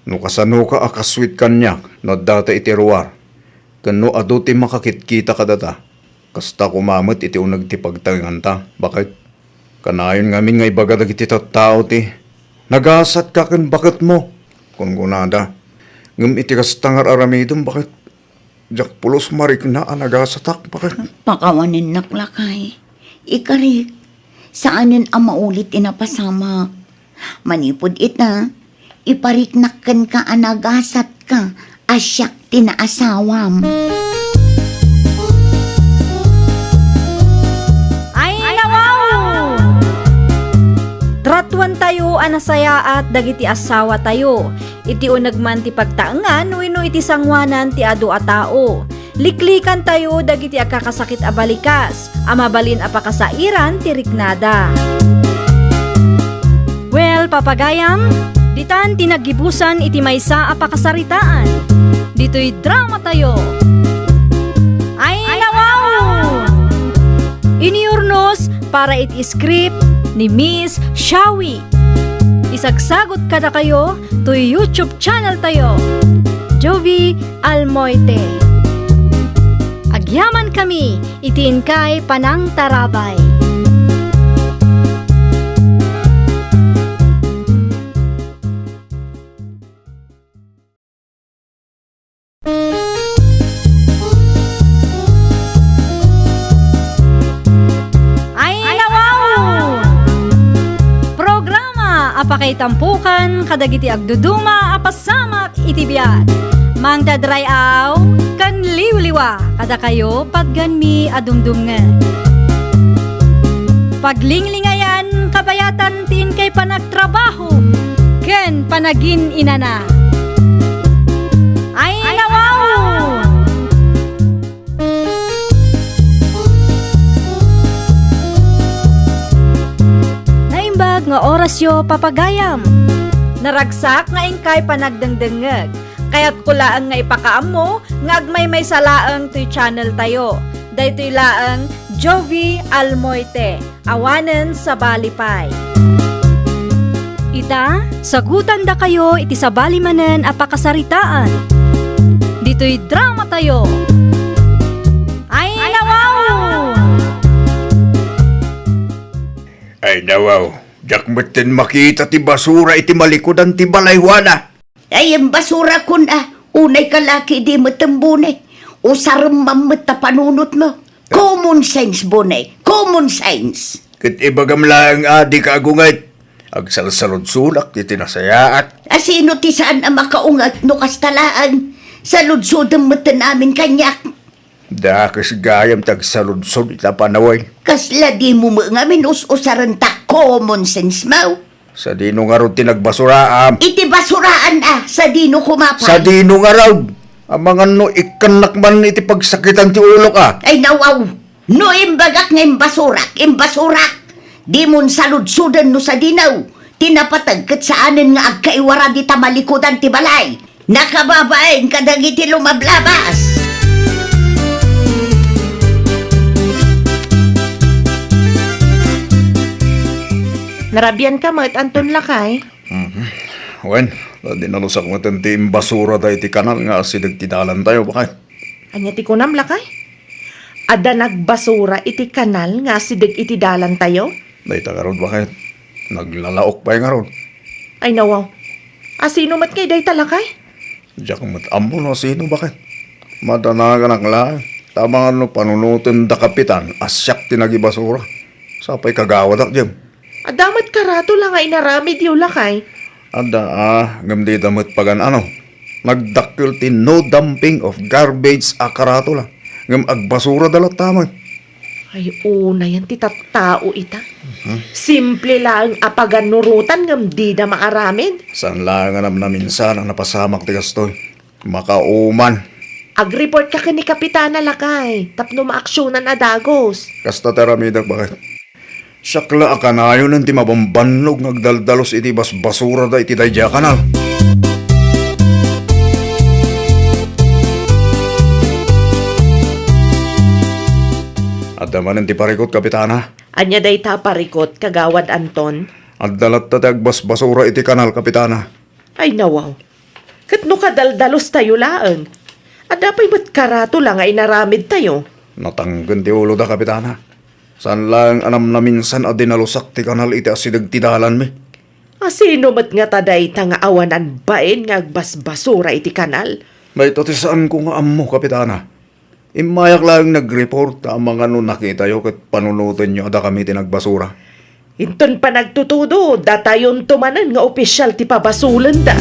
No kasanoka a kasweet kaniak no addata iti ruar, ken no adu ti makakitkita kadata, kasta koma met iti uneg ti pagtalinganta, baket? Kanayon ngamin nga ibaga dagiti tattao ti, "Nagasatka ken baketmo," kunkunada. Ngem iti kasta nga ar-aramidem, baket? Diak pulos marikna a nagasatak, baket? Pakawanennak, lakay. Ikarik, saanen a maulit ti napasamak. Manipud ita, ipariknak kenka a nagasatka a siak ti naasawam. Ay, nawaw! Tratuantayo a nasayaat dagiti asawatayo. Iti uneg man ti pagtaengan wenno iti sangoanan ti adu a tao. Liklikantayo dagiti agkakasakit a balikas a mabalin a pakasairan ti riknada. Well, papagayam, ditan ti naggibusan iti maysa a pakasaritaan. Ditoy dramatayo. Ay, nawaw! Iniurnos para iti script ni Miss Shawi. Isagsagot kadakayo toy YouTube channel tayo, Jovie Almoite. Agyamankami iti inkay panangtarabay. Ay, nawaw! Programa a Pakaitampukan kadagiti agduduma a pasamak iti biag. Mangted ray-aw ken liwliwa kadakayo patganmi a dumdumngeg. Paglinglingayan kabayatan ti inkay panagtrabaho ken panagin-inana. Ay, nawaw! Naimbag nga orasyo, papagayam. Naragsak nga inkay panagdengdengngeg. Kayatko laeng nga ipakaammo nga agmaymaysa laeng toy channel tayo. Daytoy laeng Jovi Almoite. Awanen sabali pay. Ita, sagutandakayo iti sabali manen a pakasaritaan. Ditoy drama tayo. Ay, nawaw! Ay, nawaw, diak metten makita ti basura iti malikudan ti balay, Juana. Ay, imbasurakon a, unay ka laki di met Bone. Usarem man met ta panunotmo. Common sense, Bone. Common sense. Ket ibagam laeng a dika agunget. Agsalsaludsodak iti nasayaat. A, sino ti saan a makaunget no kasta laeng? Saludsodem metten amin kaniak. Dakes gayam ti agsaludsod ita panawen. Kasla dimo met ngamin us-usaren ta common sense mo? Sadino ngarud ti nagbasuraam? Iti basuraam a, sadino koma pay? Sadino ngarud? Amangan no ikkannak man iti pagsakitan ti ulok a. Ay, nawaw! No imbagak nga imbasurak, imbasurak! Dimon saludsoden no sadino. Ti napateg ket saanen nga agkaiwara dita malikudan ti balay. Nakababain kadagiti lumablabas. Narabianka met, Anton, lakay? Mhm. Wen, ta dinalusak met ti imbasurada iti kanal nga asideg ti dalantayo, bakay. Ania ti kunam, lakay? Adda nagbasura iti kanal nga asideg iti dalantayo? Dayta ngarud, bakay. Naglalaok pay ngarud. Ay, nawaw. A, sino met ngay dayta, lakay? Diak met ammo no sino, bakay. Madanaganak laeng. Ta amangan no panunoten da kapitan a siak ti nagibasura. Sapay kagawadak, Jem. Adda met karatula nga inaramidyo, lakay? Adda, a, ngem dida met pagan-ano. Nagdakkel ti no dumping of garbage a karatula. Ngem agbasurada latta met. Ay, unayan ti tattao ita. Mhm. Simple laeng a paganurotan ngem dida maaramid. Saan laeng a namnaminsan a napasamak ti kastoy. Makauman. Ag-report ka ken ni Kapitana, lakay, tapno maaksionan a dagus. Kasta ti aramidek, bakay. Siak la a kanayonen ti mabambannog nga agdaldalos iti basbasurada iti daydiay a kanal. Adda manen ti parikut, Kapitana. Ania dayta a parikut, Kagawad Anton? Adda latta ti agbasbasura iti kanal, Kapitana. Ay, nawaw. Ket no kadaldalos tayo laeng, adda pay met karatula nga inaramid tayo. Natangken ti uloda, Kapitana. Saan laeng a namnaminsan a dinalusak ti kanal iti asideg ti dalanmi. A, sino met ngata dayta nga awanan bain nga agbasbasura iti kanal? Dayta ti saanko nga ammo, Kapitana. Immayak laeng nag-report ta amangan no nakitayo ket panunotenyo a dakami ti nagbasura. Inton panagtutudo, datayonto manen nga opisyal ti pabasolenda.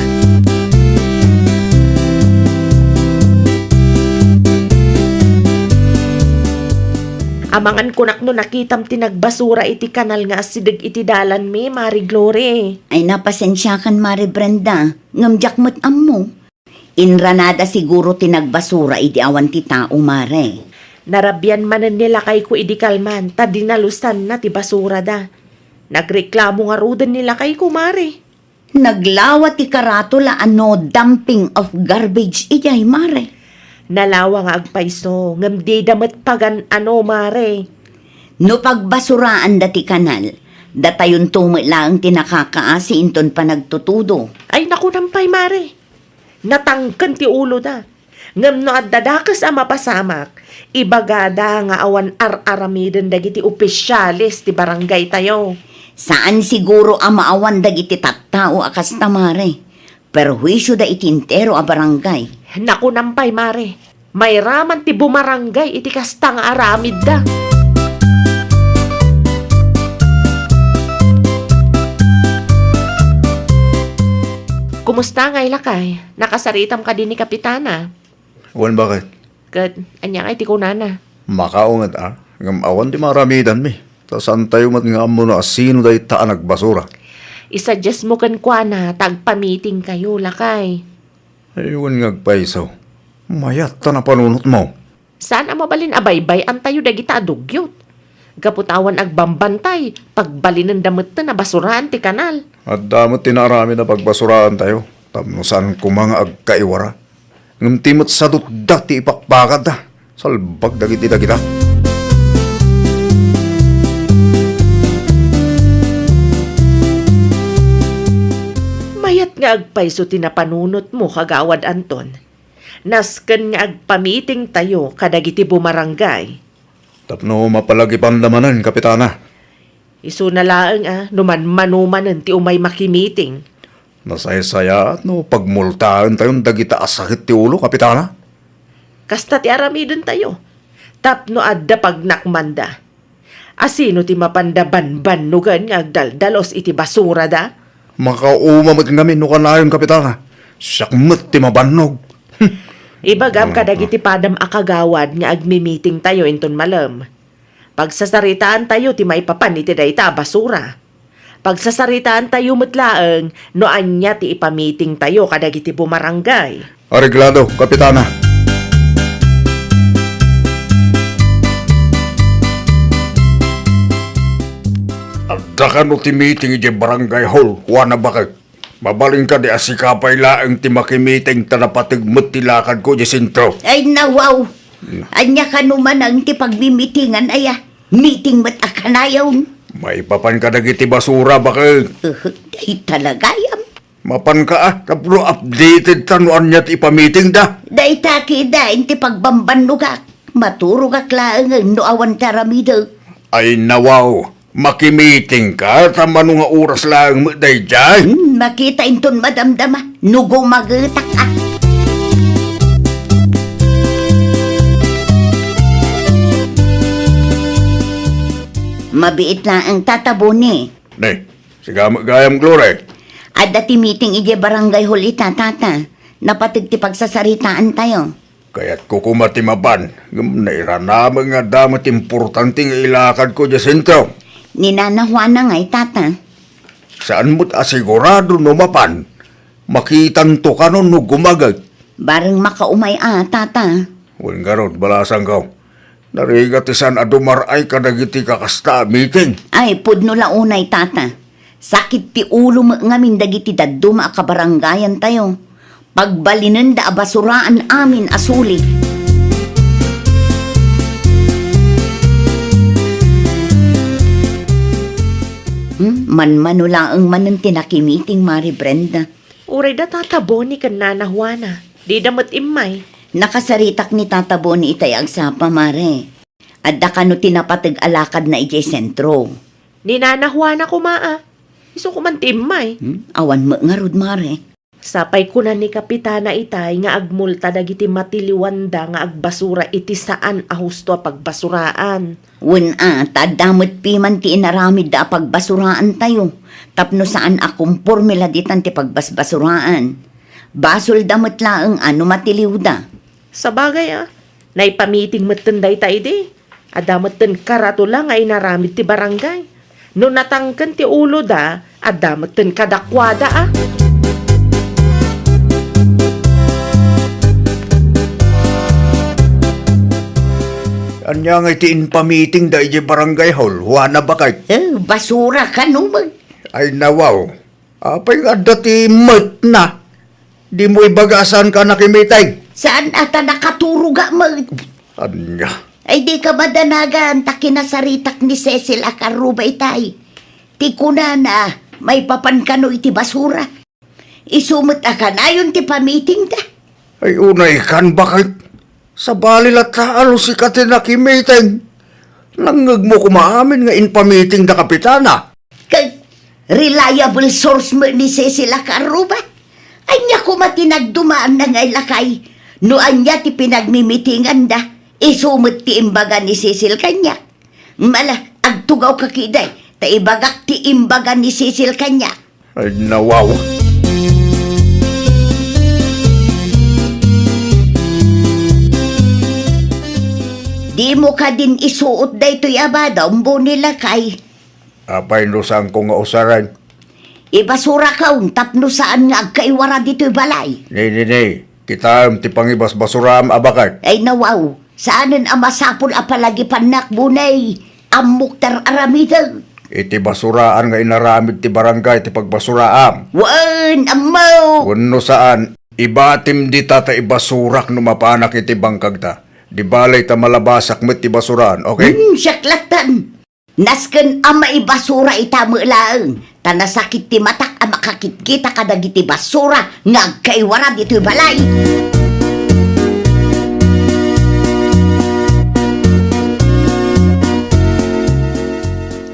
Amangan kunak no nakitam ti nagbasura iti kanal nga asideg iti dalanmi, Mari Glory. Ay, napasensiakan, Mari Brenda, ngem diak met ammo. Inranada siguro ti nagbasura idi awan ti tao, Mare. Narabian manen ni lakayko idi kalman ta dinalusanna ti basurada. Nagreklamo ngaruden ni lakayko, Mare. Naglawa ti karatula a no dumping of garbage idiay, Mare. Nalawa nga agpayso, ngem dida met pagan-ano, Mare. No pagbasuraanda ti kanal, datayonto met laeng ti nakakaasi inton panagtutudo. Ay, nakunam pay, Mare. Natangken ti uloda. Ngem no adda dakes a mapasamak, ibagada nga awan ar-aramiden dagiti opisyales ti barangaytayo. Saan siguro a maawan dagiti tattao a kasta, Mare. Perhuisioda iti entero a barangay. Nakunam pay, Mare. Mairaman ti bumarangay iti kasta nga aramidda. Kumusta ngay, lakay? Nakasaritam kadi ni Kapitana? Wen, baket? Ket ania ngay ti kunana? Makaunget a, ngem awan ti maaramidanmi. Ta saantayo met nga ammo no asino dayta a nagbasura. Isuggest mo kenkuana ta agpamitingkayo, lakay. Ay, wen nga agpayso. Mayat ta napanunotmo. Saan a mabalin a baybay-antayo dagita a dugyot. Gapu ta awan agbambantay, pagbalinenda metten a basuraan ti kanal. Adda met ti naaramid a pagbasuraantayo, tapno saan koma nga agkaiwara. Ngem ti met sadutda ti ipakpakadda, salbag dagiti dagita. Mayat nga agpayso ti napanunotmo, Kagawad Anton. Nasken nga agpamitingtayo kadagiti bumarangay. Tapno mapalagipanda manen, Kapitana. Isuna laeng a, no manmanumanen ti umay makimiting. Nasaysayaat no pagmultaentayon dagita a sakit ti ulo, Kapitana. Kasta ti aramidentayo. Tapno adda pagnakmanda. Asino ti mapanda banbannogan nga agdaldalos iti basurada? Makauma met ngamin no kanayon, Kapitana. Siak met ti mabannog. Ibagam kadagiti padam a kagawad nga agmimitingtayo inton malem. Pagsasaritaantayo ti maipapan iti dayta a basura. Pagsasaritaantayo met laeng no ania ti ipamitingtayo kadagiti bumarangay. Areglado, Kapitana. Adda kano ti meeting idiay barangay hall, Juana Bakek? Mabalin kadi a sika pay laeng ti makimiting ta napateg met ti lakadko idiay sentro? Ay, nawaw! Ania kano manen ti pagmimitingan aya? Meeting met a kanayon. Maipapan kadagiti basura, Bakek? Uhu, ay talagayam. Mapanka a, tapno updated ta no ania ti ipamitingda. Dayta kida iti pagbambannogak. Maturogak laengen no awan ti aramidek. Ay, nawaw, makimitingka ta mano nga oras laeng met daydiay? Hmm, makita inton madamdama no gumagetak a. Mabiit laeng, Tata Boni. Ne, sika met gayam, Glory. Adda ti meeting idiay barangay hall ita, Tata. Napateg ti pagsasaritaantayo. Kayatko koma ti mapan, ngem nairanamek nga adda met importante nga ilakadko idiay sentro. Ni Nana Juana ngay, Tata. Saan met a sigurado no mapan, makitanto kano no gumagek. Bareng makaumay a, Tata. Wen garud, balasangko. Narigat ti saan a dumar-ay kadagiti kakasta a meeting. Ay, pudno la unay, Tata. Sakit ti ulo met ngamin dagiti dadduma a kabarangayantayo. Pagbalinenda a basuraan amin a suli. Hmm, manmano laeng manen ti nakimiting, Mari Brenda. Uray da Tata Boni ken Nana Juana, dida met immay. Nakasaritak ni Tata Boni itay agsapa, Mare. Adda kano ti napateg a lakadna idiay sentro? Ni Nana Juana koma a. Isu koman ti immay. Hmm? Awan met ngarud, Mare. Sapay kuna ni Kapitana itay nga agmulta dagiti matiliwanda nga agbasura iti saan a husto a pagbasuraan. Wen a, ta adda met piman ti inaramidda a pagbasuraantayo, tapno saan a komporme la ditan ti pagbasbasuraan. Basolda met laeng a no matiliwda. Sabagay a, naipamiting metten dayta idi. Adda metten karatula nga inaramid ti barangay. No natangken ti uloda, adda metten kadakuada a. Ania ngay ti impamitingda idiay barangay hall, Juana Bakay? Eh, basura kano met. Ay, nawaw. Apay nga adda ti metna? Dimo ibaga a saanka a nakimiting? Saan a ta nakaturogak met. Ania? Ay, dika madanagan ta kinasaritak ni Cecil a Carruba itay. Ti kunana, maipapan kano iti basura. Isu met a kanayon ti pamitingda. Ay, unay kan, Bakay. Sabali latta a no sika ti nakimiting. Nangngegmo koma amin nga impamiting da Kapitana. Ket reliable source met ni Cecil a Carruba. Ania koma ti nagdumaanna ngay, lakay? No ania ti pinagmimitinganda, isu met ti imbaga ni Cecil kaniak. Mala, agtugawka ketdi, ta ibagak ti imbaga ni Cecil kaniak. Ay, nawaw. Dimo kadin isuot daytoy a badom, Boni lakay? Apay no saanko nga usaren? Ibasurakon tapno saan nga agkaiwara ditoy balay. Ni, ni, ni. Kitaem ti pangibasbasuraam a baket. Ay, nawaw. Saanen a masapul a palagipannak, Boni. Ammok ti ar-aramidek. Iti basuraan nga inaramid ti barangay ti pagbasuraam. Wen, ammo. Wenno saan, ibatim dita ta ibasurak no mapanak iti bangkagta. Di balay ta malabasak met ti basuraan, okay? Hmm, siak lattan. Nasken a maibasura ita met laeng, ta nasakit ti matak a makakitkita kadagiti basura nga agkaiwara ditoy balay.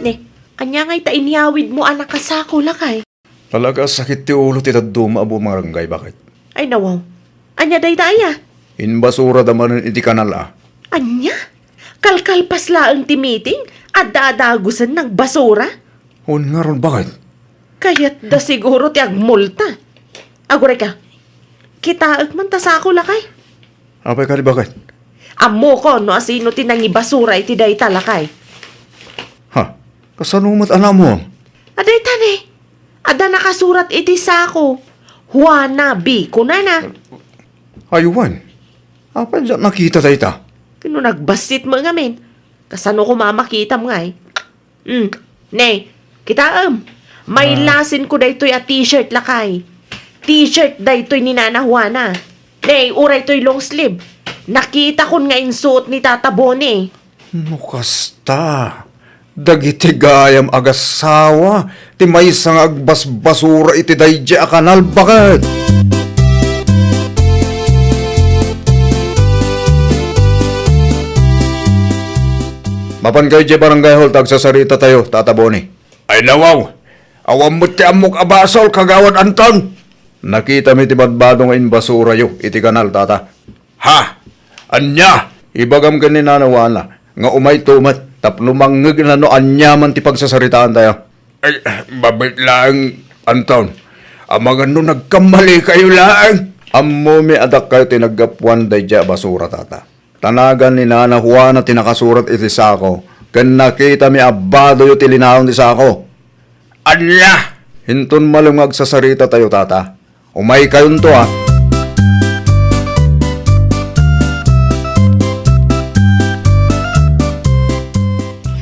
Ne, ania ngay ta inyawidmo a nakasako, lakay? Talaga a sakit ti ulo ti dadduma a bumarangay, baket. Ay, nawaw. Ania dayta aya? Inbasurada manen iti kanal a. Ania? Kalkalpas laeng ti meeting, adda a dagusen nagbasura? Wen ngarud, baket? Kayatda siguro ti agmulta. Aguray ka. Kitaek man ta sako, lakay. Apay kadi, baket? Ammokon no asino ti nangibasura iti dayta, lakay. Ha? Kasano met a naammo? A dayta ne. Adda nakasurat iti sako. Juana B, kunana. Ay, wen. Apay diak nakita dayta? Ket no nagbassit met ngamin, kasano koma a makitam ngay? Mm. Ne, kitaem. May Ah. lasinko daytoy a t-shirt, lakay. T-shirt daytoy ni Nana Juana. Ne, uray toy long sleeve. Nakitakon nga insuot ni Tata Boni. No kasta, dagiti gayam agassawa ti maysa nga agbasbasura iti daydiay a kanal, baket. Mapan kayo idiay barangay hall ta agsasaritatayo, Tata Boni. Ay, nawaw! Awan met ti ammok a basol, Kagawad Anton! Nakitami ti badbado nga imbasurayo iti kanal, Tata. Ha? Ania? Ibagam ken ni Nana Juana nga umayto met tapno mangngegna no aniaman ti pagsasaritaantayo. Ay, mabiit laeng, Anton. Amangan no nagkammalikayo laeng. Ammomi a dakkayo ti naggapuan daydiay a basura, Tata. Ta nagan ni Nana Juana ti nakasurat iti sako, ken nakitami a badoyo ti linaon ti sako. Ania? Inton malem nga agsasaritatayo, Tata. Umaykayonto, a.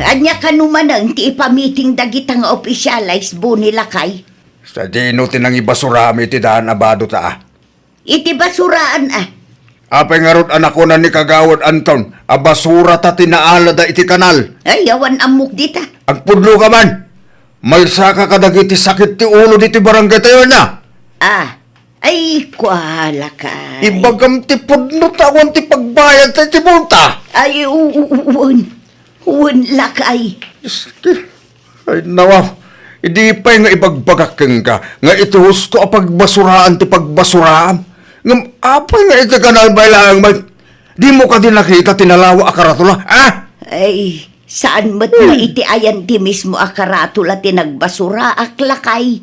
Ania kano manen ti ipamiting dagita nga opisyales, Boni lakay? Sadino ti nangibasurami iti daan a badota, a? Iti basuraan, a. Apay ngarud a nakunan ni Kagawad Anton a basurata ti naalada iti kanal? Ay, awan ammok dita. Agpudno ka man! Maysaka kadagiti sakit ti ulo ditoy barangaytayo, ania? A, ay, kua, lakay. Ibagam ti pudno ta awan ti pagbayadta iti multa. Ay, u-, u-, u-, wen. Wen, lakay. Iski. Ay, nawa, idi pay nga ibagbagak kenka nga iti husto a pagbasuraan ti pagbasuraam. Ngem apay nga iti kanal pay laeng met? Dimo kadi nakita ti nalawa a karatula, a? Ay, saan met nga Hmm. iti ayan ti mismo a karatula ti nagbasuraak, lakay.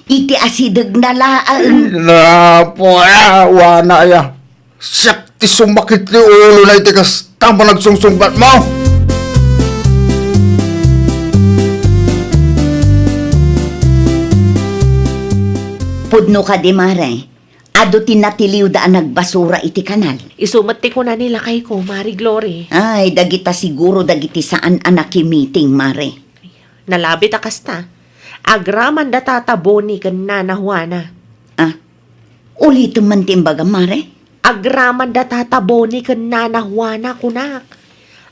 Iti asidegna laeng. Napo, a, wana aya. Siak ti sumakit ti ulona iti kasta a panagsungsungbatmo. Pudno kadi, Mare? Adu ti natiliwda a nagbasura iti kanal. Isu met ti kuna ni lakayko, Mare Glory. Ay, dagita siguro dagiti saan a nakimiting, Mare. Nalabit a kasta. Agraman da Tata Boni ken Nana Juana. A, ulitem man ti imbagam, Mare. Agraman da Tata Boni ken Nana Juana, kunak.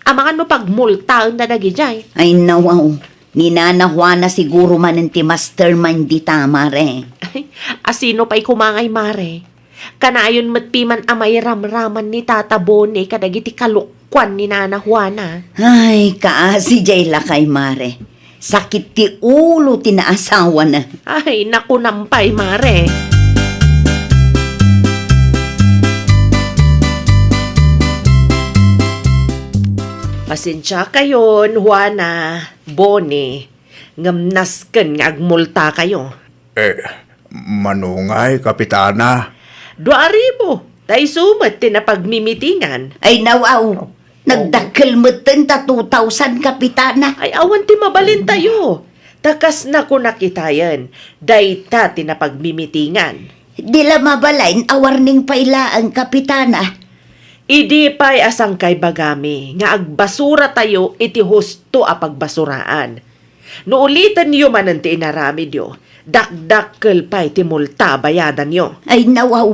Amangan no pagmultaenda dagidiay. Ay, nawaw. Ni Nana Juana siguro manen ti mastermind dita, Mare. Ay, asino pay koma ngay, Mare? Kanayon met piman a mairamraman ni Tata Boni kadagiti kalukkuan ni Nana Juana. Ay, kaasi jay lakay, Mare. Sakit ti ulo ti naasawana. Ay, nakunam pay, Mare. Pasensiakayon, Juana, Boni, ngem nasken nga agmultakayo. Eh, Mano ngay, Kapitana? Dua a ribu, ta isu met ti napagmimitingan. Ay, nawaw. Nagdakkel metten ta two thousand, Kapitana. Ay, awan ti mabalintayo. Ta kas nakunak itayen, dayta ti napagmimitingan. Di la mabalin a warning pay laeng, Kapitana. Idi pay a sangkaibagami nga agbasuratayo iti husto a pagbasuraan. No ulitenyo manen ti inaramidyo, dakdakkel pay ti multa a bayadanyo. Ay, nawaw.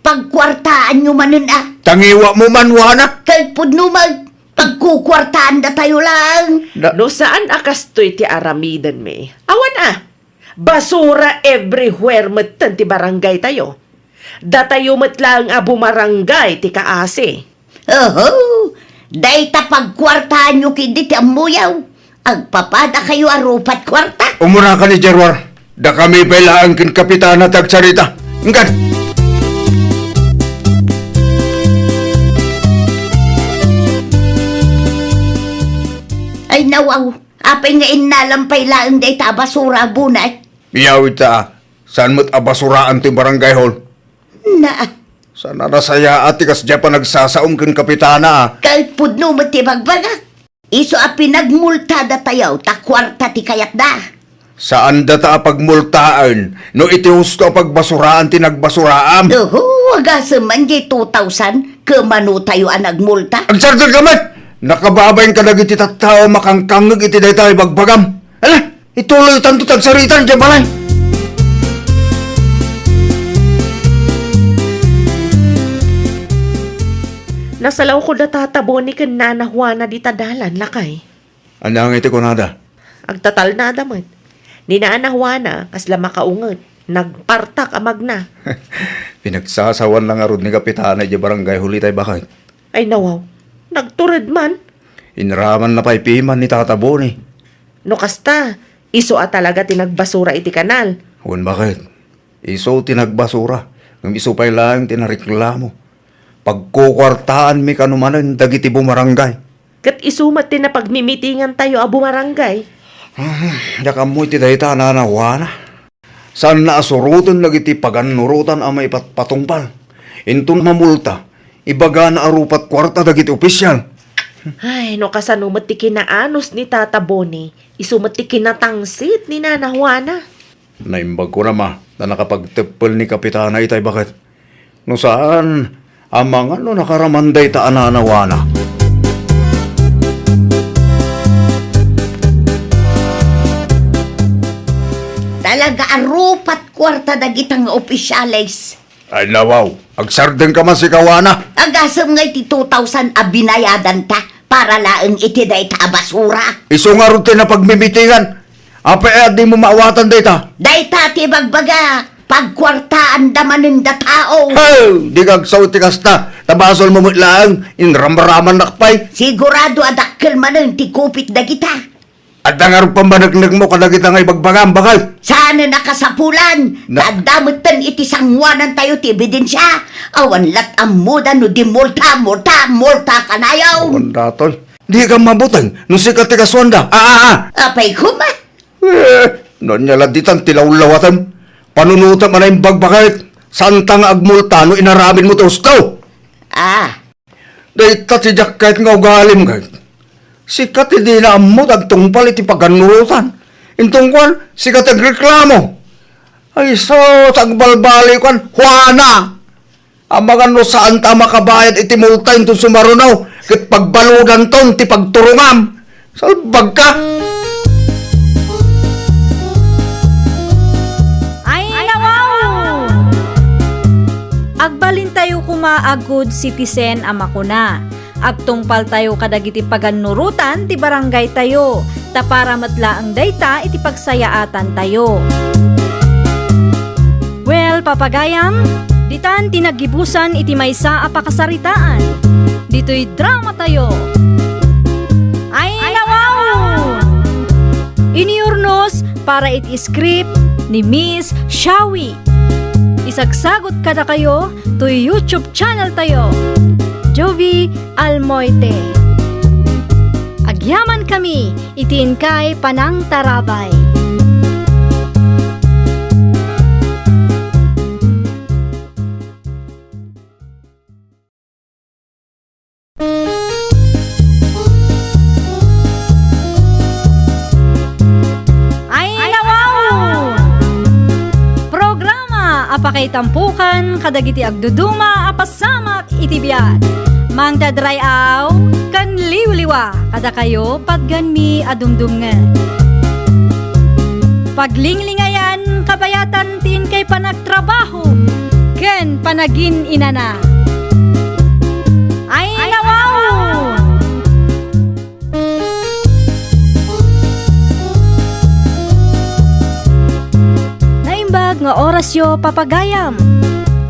Pagkuartaanyo manen a. Tangiwatmo man, Juana. Ket pudno met, pagkukuartaandatayo laeng. Da- No saan a kastoy ti aramidenmi, awan a. Basura everywhere metten ti barangaytayo. Datayo met laeng a bumarangay ti kaasi. Oho, dayta pagkuartaanyo ketdi ti ammoyo. Agpapadakayo a rupat kuarta. Umuna ka ni Gerwar. Dakami pay laeng ken Kapitana ti agsarita. Inkan. Ay, nawaw. Apay nga innalam pay laeng dayta a basura a bunay? Yaw ita, saan met a basuraan ti barangay hall? Na. Saan a nasayaat ti kasdiay a panagsasaom ken Kapitana a. Ket pudno met ti bagbagak. Isu a pinagmultadatayo ta kuarta ti kayatda. Saandata a pagmultaen no iti husto a pagbasuraan ti nagbasuraam. Oho, agasem man diay two thousand, kumanotayo a nagmulta? Agsardeng ka met! Nakababain kadagiti tattao a makangkangngeg iti dayta a ibagbagam. Ala, ituloytanto ti agsarita idiay balay. Nasalawko da Tata Boni ken Nana Juana dita dalan, lakay. Ania ngay ti kunada? Agtatalnada met. Ni Nana Juana, kasla makaunget. Nagpartak a magna. Pinagsasawan la ngarud ni Kapitana idiay barangay hall itay baket. Ay, nawaw. Nagtured man. Inramanna pay piman ni Tata Boni. No kasta, isu a talaga ti nagbasura iti kanal. Wen, baket. Isu ti nagbasura, ngem isu pay laeng ti nareklamo. Pagkukuartaanmi kano manen dagiti bumarangay. Ket isu met ti napagmimitingantayo a bumarangay. Diak ammo iti dayta a nanawana. Saanna a suroten dagiti pagannurotan a maipatpatungpal. Inton mamulta, ibagana a rupat kuarta dagiti opisial. Ay, no kasano met ti kinaanus ni Tata Boni, isu met ti kinatangsit ni Nana Juana. Naimbag ko na, ma, ta nakapagteppel ni Kapitana itay baket. No saan, amangan no nakaraman dayta a nanawana. Talaga a rupat kuarta dagita nga opisyales. Ay, nawaw, agsardeng ka man sika, Juana. Agasem ngay ti two thousand a binayadanta para laeng iti dayta a basura. Isu ngarud ti napagmimitingan. Apay a dimo maawatan dayta? Dayta ti ibagbaga, pagkuartaanda manen da tao. Hey! Dika agsao iti kasta, ta basolmo met laeng, inramramannak pay. Sigurado a dakkel manen ti kupit dagita. Adda ngarud pammaneknekmo kadagita nga ibagbagam, baket? Saanen a kasapulan, Na- ta adda metten iti sangoanantayo ti ebidensia. Awan lat ammoda no di multa, multa, multa kanayon. Awan datoy. Dika mabuteng no sika ti kasuanda. Ah, ah, ah. Apay koma? Eh, no ania la ditan ti lawlawatem? Panunotem a naimbag, baket. Saanta nga agmulta no inaramidmo ti husto. Ah. Dayta ti diak ket nga ugalim, ket. Sika ti dina ammo ti agtungpal iti pagannurotan. Inton kuan, sika ti agreklamo. Ay, sus, agbalbaliwkan, Juana! Amangan no saanta a makabayad iti multa inton sumaruno, ket pagbaludanton ti pagturongam. Salbagka! Ay, nawaw! Agbalintayo koma a good citizen a makuna, agtungpaltayo kadagiti pagannurotan ti barangaytayo, ta para met laeng dayta iti pagsayaatantayo. Well, papagayam, ditan ti naggibusan iti maysa a pakasaritaan. Ditoy dramatayo. Ay, nawaw! Iniurnos para iti script ni Miss Shawi. Isagsagot kadakayo toy YouTube channel tayo, Jovi Almoite. Agyamankami iti inkay panangtarabay. Pakaitampukan kadagiti agduduma a pasamak iti biag. Mangted ray-aw ken liwliwa kadakayo patgenmi a dumdumngeg. Paglinglingayan kabayatan ti inkay panagtrabaho ken panagin-inana. Ay, nawaw! Naimbag nga orasyo, papagayam.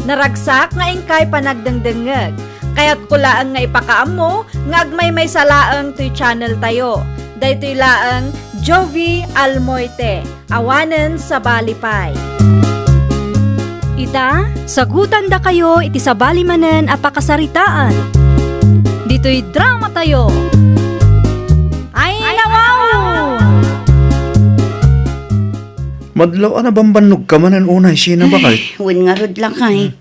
Naragsak nga inkay panagdengdengngeg. Kayatko laeng nga ipakaammo nga agmaymaysa laeng toy channel tayo. Daytoy laeng Jovi Almoite. Awanen sabali pay. Ita, sagutandakayo iti sabali manen a pakasaritaan. Ditoy drama tayo. Ay, nawaw! Madlaw a nabambannogka manen unay, Sheena, bakay? Ay, wen ngarud, lakay. Hmm.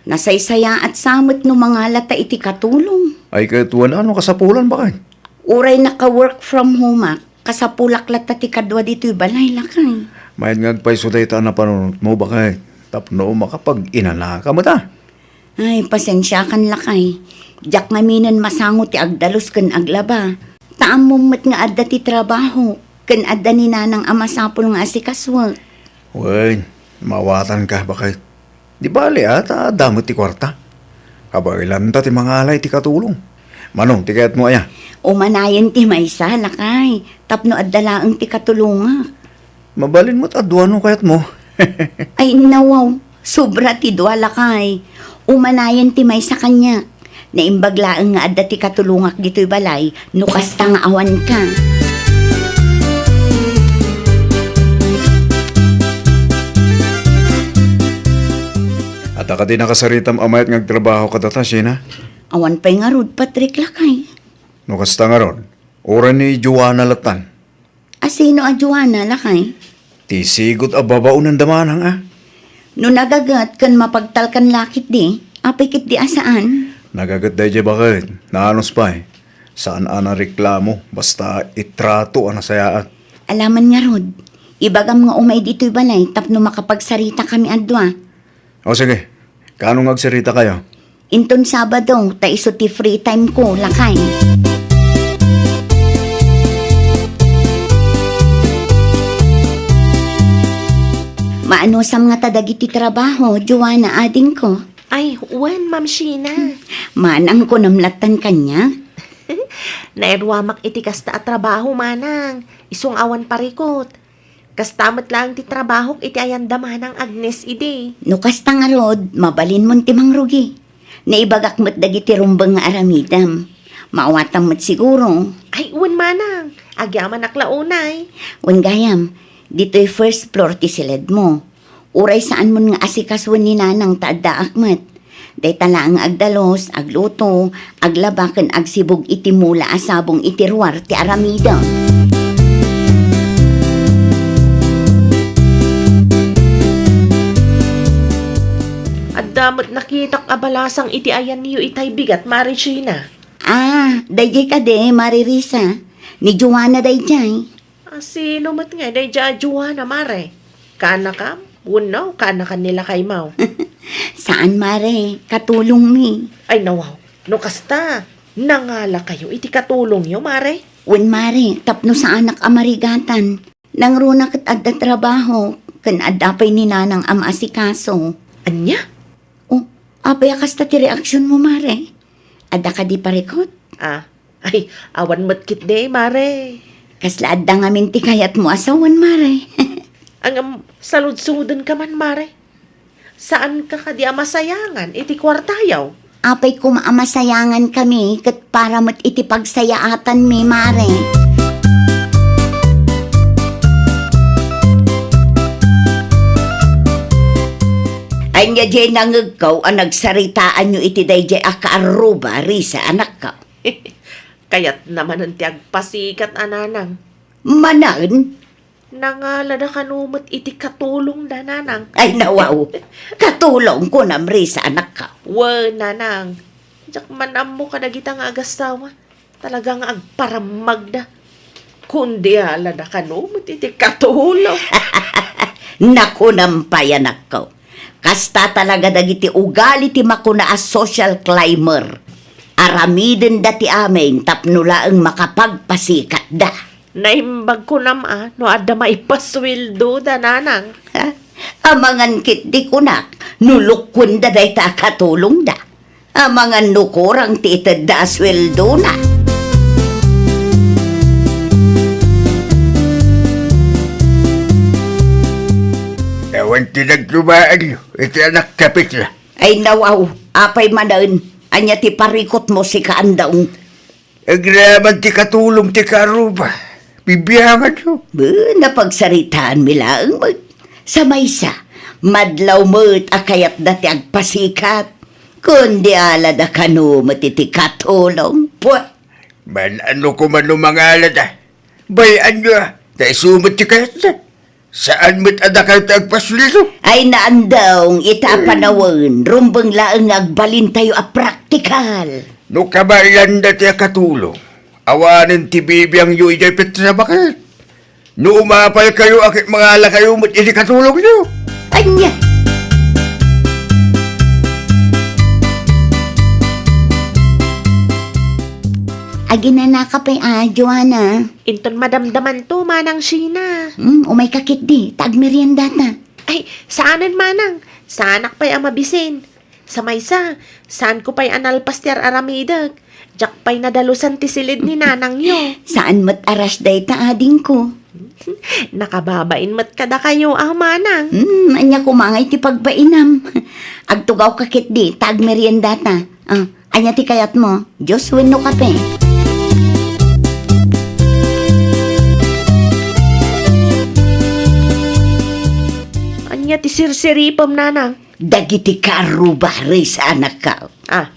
Nasaysayaat sa met no mangalata iti katulong. Ay, ket wen a no kasapulan, bakay? Uray naka-work from home-ak, kasapulak latta ti kadua ditoy balay, lakay. Mayat nga agpayso dayta a napanunotmo, bakay, tapno makapag-inanaka met a. Ay, pasensiakan, lakay. Diak ngaminen masango ti agdalus ken aglaba. Ta ammom met nga adda ti trabaho, ken adda ni nanang a masapul nga asikasuek. Wen, mawatanka, bakay. Di bale, a, ta adda met ti kuarta. Kabaelanta ti mangala iti katulong. Mano, ti kayatmo aya? Umanayen ti maysa, lakay, tapno adda laeng ti katulongak. Mabalin met a dua no kayatmo. Ay, nawaw, sobra ti dua, lakay. Umanayen ti maysa kaniak. Naimbag laeng nga adda ti katulongak ditoy balay no kasta nga awanka. Adda kadi nakasaritam a mayat nga agtrabaho kadata, Sheena? Awan pay ngarud, Patrick, lakay. No kasta ngarud, uray ni Joanna lattan. A sino a Joanna, lakay? Ti sigud a babaonenda manang a. No nagaget ken mapagtalkan la ketdi, apay ketdi a saan? Nagaget daydiay baket, naanus pay. Saan a nareklamo, basta itrato a nasayaat. Alaman ngarud, ibagam nga umay ditoy balay tapno makapagsaritakami a dua. O sige, kaano nga agsaritakayo? Inton Sabado, ta isu ti free time ko, lakay. Maanusam ngata dagiti trabaho, Joanna, adingko? Ay, wen, Ma'am Sheena. Manang, kunam lattan kaniak. Nairuamak iti kasta a trabaho, manang. Isu nga awan parikut. Kasta met laeng ti trabahok iti ayanda manang Agnes idi. No kasta ngarud, mabalinmon ti mangrugi. Naibagak met dagiti rumbeng nga aramidem. Maawatam met siguro. Ay, wen manang. Agyamanak la unay. Wen gayam, ditoy first floor ti siledmo. Uray saanmon nga asikasuen ni nanang ta addaak met. Dayta laeng nga agdalus, agluto, aglaba ken agsibug iti mula a sabong iti ruar ti aramidem. Adda met nakitak a balasang iti ayanyo itay bigat, Mare Sheena. Ah, daydiay kadi, Mare Risa. Ni Joanna daydiay. A, sino met ngay daydiay a Joanna, Mare? Kaanakam? Wenno, kaanakan ni lakaymo? Saan, Mare. Katulongmi. Ay, nawaw. No kasta, nangalakayo iti katulongyo, Mare? Wen, Mare, tapno saanak a marigatan. Nangruna ket adda trabaho, ken adda pay ni nanang a maasikaso. Ania? Oh, apay a kasta ti reaksionmo, Mare? Adda kadi parikut? Ah, Ay, awan met ketdi, Mare. Kasla adda ngamin ti kayatmo a sawen, Mare. Ngem, saludsodenka man, Mare. Saanka kadi a masayangan iti kuartayo? Apay koma a masayangankami ket para met iti pagsayaatanmi, Mare. Ania diay nangegko a nagsaritaanyo iti daydiay a kaarruba, Risa, anakko? Kayatna manen ti agpasikat a nanang. Manen? Nangalada kano met iti katulongda, nanang. Ay, nawaw. Katulong, kunam, Risa, anakko. Wen, nanang. Diak man ammo kadagita nga agassawa. Talaga nga agparammagda. Kundi alada kano met iti katulong. Nakunam pay, anakko. Kasta talaga dagiti ugali ti makuna a social climber. Aramidenda ti amin tapno laeng makapagpasikatda. Naimbag kunam a no adda maipasueldoda, nanang. Ha? Amangan ketdi kunak no lukuenda dayta a katulongda. Amangan no kurang ti itedda a sueldona. Awan ti nagtumaanyo iti anak kapitla. Ay, nawaw, apay manen, ania ti parikutmo, sika Andong? Agraman ti katulong ti kaarruba. Bibianganyo. Be, napagsaritaanmi laeng met. Sa maysa, madlaw met a kayatda ti agpasikat. Kundi alada kano met iti katulong. Pua! Man-ano koma no mangalada? Bay-anyo a, ta isu met ti kayatda. Saan met a dakayo ti agpasueldo? Ay, naandong ita a panawen, rumbeng laeng nga agbalintayo a praktikal. No kabaelanda ti akatulong, awanen ti bibiangyo idiay Petra, baket. No umapalkayo a ket mangalakayo met iti katulongyo. Ania? Aginanaka pay a, Joanna. Inton madamdamanto, Manang Sheena. Hmm, umayka ketdi, ta agmeriendata. Ay, saanen, Manang. Saanak pay a mabisin. Sa maysa, saanko pay a nalpas ti ar-aramidek. Diak pay nadalusan ti silid ni nanangyo. Saan met a rush dayta, adingko. Nakababain met kadakayo a, Manang. Hmm, ania koma ngay ti pagbainam? Agtugawka ketdi, ta agmeriendata. Ah, ania ti kayatmo? Juice wenno kape? Ania ti sirsiripem, nanang? Dagiti kaarruba, risa anakko. Ah,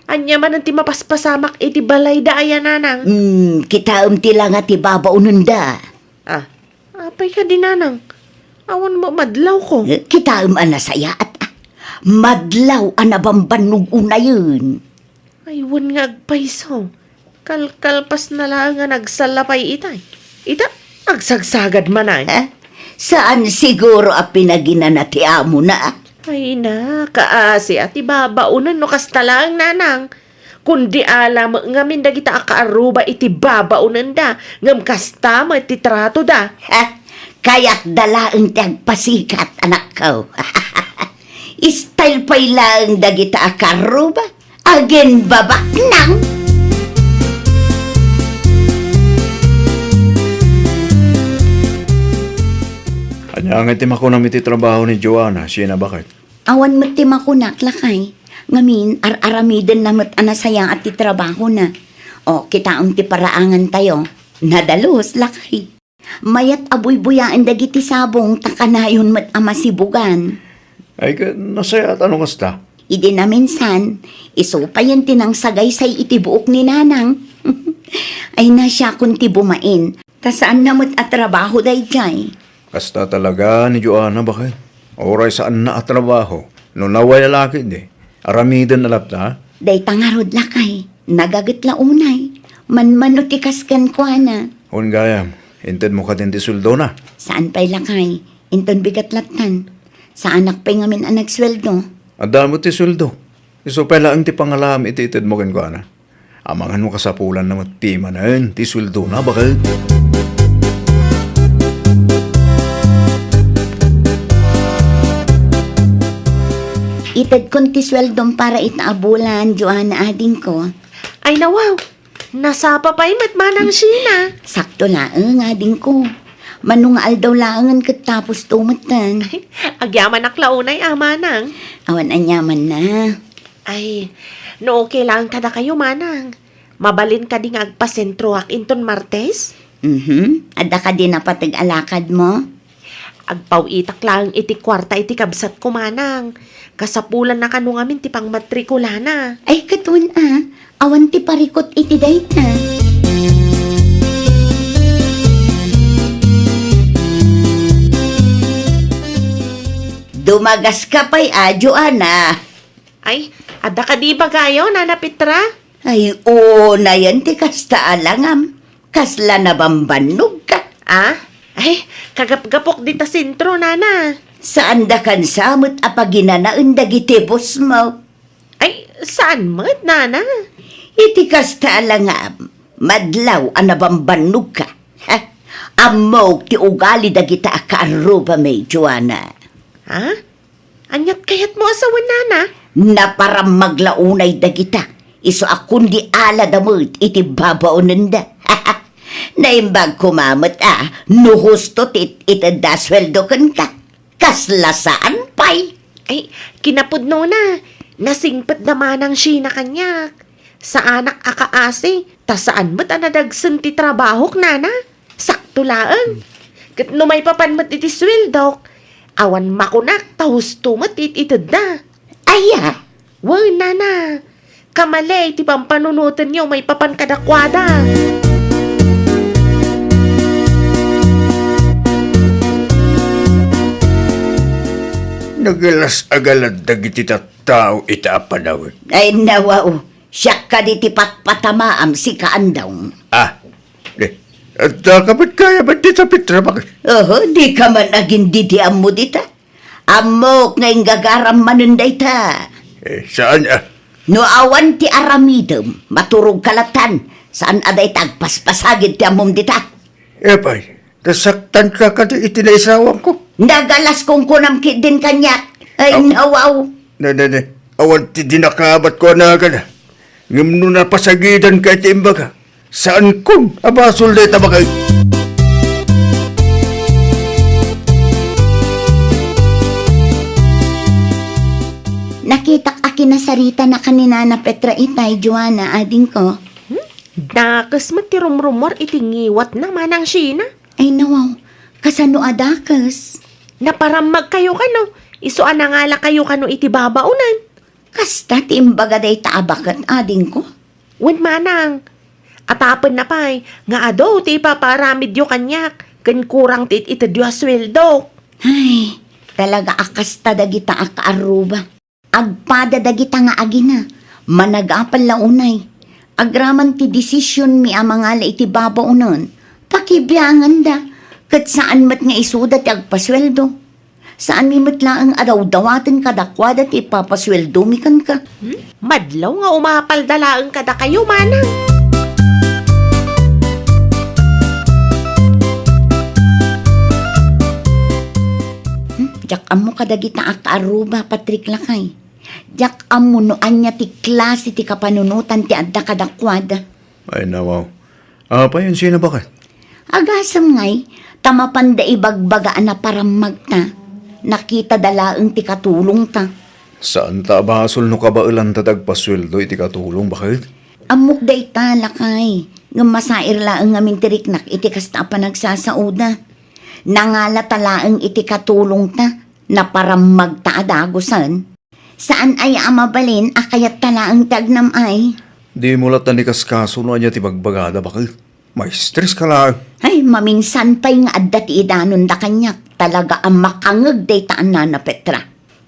ania manen ti mapaspasamak iti balayda aya, nanang? Hmm, kitaem ti langa ti babaonenda. Ah, apay kadi, nanang? Awan met madlawko. Eh, kitaem a nasayaat, ah. Madlaw a nabambannog unayen. Ay, wen nga agpayso. Kalkalpasna laeng nga nagsalla pay itay. Ita, agsagsagad man ay. Eh, saan siguro a pinaginana ti amona? Ay na, kaasi a ti babaonen no kasta laeng, nanang. Kundi ala met ngamin dagita a kaarruba iti babaonenda, ngem kasta met ti tratoda. Ha? Kayatda laeng ti agpasikat, anakko. Style pay laeng dagita a kaarruba. Aginbabaknang. Ania ngay ti makunam iti trabaho ni Joanna, Sheena, baket? Awan met ti makunak, lakay. Ngamin, ar-aramidenna met a nasayaat ti trabahona. O, kitaem ti paraangantayo. Nadalus, lakay. Mayat a buybuyaen dagiti sabong ta kanayon met a masibugan. Ay, ka-, nasayaat a no kasta? Idi naminsan, isu payen ti nangsagaysay iti buok ni nanang. Ay, na, siakon ti bumain. Ta saanna met a trabaho daydiay. Kasta talaga ni Joanna, baket. Uray saanna a trabaho. No nawa lalaki di, aramiden a latta. Dayta ngarud, lakay. Nagaget la unay. Manmano ti kas kenkuana. Wen gayam, intedmo kadin ti sueldona? Saan pay, lakay. Inton bigat lattan. Saanak pay ngamin a nagsueldo. Adda met ti sueldo. Isu pay laeng ti pangalam iti itedmo kenkuana. Amangan no kasapulanna met ti manen ti sueldona, baket. Itedkon ti sueldom para ita a bulan, Joanna, adingko. Ay, nawaw! Nasapa pay met, Manang Sheena. Sakto laeng, adingko. Mano nga aldaw laengen ket tapos tumetten. Agyamanak la unay a, Manang. Awan aniamanna. Ay, no okay laeng kadakayo, Manang. Mabalin kadi nga agpasentroak inton Martes? Mhm. Adda kadi napateg a lakadmo? Agpaw-itak laeng iti kuarta iti kabsatko, Manang. Kasapulanna kano ngamin ti pangmatrikulana. Ay, ket wen a, awan ti parikut iti dayta. Dumagaska pay a, Joanna. Ay, adda kadi ibagayo, Nana Petra? Ay, unayen ti kasta a langam. Kasla nabambannogka. Ah? Ay, kagapgapok dita sentro, nana. Saanda kansa met a paginanaen dagiti bossmo. Ay, saan met, nana? Iti kasta a langam, madlaw a nabambannogka. Ha? Ammok ti ugali dagita a kaarrubami, Joanna. Ha? Aniat kayatmo a sawen, nana? Naparammag la unay dagita, isu a kundi alada met iti babaonenda. Naimbag koma met a no husto ti it-, itedda a sueldo kenka. Kasla saan pay? Ay, kinapudnona, nasingpetda manang Sheena kaniak. Saanak a kaasi, ta saan met a nadagsen ti trabahok, nana. Sakto laeng. Ket no maipapan met iti sueldok, awan makunak ta husto met ti it-, itedda. Aya? Wen, nana. Kamali ti pampanunotenyo maipapan kadakuada. Nagalas-agalan dagiti tattao ita a panawen. Ay, nawaw. Siak kadi ti patpatamaam, sika, Andong. Ah, di. Adda ka met kaya met dita, Petra, bakit? Oho, di ka man agin didi ammo dita. Ammok nga inggagaram manen dayta. Eh, saan, ah? No awan ti aramidem, maturog ka latan. Saan a dayta agpaspasagid ti ammom dita? Eh, pay, nasaktan ka kadi iti naisawangko? Nagalas kunkunam ketdin kaniak. Ay, aw, nawaw. Ne, ne, ne. Awan ti dinakabat ko a nagana. Ngem no napasagidan ka iti imbaga, saankon a basol dayta, baket. Nakitak a kinasaritanaka ni Nana Petra itay, Joanna, adingko. Hmm? Dakes met ti rumrumuar iti ngiwatna, manang Sheena. Ay, nawaw. Kasano a dakes? Naparammagkayo kano, isu a nangalakayo kano iti babaonen. Kasta ti imbaga dayta a baket, adingko? Wen, manang. Atapenna pay nga adu ti ipapaaramidyo kaniak ken kurang ti it-itedyo a sueldo. Ay, talaga a kasta dagita a kaarruba. Agpada dagita nga agina, managapal la unay. Agraman ti desisionmi a mangala iti babaonen, pakibianganda, ket saan met nga isuda ti agpasueldo. Saanmi met laeng a dawdawaten kadakuada ti ipapasueldomi kenka. Hmm? Madlaw nga umapalda laeng kadakayo, manang. Hmm? Diak ammo kadagita a kaarruba, Patrick, lakay. Diak ammo no ania ti klase ti kapanunotan ti adda kadakuada. Ay, nawaw. Apay, Sheena, baket? Agasem ngay, ta mapanda ibagbaga a naparammagta, nakitada laeng ti katulongta. Saanta a basol no kabaelanta ti agpasueldo iti katulong, baket? Ammok dayta, lakay, ngem masair laeng ngamin ti riknak iti kasta a panagsasaoda. Nangalata laeng iti katulongta, naparammagta a dagusen. Saan aya a mabalin a kayatta laeng ti agnam ay? Dimo latta ni kaskaso no ania ti bagbagada, baket. Maistres ka laeng. Ay, maminsan pay nga adda ti idanonda kaniak. Talaga a makangeg dayta a Nana Petra.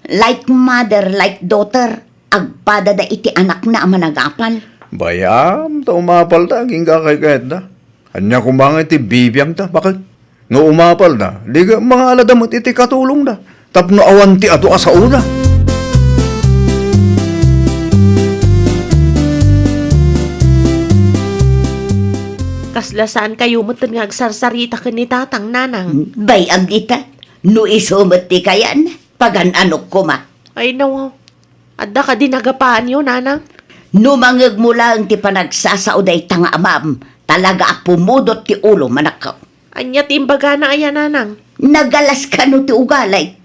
Like mother, like daughter, agpadada iti anakna a managapal. Bayam, ta umapalda, agingga kaykayatda. Ania koma nga iti bibiangda, baket? No umapalda, di mangalada met iti katulongda, tapno awan ti adu a saoda. Kasla saankayo metten nga agsarsarita ken ni Tatang, Nanang? Bay-am dita, no isu met ti kayan, pagan-anok koma. Ay, nawaw. Adda kadi nagapaanyo, Nanang? No mangegmo laeng ti panagsasao dayta nga amam, talaga a pumudot ti ulo, manakkaw. Ania ti imbagana aya, Nanang? Nagalas kano ti ugali.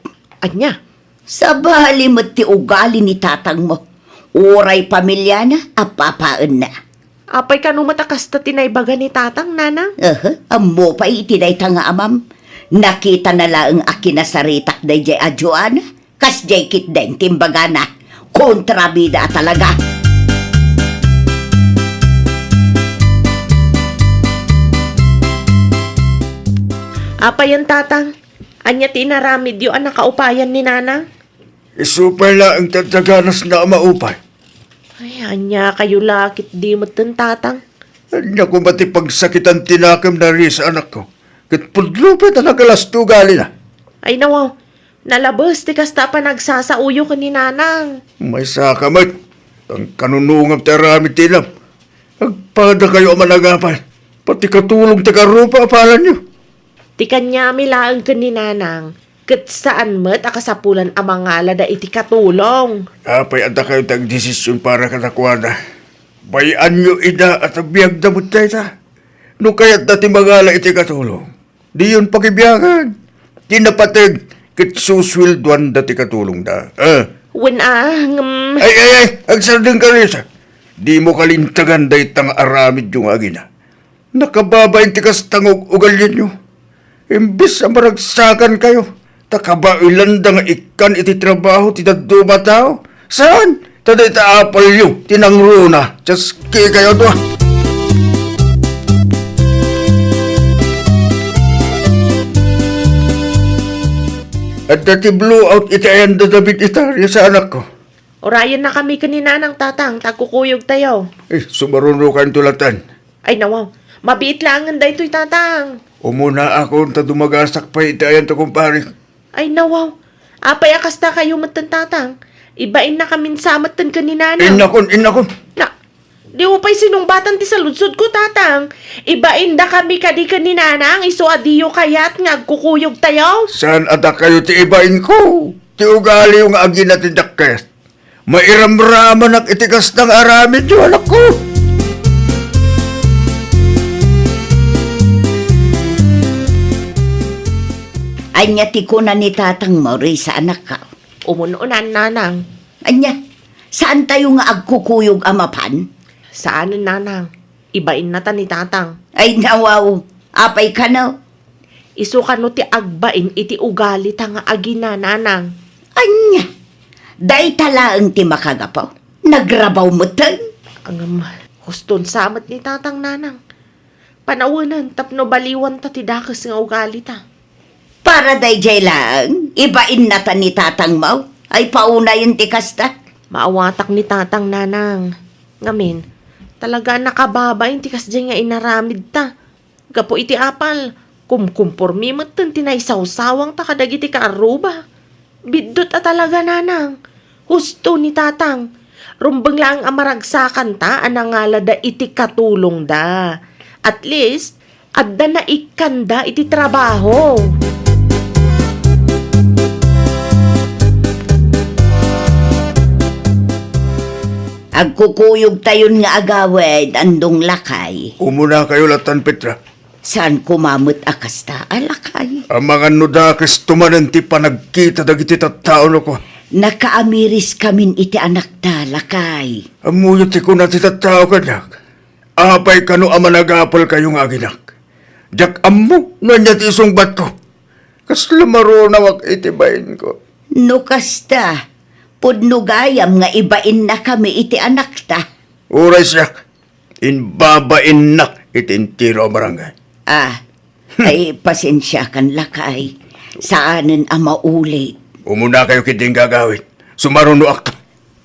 Ania? Sabali met ti ugali ni tatangmo. Uray pamiliana, appapaenna. Apay kano met a kasta ti naibaga ni Tatang, Nanang? Aha, ammo pay iti dayta nga amam. Nakitana laeng a kinasaritak daydiay a Joanna. Kasdiay ketdin ti imbagana. Kontrabida a talaga. Apayen, Tatang? Ania ti inaramidyo a nakaupayan ni Nanang? Isu pay laeng ti adda ganasna a maupay. Ay, ania kayo la ketdi metten, Tatang? Ania koma ti pagsakitan ti nakemna, Risa, anakko? Ket pudno pay ta nagalas ti ugalina. Ay, nawaw. Nalabes ti kasta a panagsasaoyo ken ni Nanang. Maysaka met, tan kanunongam ti aramid ti inam. Agpadakayo a managapal. Pati katulong ti karrupa a palanyo. Ti kaniami laeng ken ni Nanang, ket saan met a kasapulan a mangalada iti katulong. Apay a dakayo ti agdesisyon para kadakuada? Bay-anyo ida a ta biagda met dayta. No kayatda ti mangala iti katulong, diyon pakibiagan. Ti napateg ket susueldoanda ti katulongda. Ah. Wen a, ngem Ay, ay, ay, agsardengka, Risa. Dimo kalintegan dayta nga aramidyo nga agina. Nakababain ti kasta nga ug-, ugalianyo. Imbes a maragsakankayo, ta kabaelanda nga ikkan iti trabaho ti dadduma a tao. Saan? Ta dayta apalyo ti nangruna. Just kikayo dua. Adda ti blowout iti ayan da David Itaria sa anakko. Urayennakami ken ni Nanang, Tatang, ta agkukuyogtayo. Eh, sumarunokanto latan. Ay, nawaw. Mabiit laengen daytoy, Tatang. Umunaakon ta dumagasak pay iti ayanto, kumpare. Ay, nawaw. Apay a kasta kayo metten, Tatang? Ibainnakamin sa metten ken ni Nanang. Innakon, innakon. Na, di mo pay sinungbatan ti saludsodko, Tatang. Ibainnakami kadi ken ni Nanang, isu a diyo kayat nga agkukuyogtayo? Saan a dakayo ti ibainko? Ti ugaliyo nga agina ti dakket. Mairamramanak iti kasta nga aramidyo, anakko. Ania ti kuna ni Tatang Maurice, anakko? Umun-unan, Nanang. Ania, saantayo nga agkukuyog a mapan? Saanen, Nanang. Ibainnata ni Tatang. Ay, nawaw. Apay kano? Isu kano ti agbain iti ugalita nga agina, Nanang. Ania? Dayta laeng ti makagapu? Nagrabaw metten? Ngem, huston sa met ni Tatang, Nanang. Panawenen tapno baliwanta ti dakes nga ugalita. Para daydiay laeng, ibainnata ni Tatang Mau. Ay, paunayen ti kasta. Maawatak ni Tatang, Nanang. Ngamin, talaga a nakababain ti kasdiay nga inaramidta. Gapu iti apal, kumkumpormi metten ti naisawsawangta kadagiti kaarruba. Biddut a talaga, Nanang. Husto ni Tatang. Rumbeng laeng a maragsakanta a nangalada iti katulongda. At least, adda naikkanda iti trabaho. Agkukuyogtayon nga agawid, andong lakay. Umunakayo latan, Petra. Saan koma met a kasta a lakay? Amangan no dakesto manen ti panagkita dagiti tattao no kua. Nakaamiriskamin iti anakta, lakay. Ammoyo ti kuna ti tattao kaniak. Apay kano a managapelkayo nga aginak? Diak ammo no ania ti isungbatko. Kasla marunawak iti bainko. No kasta, pudno gayam nga ibainnakami iti anakta. Uray siak, imbabainnak iti entero a barangay. Ah, ay, pasensiakan, lakay. Saanen a maulit. Umunakayo ketdin nga agawid. Sumarunoakto.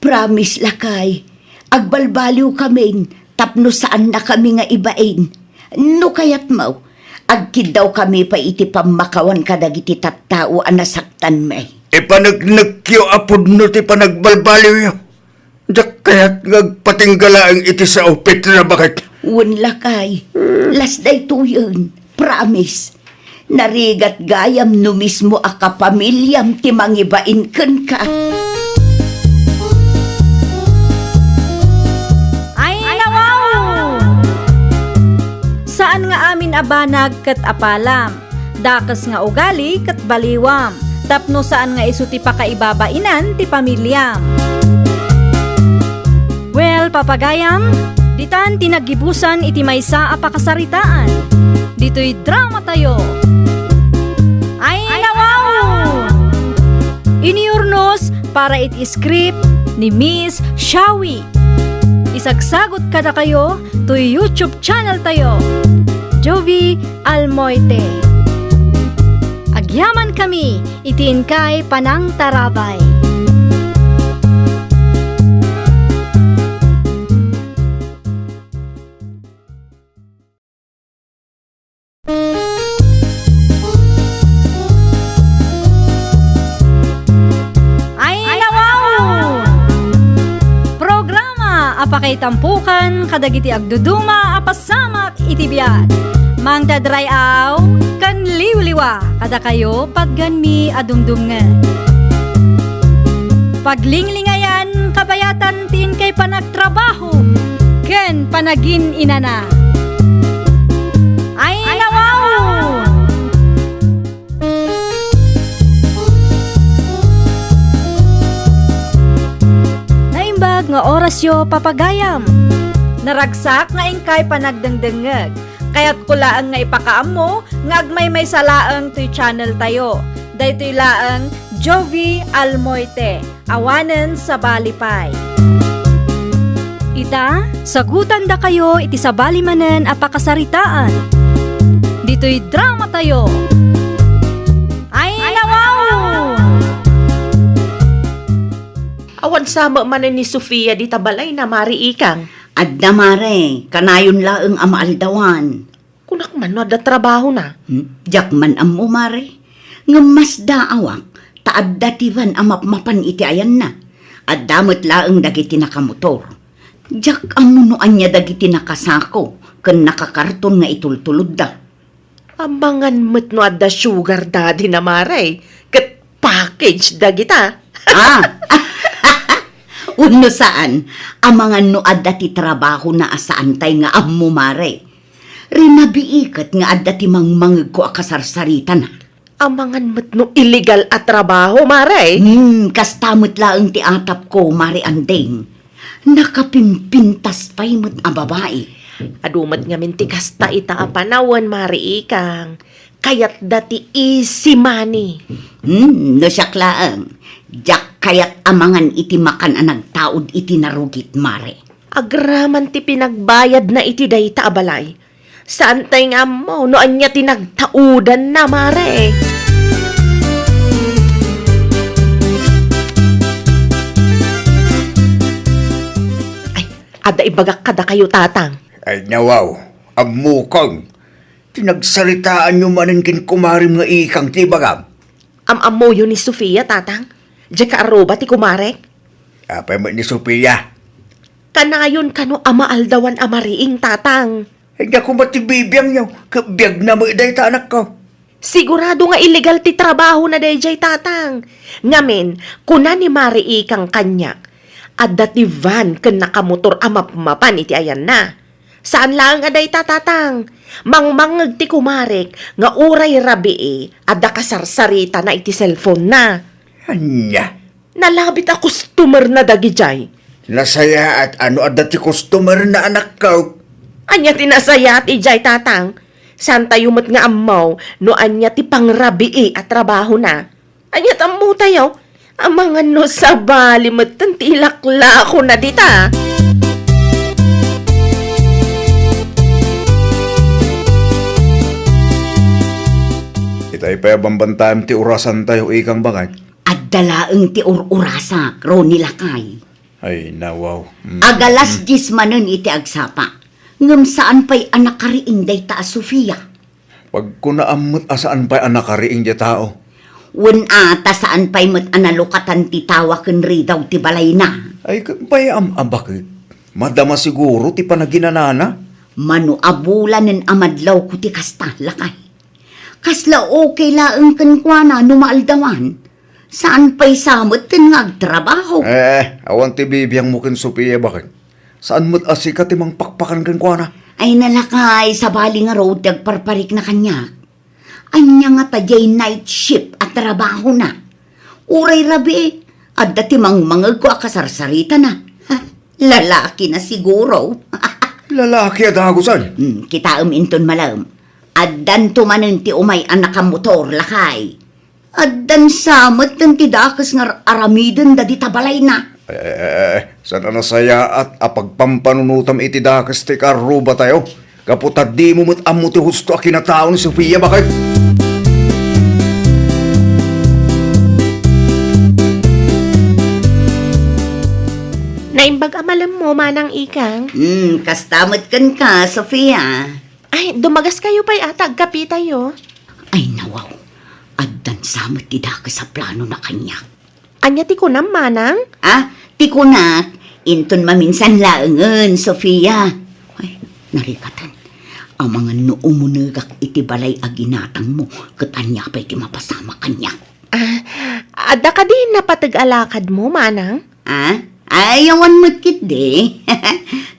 Promise, lakay. Agbalbaliwkamin tapno saannakami nga ibain. No kayatmo, agkiddawkami pay iti pammakawan kadagiti tattao a nasaktanmi. Ipaneknekyo a pudno ti panagbalbaliwyo. Diak kayat nga agpatingga laeng iti sao, Petra, baket. Wen, lakay. Last daytoyen. Promise. Narigat gayam no mismo a kapamiliam ti mangibain kenka. Ay, nawaw! Saan nga amin a banag ket apalam, dakes nga ugali ket baliwam, tapno saan nga isu ti pakaibabainan ti pamiliam. Well, papagayam, ditan ti naggibusan iti maysa a pakasaritaan. Ditoy drama tayo. Ay, nawaw! Iniurnos para iti script ni Miss Shawi. Isagsagot kadakayo toy YouTube channel tayo, Jovi Almoite. Agyaman kami iti inkay panangtarabay. Pakaitampukan kadagiti agduduma a pasamak iti biag. Mangted ray-aw ken liwliwa kadakayo patganmi a dumdumngeg. Paglinglingayan kabayatan ti inkay panagtrabaho ken panagin-inana. Ay, nawaw! Naimbag nga orasyo, papagayam. Naragsak nga inkay panagdengdengngeg. Kayatko laeng nga ipakaammo nga agmaymaysa laeng toy channel tayo. Daytoy laeng Jovi Almoite. Awanen sabali pay. Ita, sagutandakayo iti sabali manen a pakasaritaan. Ditoy drama tayo. Ay, nawaw! Awan sa met manen ni Sofia dita balayna, Mari Ikang. Adda, Mare, kanayon laeng a maaldawan. Kunak man no adda trabahona. Hmm, diak man ammo, Mare. Ngem masdaawak ta adda ti van a mapmapan iti ayanna. Adda met laeng dagiti nakamotor. Diak ammo no ania dagiti nakasako ken nakakarton nga itultulodda. Amangan met no adda sugar daddy na, Mare, ket package dagita. Ah! Wenno saan, amangan no adda ti trabahona a saantay nga ammo, Mare. Rinabii ket nga adda ti mangmangegko a kasarsaritana. Amangan met no illegal a trabaho, Mare. Hmm, kasta met laeng ti atapko, Mare Anding. Nakapimpintas pay met a babai. Adu met ngamin ti kasta ita a panawen, Mare Ikang. Kayatda ti easy money. Hmm, no siak laeng, diak kayat a mangan iti makan a nagtaud iti narugit, Mare. Agraman ti pinagbayadna iti dayta a balay. Saantay nga ammo no ania ti nagtaudanna, Mare. Ay, adda ibagak kadakayo, Tatang. Ay, nawaw, ammokon. Ti nagsaritaanyo manen ken kumarem nga Ikang ti ibagam. Am-ammoyo ni Sofia, Tatang? Diay kaarruba ti kumarek? Apay met ni Sofia? Kanayon kano a maaldawan a mariing, Tatang. Ay, diak koma ti bibiangyo, ket biagna met dayta, anakko. Sigurado nga illegal ti trabahona daydiay, Tatang. Ngamin, kuna ni Mari Ikang kaniak, adda ti van ken nakamotor a mapmapan iti ayanna. Saan laeng a dayta, Tatang. Mangmangngeg ti kumarek nga uray rabii, adda kasarsaritana iti cellphone-na. Ania? Nalabit a customer-na dagidiay. Nasayaat a no adda ti customer-na, anakko. Ania ti nasayaat idiay, Tatang? Saantayo met nga ammo no ania ti pangrabii a trabahona. Ania ti ammotayo? Amangan no sabali metten ti ilaklakona dita. Itay pay a bambantaem ti orasantayo, Ikang, baket. Adda laeng ti ur-urasak, Ronnie lakay. Ay, nawaw. Mm. Agalas dies manen iti agsapa. Ngem saan pay a nakariing dayta a Sofia. Pagkunaam met a saan pay a nakariing diay tao. Wen a, ta saan pay met a nalukatan ti tawa ken ridaw ti balayna. Ay, ket pay am-, a baket? Madama siguro ti panaginanana. Mano a bulanen a madlawko ti kasta, lakay. Kasla okay laeng kenkuana no maaldawan. Saan pay sa metten nga agtrabaho? Eh, awan ti bibiangmo ken Sofia, baket? Saan met a sika ti mangpakpakan kenkuana? Ay, nalakay, sabali ngarud ti agparparikna kaniak. Ania ngata diay night shift a trabahona? Uray rabii, adda ti mangmangegko a kasarsaritana. Ha, lalakina siguro. Lalaki a dagusen. Hmm, kitaem inton malem. Addanto manen ti umay a nakamotor, lakay. Addan sa metten ti dakes nga ar-aramidenda dita balayna. Eh, eh, eh, eh, saan a nasayaat a pagpampanunotam iti dakes ti kaarrubatayo? Gapu ta dimo met ammo ti husto a kinatao ni Sofia, baket? Naimbag a malemmo, Manang Ikang. Hmm, kasta met kenka, Sofia. Ay, dumagaskayo pay ata agkapitayo. Ay, nawaw. Addan sa met ti dakes a planona kaniak. Ania ti kunam, Manang? Ah, ti kunak, Inton maminsan laengen, Sofia. Ay, narikatan. Amangan no umunegak iti balay a ginatangmo, ket ania pay ti mapasamak kaniak? Ah, adda kadi napateg a lakadmo, manang? Ah? Ay, awan met ketdi.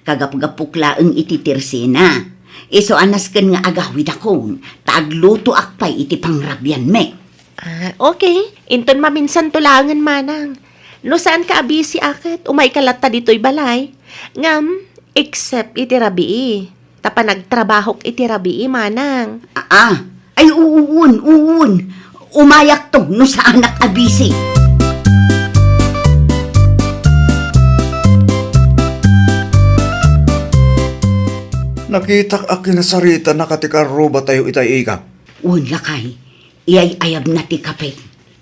Kagapgapok laeng iti tersena. Isu a nasken nga agawidakon, ta aglutoak pay iti pangrabianmi. Ah, okay. Inton maminsan to laengen, manang. No saanka a busy a ket, umayka latta ditoy balay. Ngem, except iti rabii. Ta panagtrabahok iti rabii, manang. Ah, ah. Ay, uun, uun. Umayakto no saanak a busy. Nakitak a kinasaritanaka ti karrubatayo itay, Ika. Wen, lakay. Iyay-ayabna ti kape.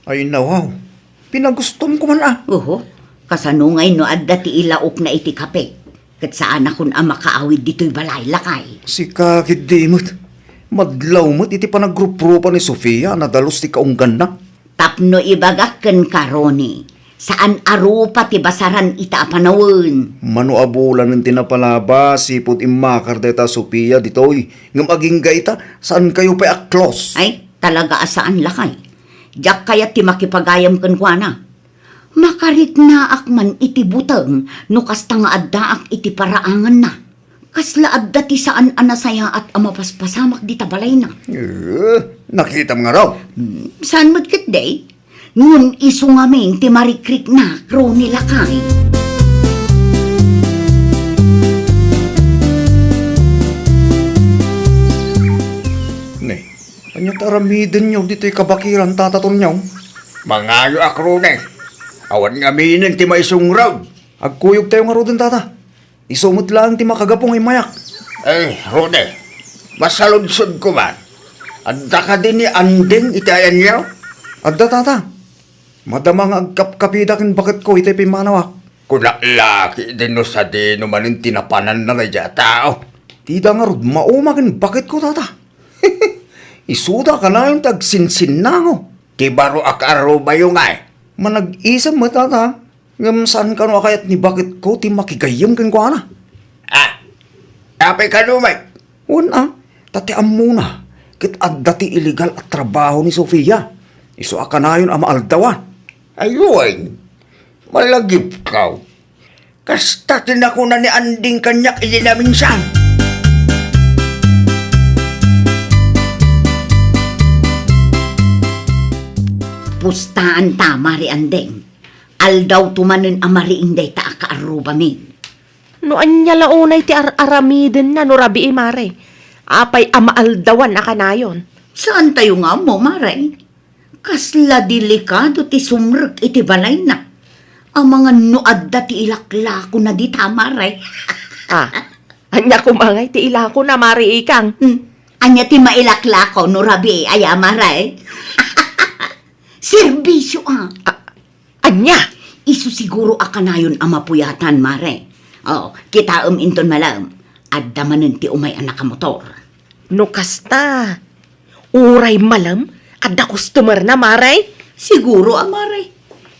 Ay, nawaw. Pinagustom ko man, a. Oho. Kasano ngay no adda ti ilaokna iti kape? Ket saanakon a makaawid ditoy balay, lakay. Sika ketdi met. Madlaw met iti panagruprupa ni Sofia a nadalus ti kaungganna. Tapno ibagak kenka, Ronnie, saan a rupa ti basaran ita a panawen. Mano a bulanen ti napalabas, sipud immakar dayta a Sofia ditoy. Ngem agingga ita, saankayo pay a close. Ay, talaga a saan, lakay. Diak kayat ti makipagayam kenkuana. Makariknaak man iti buteng no kasta nga addaak iti paraanganna. Kasla adda ti saan a nasayaat a mapaspasamak dita balayna. Eh, nakitam ngarud. Hmm, saan met ketdi? Ngem isu ngamin ti marikriknak, Ronnie, lakay. Ne, ania ti aramidenyo ditoy kabakilan, Tata Tonyo? Mangayoak, Ronnie. Awan ngaminen ti maisungrod. Agkuyogtayo ngaruden, Tata. Isu met laeng ti makagapu nga immayak. Ay, Ronnie, masaludsodko man. Adda kadi ni Anding iti ayanyo? Adda, Tata. Madama nga agkapkapida ken baketko itay pimmanawak. Kunak la ketdin no sadino manen ti napananna daydiay a tao. Dida ngarud, mauma ken baketko, Tata. Isuda kanayon ti agsinsinnango. Ti baro a kaarrubayo ngay? Manag-isem met, Tata. Ngem saan kano a kayat ni baketko ti makigayyem kenkuana. Ah, apay kano met? Wen a, ta ti ammona, ket adda ti illegal a trabaho ni Sofia. Isu a kanayon a maaldawan. Ay, wen, malagipkaw. Kasta ti nakuna ni Anding kaniak idi naminsan. Pustaanta, Mari Anding. Aldawto manen a mariing dayta a kaarrubami. No ania la unay ti ar-aramidenna no rabii, Mare? Apay a maaldawan a kanayon? Saantayo nga ammo, Mare. Kasla delikado ti sumrek iti balayna. Amangan no adda ti ilaklakona dita, Mare. Ah, ania koma ngay ti ilakona, Mare Ikang? Hmm. Ania ti mailaklako no rabii aya, Mare? Serbisyo, a. Ah, ania? Isu siguro a kanayon a mapuyatan, Mare. O, kitaem inton malem. Adda manen ti umay a nakamotor. No kasta, uray malem, adda customer na, Mare? Siguro a, Mare.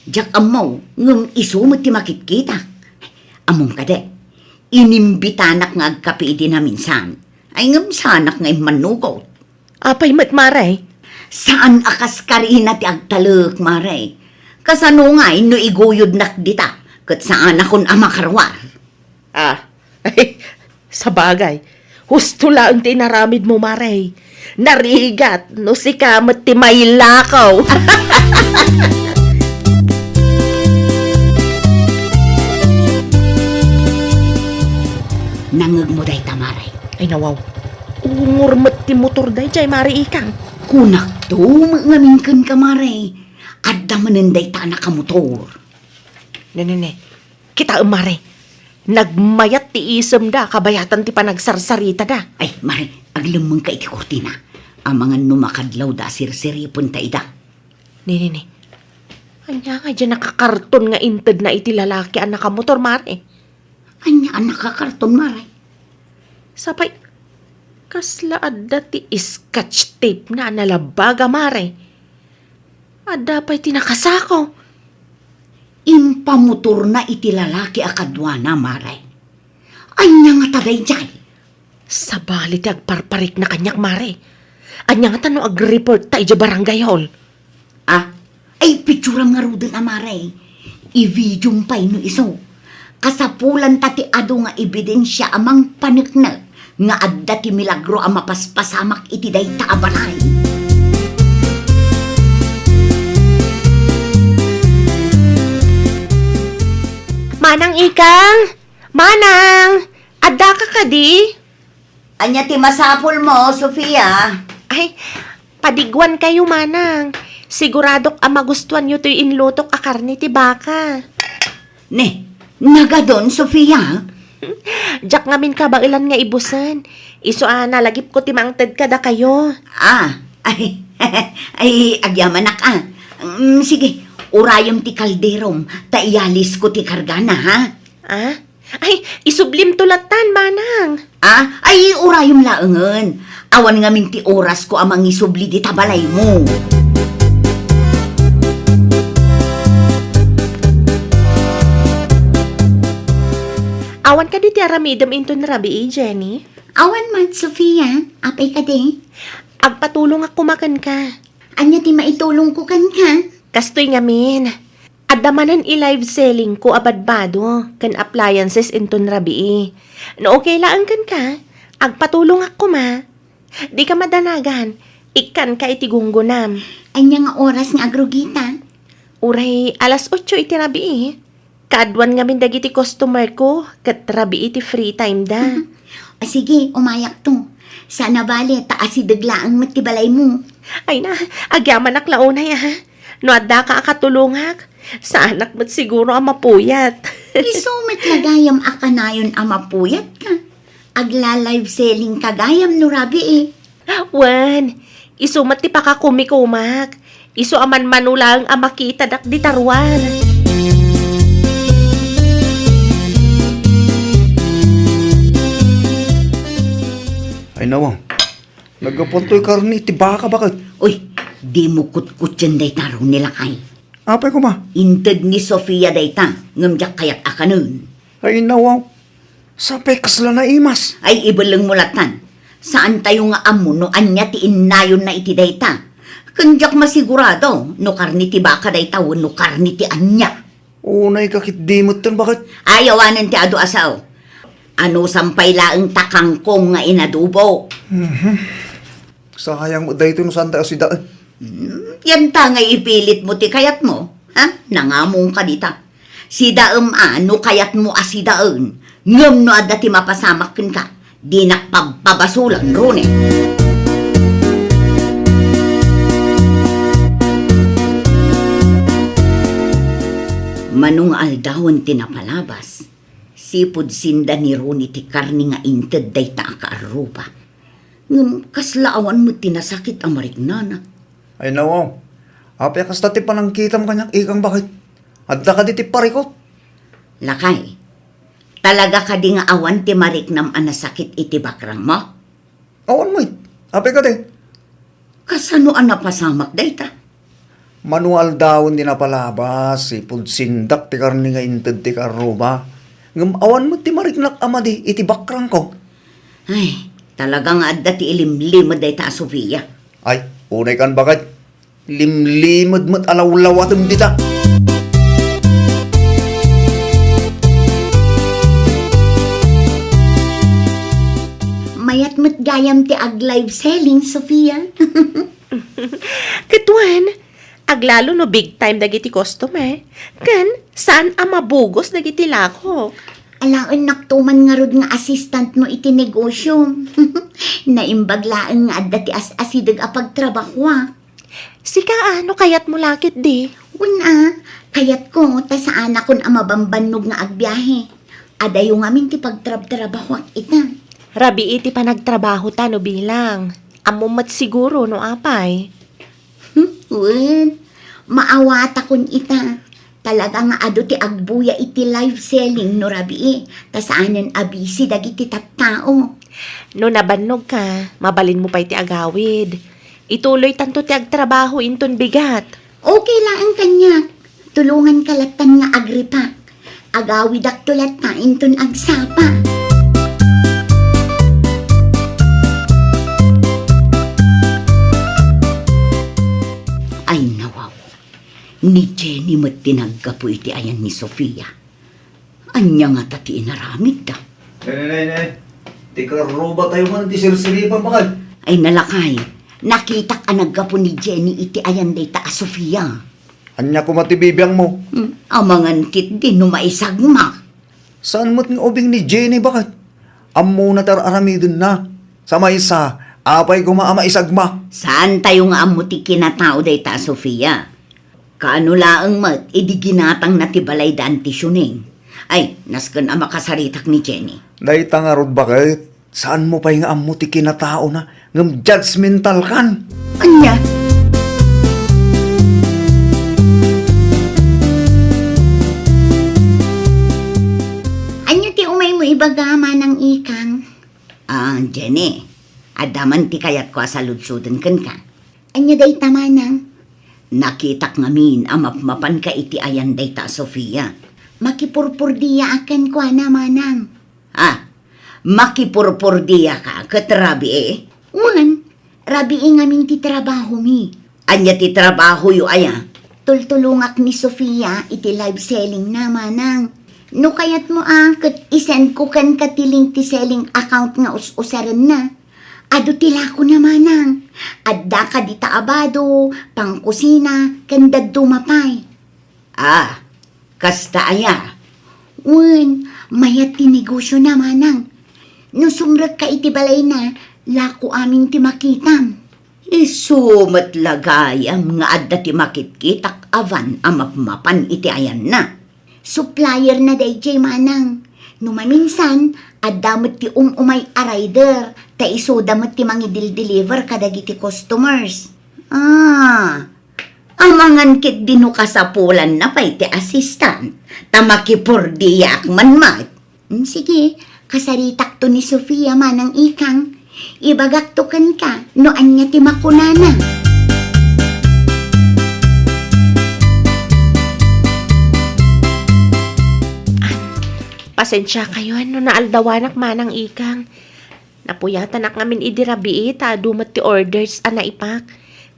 Diak ammo, ngem isu met ti makitkitak. Ammom kadi, inimbitanak nga agkape idi naminsan. Ay, ngem saanak nga immannugot. Apay met, Mare? Saan a kaskarina ti agtalek, Mare. Kasano ngay no iguyodnak dita, ket saanakon a makaruar? Ah, sabagay, husto laeng ti inaramidmo, Mare. Narigat no sika met ti mailakaw. Nangngegmo dayta, Mare? Ay, nawaw. Ungor met ti motor daydiay, Mare Ikang. Kunakto met ngamin kenka, Mare. Adda manen dayta a nakamotor. Ne, ne, ne. Kitaem, Mare. Nagmayat ti isemda, kabayatan ti panagsarsaritada. Ay, Mare, aglemmengka iti kurtina. Amangan no makadlawda a sirsiripenta ida. Ne, ne, ne. Ania nga diay nakakarton nga intedna iti lalaki a nakamotor, Mare? Ania a nakakarton, Mare? Sapay, kasla adda ti scotch tape na a nalabaga, Mare. Adda pay ti nakasako. Impamotorna iti lalaki a kaduana, mare. Ania ngata daydiay? Sabali ti agparparikna kaniak, mare. Ania ngata no agreportta idiay barangay hall? Ah, ay, picturam ngaruden a, mare. I-videom pay no isu. Kasapulanta ti adu nga ebidensia a mangpaneknek nga adda ti milagro a mapaspasamak iti dayta a balay. Manang Ikang! Manang! Addaka kadi? Ania ti masapulmo, Sofia? Ay, padiguankayo, Manang. Siguradok a magustuanyo toy inlutok a karne ti baka. Ne, nagadon, Sofia? Diak ngamin kabaelan nga ibusen. Isu a nalagipko ti mangted kadakayo. Ah, ay, ay, agyamanak, ah. Mm, sige, urayem ti kalderom, ta iyalisko ti kargana, ha? Ah? Ay, isublimto lattan, Manang. Ah, ay, urayem laengen. Awan ngamin ti orasko a mangisubli dita balaymo. Awan kadi ti aramidem inton rabii, Jenny? Awan met, Sofia. Apay kadi? Agpatulongak koma kenka. Ania ti maitulongko kenka? Kastoy ngamin. Adda manen i-live sellingko a badbado ken appliances inton rabii. No okay laeng kenka, agpatulongak koma. Dika madanagan, ikkanka iti gunggonam. Ania nga oras nga agrugita? Uray alas otso iti rabii. Kaaduan ngamin dagiti customerko ket rabii ti free time da. Ah, sige, umayakto. Saan a bale, ta asideg laeng met ti balaymo. Ay na, agyamanak la unay, ah. No addaka a katulongak, saanak met siguro a mapuyat. Isu met la gayam a kanayon a mapuyatka. Agla-live sellingka gayam no rabii. Wen, isu met ti pakakumikumak. Isu a manmano laeng a makitadak dita ruar. Ay, nawaw. Naggapuan toy karne iti baka, baket. Uy, dimo kutkutten dayta, Ronnie, lakay. Apay koma? Inted ni Sofia dayta, ngem diak kayat a kanen. Ay, nawaw. Sapay kasla naimas. Ay, ibellengmo lattan. Saantayo nga ammo no ania ti innayonna iti dayta. Ken diak masigurado no karne ti baka dayta wenno karne ti ania. Unay ka ket di metten, baket? Ay, awanen ti adu a sao. Anusam pay laeng ta kangkong nga inadubo. Mhm. Sayang met daytoy no saanta a sidaen. Hmm, yanta nga ipilitmo ti kayatmo, ha? Nangamongka dita. Sidaem a no kayatmo a sidaen, ngem no adda ti mapasamak kenka, dinak pabpabasolen, Ronnie. Mano nga aldawen ti napalabas, sipud sinda ni Ronnie ti karne nga inted dayta a kaarruba. Ngem kasla awan met ti nasakit a mariknana. Ay, nawaw. Apay a kasta ti panangkitam kaniak, ikang, baket? Adda kadi ti parikut? Lakay, talaga kadi nga awan ti mariknam a nasakit iti bakrangmo? Awan met. Apay kadi? Kasano a napasamak dayta? Mano aldawen ti napalabas, sipud sindak ti karne nga inted ti kaarruba. Ngem awan met ti mariknak a madi iti bakrangko. Ay, talaga nga adda ti ilimlimed dayta a Sofia. Ay, unay kan, baket. Limlimed met a lawlawatem dita. Mayat met gayam ti ag-live selling, Sofia. Ket wen, aglalo no big time dagiti customer, ken saan a mabugos dagiti lakok. Alaennakto man ngarud nga assistant mo iti negosyo. Naimbag laeng nga adda ti as-asideg a pagtrabahoak. Sika a, no kayatmo la ketdi? Wen a, kayatko ta saanakon a mabambannog nga agbiahe. Adayo ngamin ti pagtrabtrabahoak ita. Rabii ti panagtrabahota no bilang. Ammom met siguro no apay. Hmm, wen, maawatakon ita. Talaga nga adu ti agbuya iti live selling no rabii, ta saanen a busy dagiti tattao. No nabannogka, mabalinmo pay ti agawid. Ituloytanto ti agtrabaho inton bigat. Okay laeng kaniak. Tulonganka lattan nga agripak. Agawidakto latta inton agsapa. Ay, nawaw. Ni Jenny met ti naggapu iti ayan ni Sofia. Ania ngata ti inaramidda? Nay, nay, nay, nay. Ti karruba tayo man ti sirsiripan, bakay. Ay, nalakay. Nakitak a naggapu ni Jenny iti ayan dayta a Sofia. Ania koma ti bibiangmo? Hmm, amangan ketdi no maisagmak. Saan met nga ubing ni Jenny, bakay? Ammona ti ar-aramidenna. Sa maysa, apay koma a maisagmak? Saan tayo nga ammo ti kinatao dayta a Sofia? Kaano laeng met idi ginatangna ti balay da Auntie Sioneng? Ay, nasken a makasaritak ni Jenny. Dayta ngarud, baket, saanmo pay nga ammo ti kinataona, ngem judgmentalkan. Ania? Ania ti umaymo ibaga, Manang Ikang? Ah, Jenny, adda man ti kayatko a saludsoden kenka. Ania dayta, Manang? Nakitak ngamin a mapmapanka iti ayan dayta a Sofia. Makipurpurdiaak kenkuana, Manang. Ah, makipurpurdiaka ket rabii? Wen, rabii ngamin ti trabahomi. Ania ti trabahoyo aya? Tultulongak ni Sofia iti live selling na, Manang. No kayatmo a ket isendko kenka ti link ti selling account nga us-usarenna. Adu ti lakona, Manang. Adda kadi ta abado, pangkusina, ken dadduma pay. Ah, kasta aya? Wen, mayat ti negosio na, Manang. No sumrekka iti balayna, lako amin ti makitam. Isu met la gayam nga adda ti makitkitak a van a mapmapan iti ayanna. Supplier na dayjay, Manang. No maminsan, adda met ti um-umay a rider, ta isuda met ti mangidildeliver kadagiti customers. Ah, amangan ketdi no kasapulanna pay ti assistant, ta makipurdiak man met. Mm, sige, kasaritakto ni Sofia, Manang Ikang. Ibagakto kenka no ania ti makunana. Pasensiakayon no naaldawanak, Manang Ikang. Napuyatanak ngamin idi rabii ta adu met ti orders a naipak.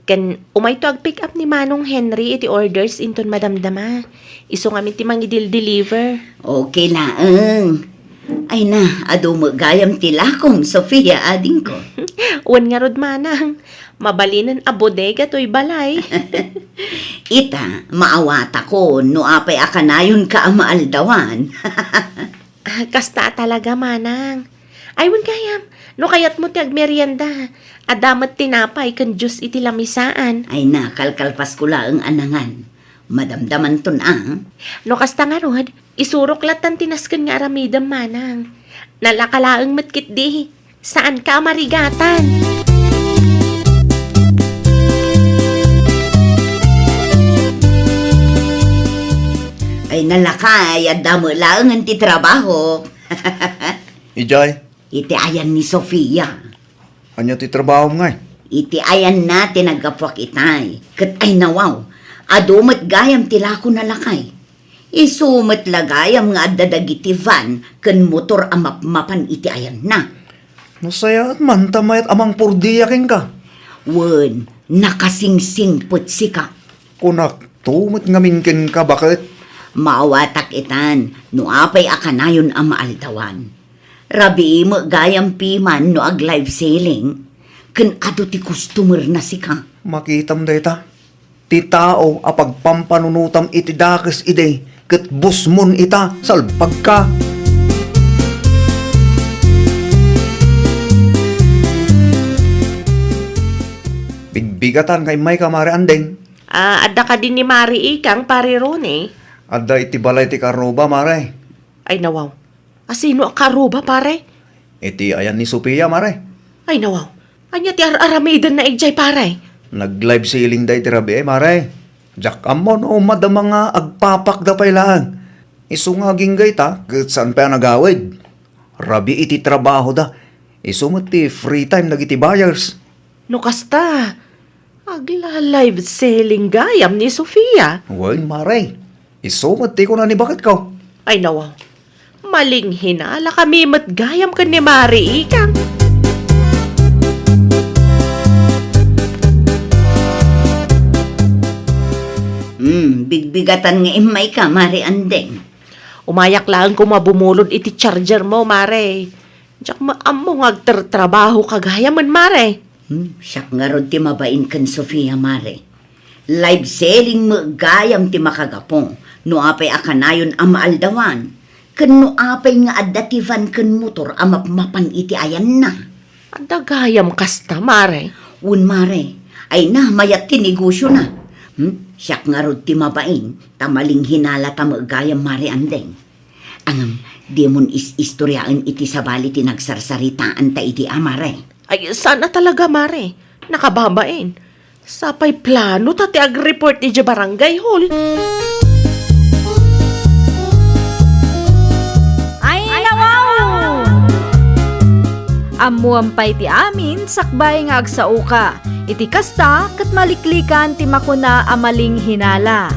Ken umayto agpick up ni Manong Henry iti orders inton madamdama. Isu ngamin ti mangidildeliver. Okay laeng. Ay na, adu met gayam ti lakom, Sofia, adingko. Wen ngarud, Manang. Mabalinen a bodega toy balay. Ita, maawatakon no apay a kanayonka a maaldawan. Ah, kasta a talaga, Manang. Ay, wen gayam, no kayatmo ti agmerienda, adda met tinapay ken juice iti lamisaan. Ay na, kalkalpasko laeng a nangan. Madamdamanton a. No kasta ngarud, isurok lattan ti nasken nga aramidem, Manang. Nalaka laeng met ketdi. Saanka a marigatan. Ay, nalakay, adda met laengen ti trabaho. Idiay? Iti ayan ni Sofia. Ania ti trabahom ngay? Iti ayanna ti naggapuak itay. Ket ay nawaw, adu met gayam ti lakona, lakay. Isu met la gayam nga adda dagiti van ken motor a mapmapan iti ayanna. Nasayaat man ta mayat a mangpurdia kenka. Wen, nakasingsingpet sika. Kunakto met ngamin kenka, baket. Maawatak itan no apay a kanayon a maaldawan. Rabii met gayam piman no ag-live selling, ken adu ti customer na sika. Makitam dayta. Ti tao a pagpampanunotam iti dakes idi ket busmon ita, salbagka. Bigbigatan nga immayka, Mare Andeng. Ah, adda kadi ni Mare Ikang, Pare Ronnie? Adda iti balay ti karruba, Mare. Ay, nawaw. A sino a karruba, pare? Iti ayan ni Sofia, mare. Ay, nawaw. Ania ti ar-aramidenna idiay, pare? Nag-live selling da iti rabii, mare. Diak ammo no madama nga agpapakda pay laeng. Isu nga agingga ita, ket saan pay a nagawid. Rabii iti trabahoda. Isu met ti free time dagiti buyers. No kasta, agla-live selling gayam ni Sofia. Wen, mare. Isu met ti kuna ni baketko. Ay, nawaw. Malinghinala kami met gayam ken ni Mare Ikang. Hmm, bigbigatan nga immayka, Mare Andeng. Umayak laeng koma bumulod iti charger mo, Mare. Diak met ammo nga agtertrabahoka gayamen, Mare. Hmm, siak ngarud ti mabain ken Sofia, Mare. Live selling met gayam ti makagapu no apay a kanayon a maaldawan, ken no apay nga adda ti van ken motor a mapmapan iti ayanna. Adda gayam kasta, Mare? Wen, Mare. Ay na, mayat ti negosiona. Hmm? Siak ngarud ti mabain, ta malinghinalata met gayam, Mare Andeng. Ngem, dimon is-istoriaen iti sabali ti nagsarsaritaanta idi a, Mare. Ay, saan a talaga, Mare. Nakababain. Sapay planota ti agreport idiay barangay hall. Ay, nawaw! Ammoam pay ti amin sakbay nga agsaoka. Iti kasta, ket maliklikan ti makuna a malinghinala.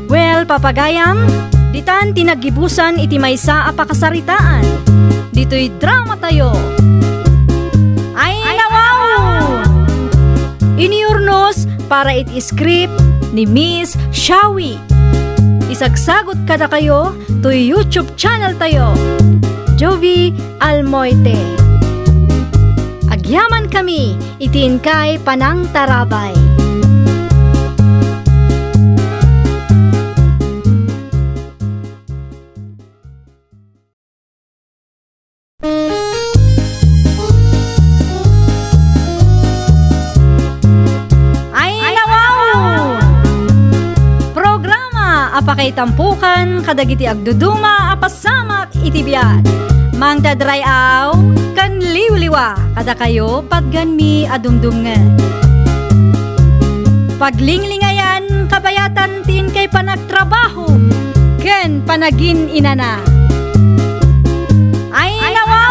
Well, papagayam, ditan ti naggibusan iti maysa a pakasaritaan. Ditoy dramatayo. Ay, nawaw! Iniurnos para iti script ni Miss Shawi. Isagsagot kadakayo toy YouTube channel tayo, Jovie Almoite. Agyamankami iti inkay panangtarabay. Ay, nawaw! Programa a pakaitampokan kadagiti agduduma a pasamak iti biag. Mangted ray-aw ken liwliwa kadakayo patgenmi a dumdumngeg. Paglinglingayan kabayatan ti inkay panagtrabaho ken panagin-inana. Ay, nawaw!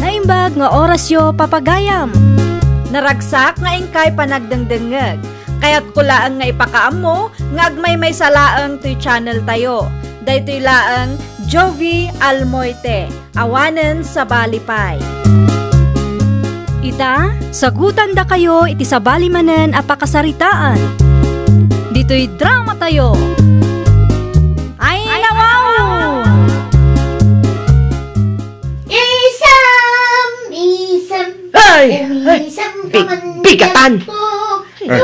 Naimbag nga orasyo, papagayam. Naragsak nga inkay panagdengdengngeg. Kayatko laeng nga ipakaammo nga agmaymaysa laeng toy channel tayo. Daytoy laeng Jovie Almoite. Awanen sabali pay. Ita, sagutandakayo iti sabali manen a pakasaritaan. Ditoy dramatayo. Ay, nawaw! Isam, isam, ay, ay, umisam ka man big-, bigatan. Diyan po. Eh,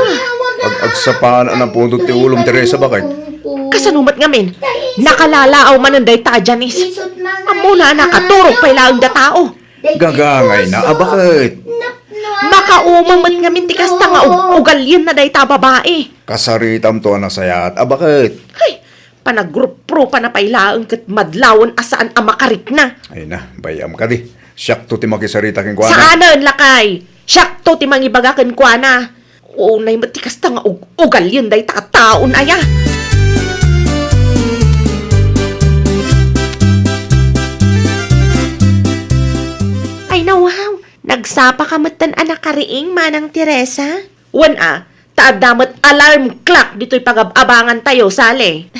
ag-, agsapaan a naputot ti ulom, Teresa, bakit? Kasano met ngamin? Nakalalaaw manen dayta a Janice. Ammona a nakaturog pay laeng da tao. Gagangayna a bakit? Makauma met ngamin ti kasta nga ug-, ugalienna dayta a babai. Kasaritamto a nasayaat a bakit? Hay, panagrupropana pay laeng ket madlawen a saan a makarikna. Ay na, bay-am kadi. Siakto ti makisarita kenkuana. Saanen, lakay! Siakto ti mangibaga kenkuana. Unay met ti kasta nga ug-, ugalien dayta a taon aya. Ay, nawaw! Nagsapa ka metten a nakariing, Manang Teresa? Wen a, ta adda met alarm clock ditoy pagab-abangan tayo, Sally.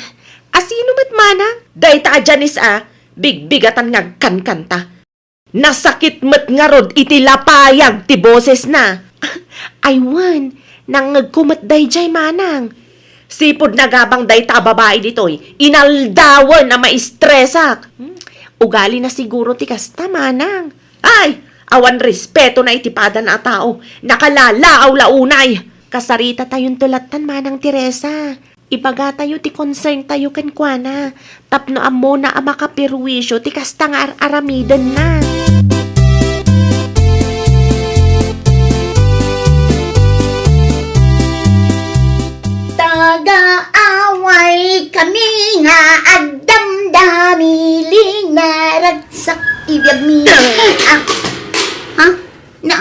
Asino met, Manang? Dayta a Janice a, bigbigatan nga agkankanta. Nasakit met ngarud iti lapayag ti bosesna. Ay wen, nangngegko met daydiay, Manang. Sipud nagabang dayta a babai ditoy, inaldawen a maistresak. Hmm, ugalina siguro ti kasta, Manang. Ay, awan respetona iti padana a tao. Nakalalaaw la unay. Kasaritatayon to lattan, Manang Teresa. Ibagatayo ti concern tayo kenkuana tapno ammona a makaperwisyo ti kasta nga ar-aramidenna. Taga-away kami nga agdamdami, linaragsak ti biagmi. Ah, ha? Na,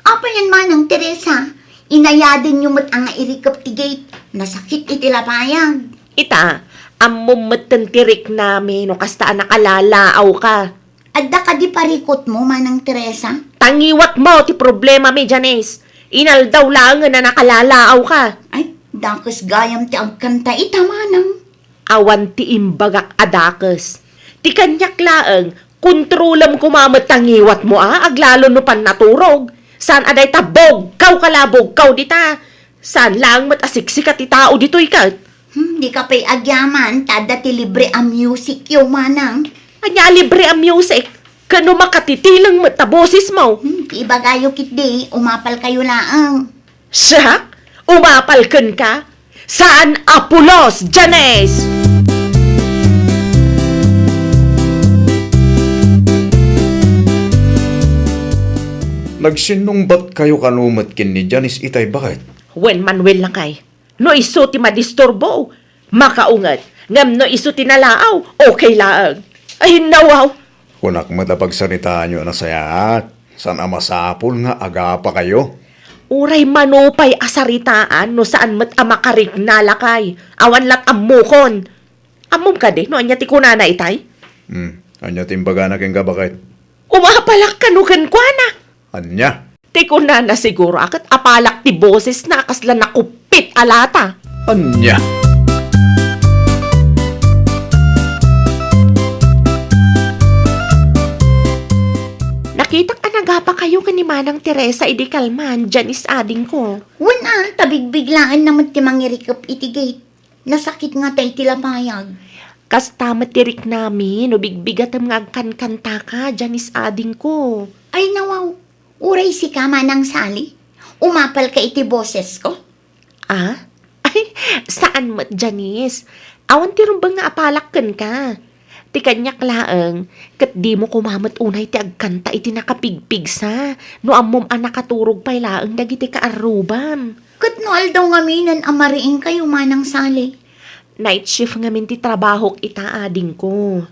apay yan, Manang Teresa? Inayadenyo met a nga irikep ti gate. Nasakit iti lapayag. Ita, ammom metten ti riknami no kasta a nakalalaawka. Adda kadi parikutmo, Manang Teresa? Tangiwatmo ti problemami, Janice. Inaldaw laengen a nakalalaawka. Ay, dakes gayam ti agkanta ita, Manang. Awan ti imbagak a dakes. Ti kaniak laeng, kontrolem koma met tangiwatmo a, aglalo no pannaturog. Saan a dayta bugkaw ka la, bugkaw dita. Saan laeng met a siksika ti tao ditoy ket. Hmm, dika pay agyaman, ta adda ti libre a music yo, Manang. Ania a libre a music? Ken no makatitileng met ta bosesmo. Hmm, ti ibagayo ketdi, umapal kayo laeng. Siak? Umapal kenka? Saan a pulos, Janice! Nagsinnungbat kayo kano met ken ni Janice itay, baket? Wen, Manuel, lakay. No isu ti madisturbo, makaunget. Ngem no isu ti nalaaw, okay laeng. Ay, nawaw! Kunak met a pagsaritaanyo a nasayaat. Saan a masapul nga agapakayo? Uray mano pay a saritaan no saan met a makarikna, lakay. Awan lat ammokon. Ammom kadi no ania ti kunana itay? Hmm, ania ti imbagana kenka, baket? Umapalak kano kenkuana. Ania? Ti kunana siguro a ket apalak ti bosesna a kasla nakuppit a lata. Ania? Nakitak a nagapakayo ken ni Manang Teresa idi kalman, Janice adingko. Wen a, ta bigbiglaenna met ti mangirikep iti gate. Nasakit ngata iti lapayag. Kasta met ti riknami no bigbigatem nga agkankantaka, Janice adingko. Ay, nawaw. Uray sika, Manang Sally? Umapalka iti bosesko? Ah? Ay, saan met, Janice. Awan ti rumbeng nga apalak kenka. Ti kaniak laeng, ket dimo koma met unay ti agkanta iti nakapigpigsa, no ammom a nakaturog pay laeng dagiti kaarrubam. Ket no aldaw ngaminen a mariingkayo, Manang Sally? Night shift ngamin ti trabahok ita, adingko.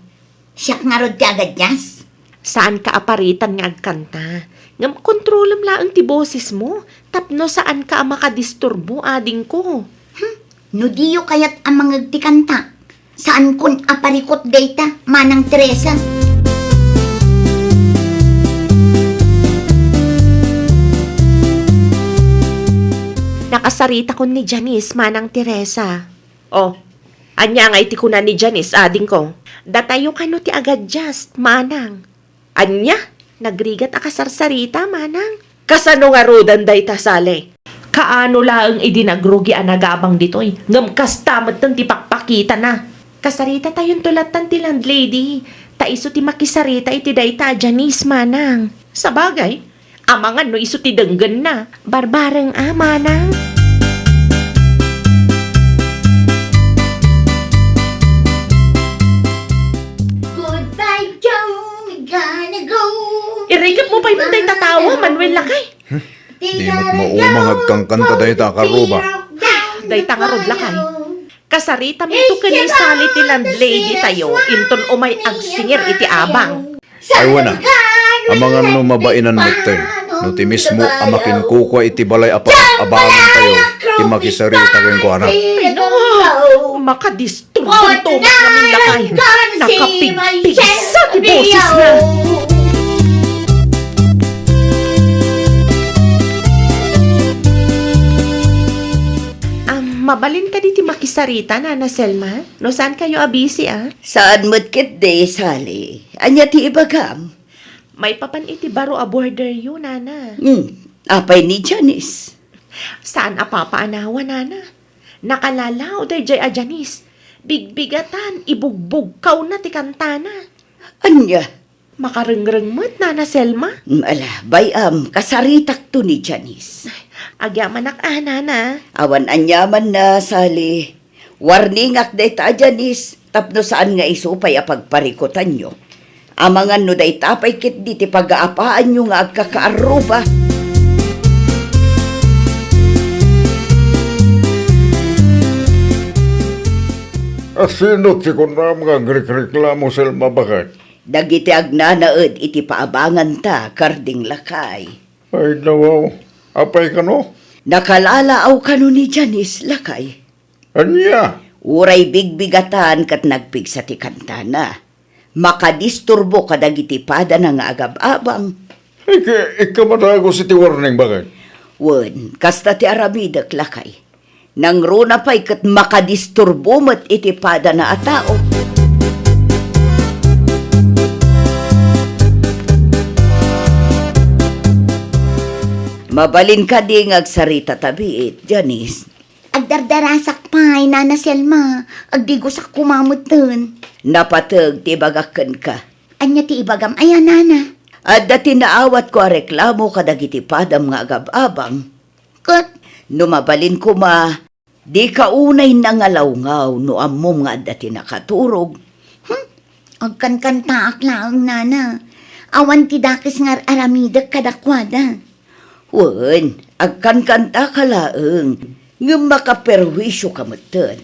Siak ngarud ti agadias? Saanka a paritan nga agkanta. Ngem kontrolem laeng ti bosesmo, tapno saanka a makadisturbo, adingko. Hmm, no diyo kayat a mangeg ti kanta, saankon a parikut dayta, Manang Teresa. Nakasaritakon ni Janice, Manang Teresa. Oh, ania ngay ti kuna ni Janice, adingko? Datayo kano ti agadias, Manang. Ania? Nagrigat a kasarsarita, Manang. Kasano ngaruden dayta, Sally? Kaano laeng idi nagrugi a nagabang ditoy, ngem kasta metten ti pakpakitana. Kasaritatayon to lattan ti landlady, ta isu ti makisarita iti dayta a Janice, Manang. Sabagay, amangan no isu ti denggenna. Barbareng a, Manang. Goodbye, Joe. We gotta go. Irikep mo pay man dayta tawa, Manuel, lakay. Di met maumang agkankanta dayta a karuba. Dayta ngarud, lakay. Kasaritamin to ken ni Sally ti landlady tayo, inton umay agsingir iti abang. Ay, wen a. Amangan no mabainan metten, no ti mismo a makinkukua iti balay a pa-, abangan tayo, ti makisarita kenkuana. Ay, no, makadisturbo to, ngamin, lakay. Nakapigpigsa ti bosesna. Ah, mabalin kadi ti makisarita, Nana Selma? No saan kayo a busy, ah? Saan met ketdi, Sally. Ania ti ibagam? Maipapan iti baro a border yo, Nana. Hmm. Apay ni Janice? Saan a papaanawan, Nana. Nakalalaw dayjay a Janice. Bigbigatan, ibugbugkawna ti kantana. Ania? Makarengreng met, Nana Selma? Mm, ala, bay-am, kasaritakto ni Janice. Agyamanak a, Nana. Awan aniamanna, Sally. Warningak dayta a Janice, tapno saan nga isu pay a pagparikutanyo. Amangan no dayta pay ketdi ti pagaapaanyo nga agkakaarruba. Asino ti kunam nga agrikreklamo, Selma, baket? Dagiti agnanaed iti paabanganta, karding lakay. Ay, nawaw. Apay kano? Nakalalaawkano ni Janice, lakay. Ania? Uray bigbigatan ket nagpigsa ti kantana. makadisturbo kadagiti padana nga agab-abang. Ikka, ikka madagus iti warning, baket. Wen, kasta ti aramidek, lakay. Nangruna pay ket makadisturbo met iti padana a tao. Mabalin kadi nga agsarita ta biit, Janice? Agdardarasak pay, Nana Selma. Agdigusak koma metten. Napateg ti ibagak kenka. Ania ti ibagam aya, Nana? Adda ti naawatko a reklamo kadagiti padam nga agab-abang. Ket? No mabalin koma, dika unay nangalawngaw no ammom nga adda ti nakaturog. Hmm? Agkankantaak laeng, Nana. Awan ti dakes nga ar-aramidek kadakuada. Wen, agkankantaka laeng, ngem makaperhuisioka metten.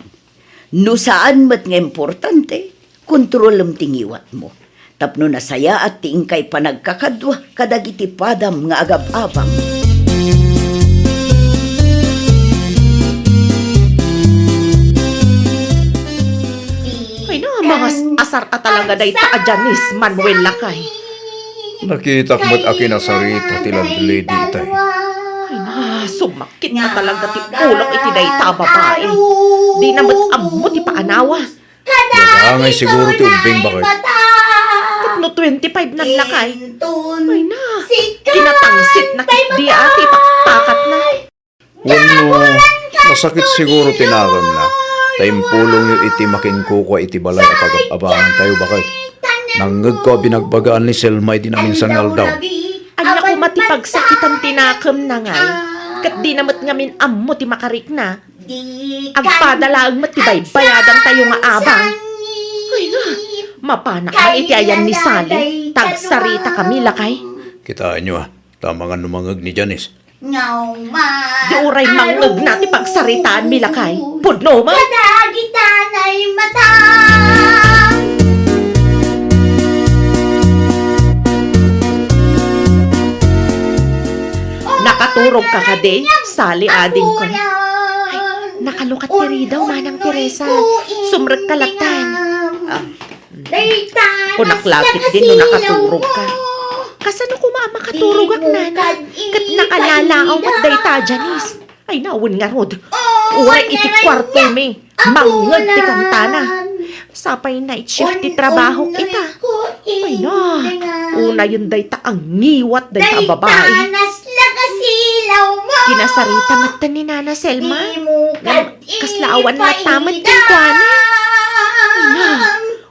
No saan met nga importante, kontrolem ti ngiwatmo. Tapno nasayaat ti inkay panagkakadua kadagiti padam nga agab-abang. Ay na, mga asar a talaga dayta a Janice, Manuel, lakay. Nakitak met a kinasarita ti landlady itay. Ay na, sumakit na talaga ti ulok iti dayta a babae. Di na met ammo ti paanawa. Nadangay siguro ti ubbing, baket. Tapno twenty-five nan lakay. Ay na, kinatangsit na ket di a ti pakpakatna. Wenno, nasakit siguro ti nakemna, ta impulongyo iti makinkukua iti balay a pagab-abangan tayo, baket. Nangngegko a binagbagaan ni Selma idi naminsan nga aldaw. Ania koma ti pagsakitan ti nakemna ngay, ket di na met ngamin ammo ti makarikna. Agpada laeng met ti baybayadan tayo nga abang. Ay na, mapanak man iti ayan ni Sally, ta agsarita kami, lakay. Kitaenyo a, ta amangan no mangngeg ni Janice. Di uray mangngegna ti pagsaritaanmi, lakay. Pudno met. Kadagita nay mata. Nakaturog ka kadi, Sally, adingko? Ay, nakalukat ti ridaw, Manang Teresa. Sumrekka lattan. Ah, kunak la ketdin no nakaturog ka. Kasano koma a makaturogak, Nana? Ket nakalaalaaw met dayta a Janice. Ay, nawen ngarud. Uray iti kuartomi, mangngeg ti kantana. Sapay night shift ti trabahok ita. Ay na, unayen dayta a ngiwat dayta a babai. Kinasarita metten ni Nana Selma. Ngem kasla awan latta met kenkuana. Ay na,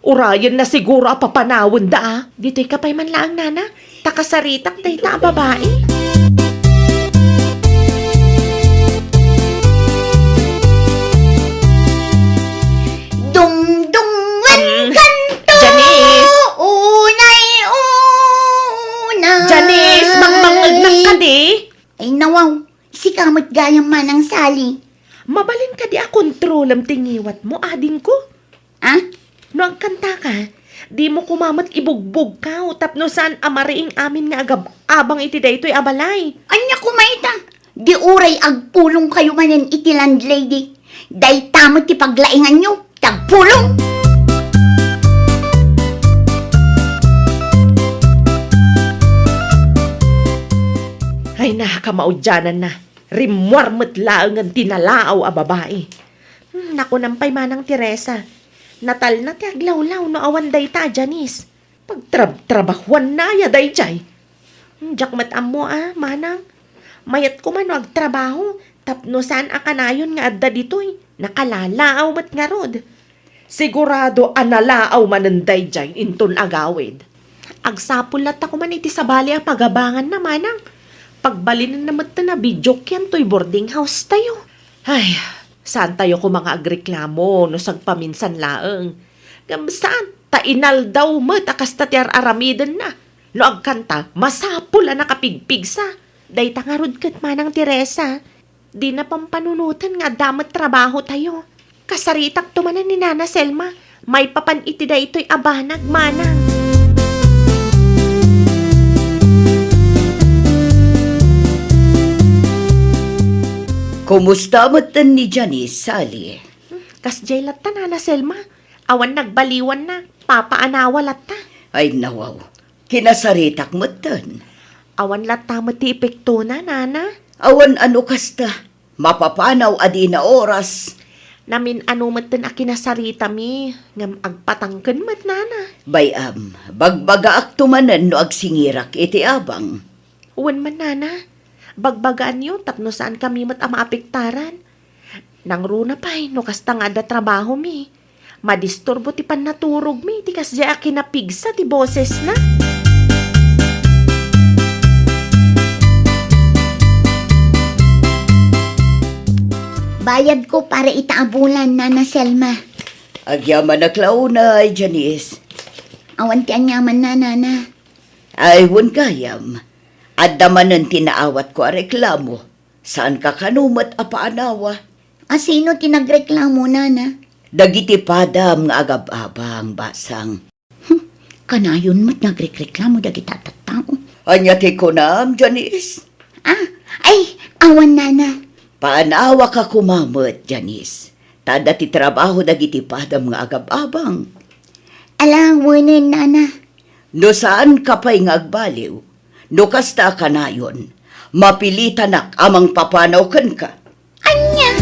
urayenna siguro a papanawenda a. Ditoyka pay man laeng, Nana. Ta kasaritak dayta a babai. Dumdumwen kanto. Janice! Unay una. Janice, mangmangngegnak kadi? Ay, nawaw. Sika met gayam, Manang Sally. Mabalin kadi a kontrolem ti ngiwatmo, adingko? Ah? No agkantaka, dimo koma met ibugbugkaw tapno saan a mariing amin nga agab-abang iti daytoy a balay. Ania koma ita? Di uray agpulongkayo manen iti landlady. Dayta met ti paglainganyo, ti agpulong. Ay, nakamaudiananna. Rimmuar met laengen ti nalaaw a babai. Hmm, nakunam pay, Manang Teresa, natalna ti aglawlaw no awan dayta a Janice. Pagtrab-trabahuanna aya daydiay? Hmm, diak met ammo a, Manang. Mayat koma no agtrabaho tapno saan a kanayon nga adda ditoy. Nakalalaaw met ngarud. Sigurado a nalaaw manen daydiay inton agawid. Agsapul latta koma iti sabali a pagabanganna, Manang. Pagbalinenna metten a bidiokian toy boarding house tayo. Ay, saan tayo koma nga agreklamo no sagpaminsan laeng. Ngem saan, ta inaldaw met a kasta ti ar-aramidenna. No agkanta, masapul a nakapigpigsa. Dayta ngarud ket, Manang Teresa, dina pampanunoten nga adda met trabaho tayo. Kasaritakto manen ni Nana Selma maipapan iti daytoy a banag, Manang. Kumusta metten ni Janice, Sally? Kasdiay latta, Nana Selma. Awan nagbaliwanna, papaanawa latta. Ay, nawaw. Kinasaritak metten. Awan latta met ti epektona, nana. Awan a no kasta. Mapapanaw a dina oras. Namin-ano metten a kinasaritami, ngem agpatangken met, nana. Bay-am, bagbagaakto manen no agsingirak iti abang. Wen man, nana. Bagbagaanyo tapno saankami met a maapektaran. Nangruna pay no kasta nga adda trabahomi. Madisturbo ti pannaturogmi ti kasdiay a kinapigsa ti bosesna. Bayadko para ita a bulan, Nana Selma. Agyamanak la unay, Janice. Awan ti aniamanna, Nana. Ay, wen gayam. Adda manen ti naawatko a reklamo. Saanka kano met a paanawa. A sino ti nagreklamo, nana? Dagiti padam nga agab-abang, basang. Hmm, kanayon met nagrekreklamo dagiti tattao. Ania ti kunam, Janice? Ah, ay, awan, nana. Paanawaka koma met, Janice. Ta adda ti trabaho dagiti padam nga agab-abang. Ala, wenen, nana. No saanka pay nga agbaliw, no kasta a kanayon, mapilitanak a mangpapanaw kenka. Ania?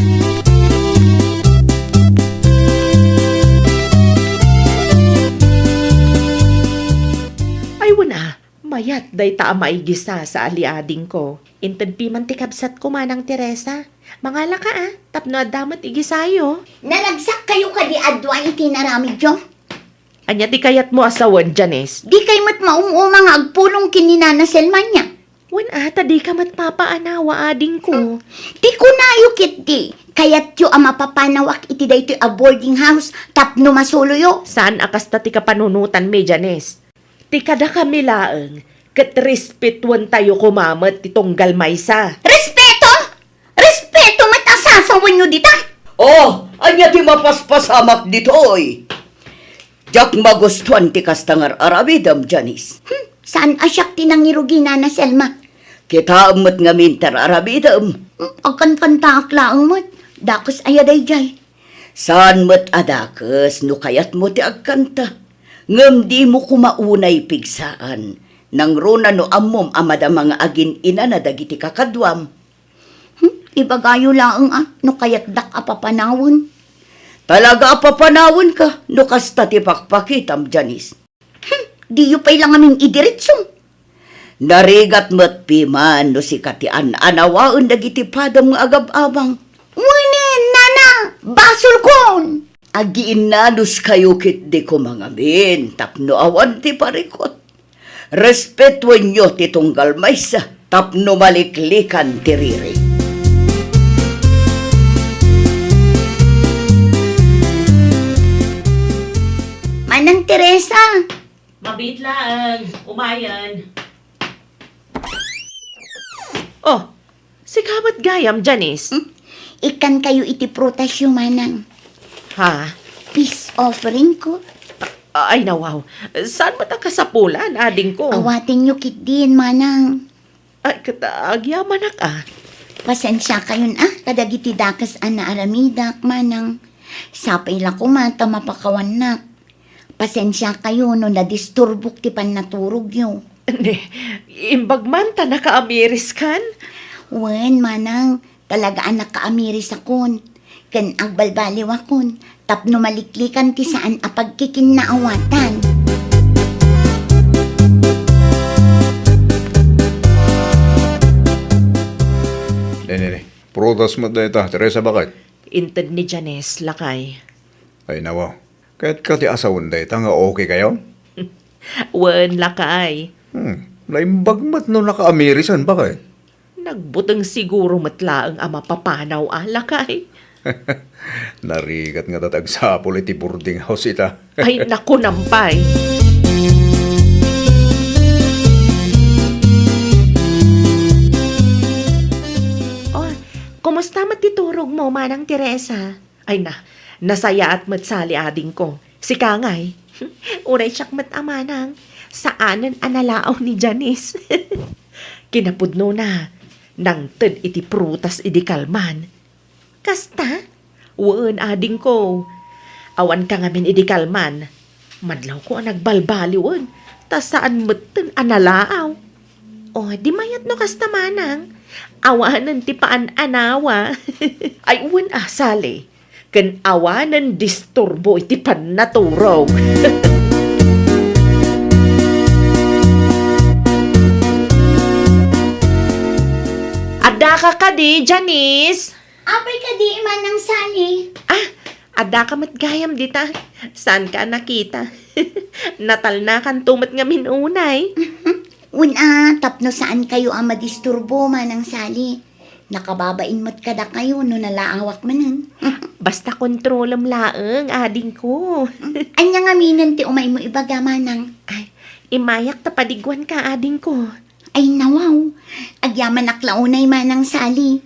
Ay, wen a, mayat dayta a maigisa sa ali-adingko. Inted piman ti kabsatko, Manang Teresa. Mangalaka a, tapno adda met igisayo. Naragsak kayo kadi a dua iti inaramidyo? Ania ti kayatmo a sawen, Janice? Dikay met maum-uma nga agpulong ken ni Nana Selma nia. Wen a, ta dika met papaanawa, adingko. Ti kunayo ketdi, kayatyo a mapapanawak iti daytoy a boarding house tapno masuloyo? Saan a kasta ti kapanunotanmi, Janice. Ti kadakami laeng, ket respetuentayo koma met ti tunggal maysa. Respeto? Respeto met a sasawenyo dita? Oh, ania ti mapaspasamak ditoy? Diak magustuan ti kasta nga ar-aramidem, Janice. Hmm, saan a siak ti nangirugi, Nana Selma? Kitaem met ngamin ti ar-aramidem. Hmm, agkankantaak laeng met. Dakes aya daydiay? Saan met a dakes no kayatmo ti agkanta. Ngem dimo koma unay pigsaan. Nangruna no ammom a madama nga agin-inana dagiti kakaduam. Hmm, ibagayo laeng a no kayatdak a papanawen. Talaga a papanawenka no kasta ti pakpakitam, Janice. Hmm, diyo pay la ngamin idiretso. Narigat met piman no sika ti an-anawaen dagiti padam nga agab-abang. Wenen, nana, basolkon! Agiinnanuskayo ketdi koma ngamin tapno awan ti parikut. Respetuenyo ti tunggal maysa tapno maliklikan ti riri. Manang Teresa! Mabiit laeng, umayen. Oh, sika met gayam, Janice? Hmm? Ikkankayo iti prutasyo, manang. Ha? Peace offering ko. A-, ay, nawaw. Saan met a kasapulan, adingko? Awatenyo ketdin, manang. Ay, ket agyamanak a. Pasensiakayon a kadagiti dakes a naaramidak, manang. Sapay la koma ta mapakawannak. Pasensiakayo no nadisturbok ti pannaturogyo. Ne, imbag man ta nakaamiriskan? Wen, manang, talaga a nakaamirisakon. Ken agbalbaliwakon, tapno maliklikan ti saan a pagkikinnaawatan. Ne, ne, ne. Prutas met dayta, Teresa, baket. Inted ni Janice, lakay. Ay, nawa. Kayatka ti asawen dayta nga okay kayo? Wen, lakay. Hmm, naimbag met no nakaamirisan, baket. Nagbuteng siguro met laeng a mapapanaw a, lakay. Narigat nga ta ti agsapul iti boarding house ita. Ay, naku, nampay. Oh, kumusta met ti turog mo, Manang Teresa? Ay na, nasayaat met sali adingko. Sika ngay? Uray siak met a manang, saanen a nalaaw ni Janice. Kinapudnona, nangted iti prutas idi kalman. Kasta? Wen, adingko. Awanka ngamin idi kalman. Madlawko a nagbalbaliwen, ta saan metten a nalaaw. O, di mayat no kasta manang. Awanen ti paan-anawa. Ay, wen a, Sally. Ken awanen disturbo iti pannaturog. Addaka kadi, Janice? Apay kadi, Manang Sally? Ah, addaka met gayam dita. Saanka a nakita? Natalnakanto met ngamin unay. Wen a, tapno saankayo a madisturbo, Manang Sally. Nakababain met kadakayo no nalaawak manen. Basta kontrolem laeng, adingko. Ania ngaminen ti umaymo ibaga, Manang? Ay, imayak ta padiguanka, adingko. Ay, nawaw. Agyamanak la unay, Manang Sally.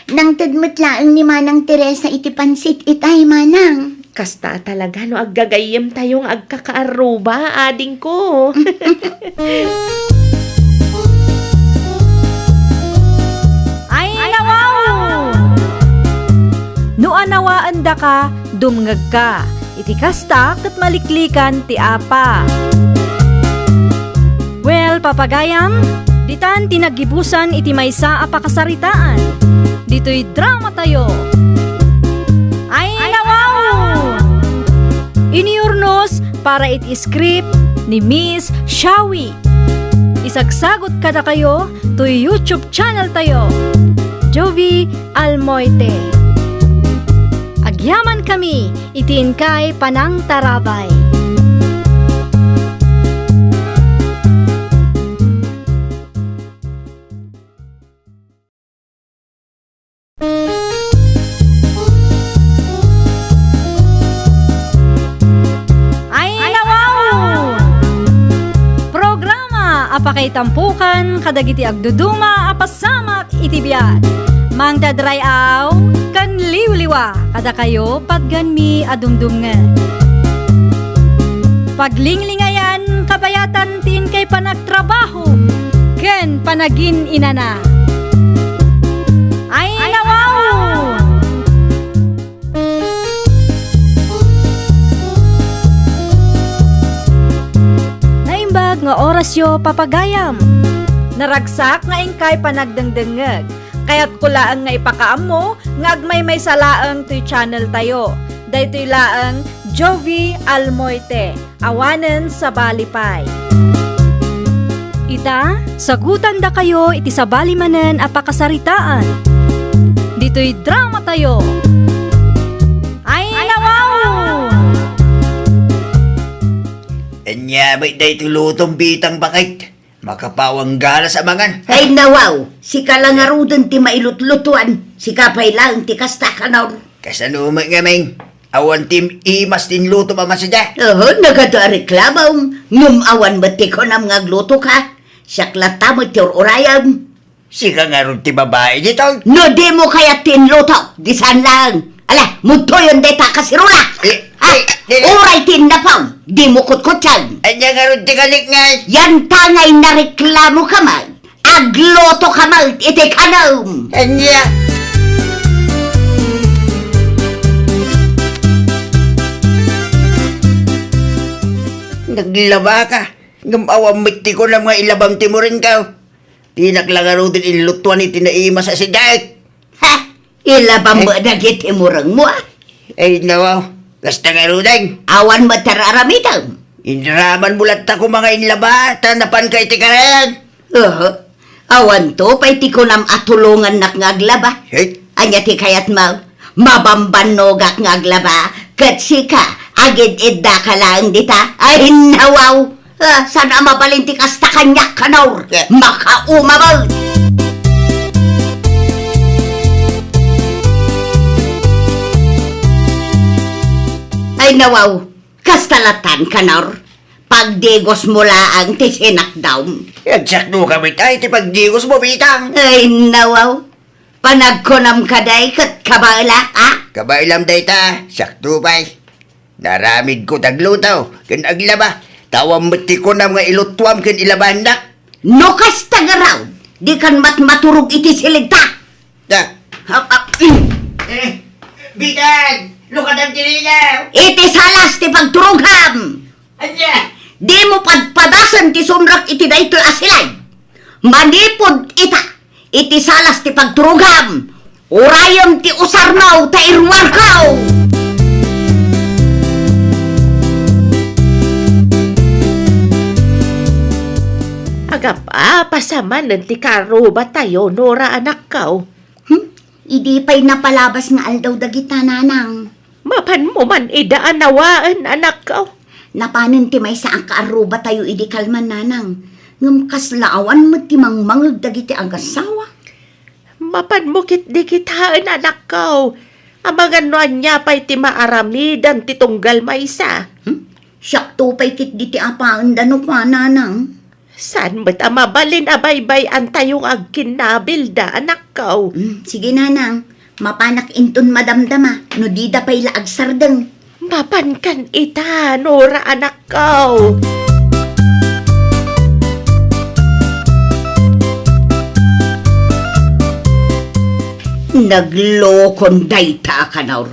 Nangted met laeng ni Manang Teresa iti pansit itay, Manang. Kasta talaga no aggagayyemtayo nga agkakaarruba, adingko. Ay, nawaw! No anawaendaka, dumngegka. Iti kasta, ket maliklikan ti apa. Well, papagayam, ditan ti naggibusan iti maysa a pakasaritaan. Ditoy dramatayo. Ay, nawaw! Iniurnos para iti script ni Miss Shawi. Isagsagot kadakayo toy YouTube channel tayo, Jovi Almoite. Agyaman kami iti inkay panangtarabay. Ay, nawaw! Programa a pakaitampokan kadagiti agduduma a pasamak iti biag. Mangted ray-aw ken liwliwa kadakayo patgenmi a dumdumngeg. Paglinglingayan, kabayatan ti inkay panagtrabaho ken panagin-inana. Ay, nawaw! Naimbag nga orasyo, papagayam. Naragsak nga inkay panagdengdengngeg. Kayatko laeng nga ipakaammo nga agmaymaysa laeng toy channel tayo. Daytoy laeng Jovi Almoite. Awanen sabali pay. Ita, sagutandakayo iti sabali manen a pakasaritaan. Ditoy dramatayo. Ay, nawaw! Ania met daytoy lutom, Bitang, baket? Makapawang galas a mangan. Ay, nawaw! Sika la ngaruden ti mailutlutuan. Sika pay laeng ti kasta, Kanor. Kasano met ngamin? Awan ti imas ti inlutom a masida? Oho, nagadu a reklamom. Ngem awan met ti kunam nga aglutoka. Siak latta met ti ur-urayem. Sika ngarud ti babai ditoy? No dimo kayat ti inluto, di saan laeng. Ala, mudtoyon dayta a kaserola. Eh, ha? Eh, eh. Uray ti innapom, dimo kutkutten. Ania ngarud ti kalikngas? Yanta nga inareklamoka met, aglutoka met iti kanem. Ania? Naglabaka, ngem awan met ti kunam nga ilabam ti murengko. Dinak la ngaruden inlutuan iti naimas a sidaek. Ha? Ilabam met dagiti murengmo, a? Ay, nawaw. Kasta ngaruden. Awan met ti ar-aramidem. Inramanmo latta koma nga inlaba, ta napanka iti karayan. Oho. Awanto pay ti kunam a tulongannak nga aglaba. Hey. Ania ti kayatmo? Mabambannogak nga aglaba, ket sika, agid-iddaka laeng dita. Ay, nawaw! Ah, saan a mabalin ti kasta kaniak, Kanor? Eh. Makauma met! Ay, nawaw! Kasta latan, Kanor? Pagdigosmo laeng ti sinakdam. Agsakdoka met ay ti pagdigosmo, Bitang. Ay, nawaw! Panagkunam kadi ket kabaelak, a? Kabaelam dayta, sakto pay. Naaramidko ti agluto ken aglaba, ta awan met ti kunam nga ilutuam ken ilabaannak. No kasta ngarud, dikan met maturog iti silegta. Da. Ha, ha, mm. Eh, Bitang! Lukatan ti ridaw. Iti salas ti pagturogam. Ania? Dimo padpadasen ti sumrek iti daytoy a silay. Manipud ita, iti salas ti pagturogam, urayem ti usarmo ta iruarko. Agap-apa sa manen ti karubatayo, Nora, anakko. Hmm? Idi pay napalabas nga aldaw dagita, nanang. Mapanmo man ida a nawaen, anakko. Napanen ti maysa a kaarrubatayo idi kalman, nanang. Ngem kasla awan met ti mangmangeg dagiti agassawa. Mapanmo ketdi kitaen, anakko. Amangan no ania pay ti maaramidan ti tunggal maysa. Hmm? Siakto pay ketdi ti apaenda no kua, nanang. Saan met a mabalin a baybay-antayo nga agkinnabilda, anakko? Hmm, sige, nanang. Mapanak inton madamdama no dida pay la agsardeng. Mapankan ita, Nora, anakko. Naglokon dayta a Kanor.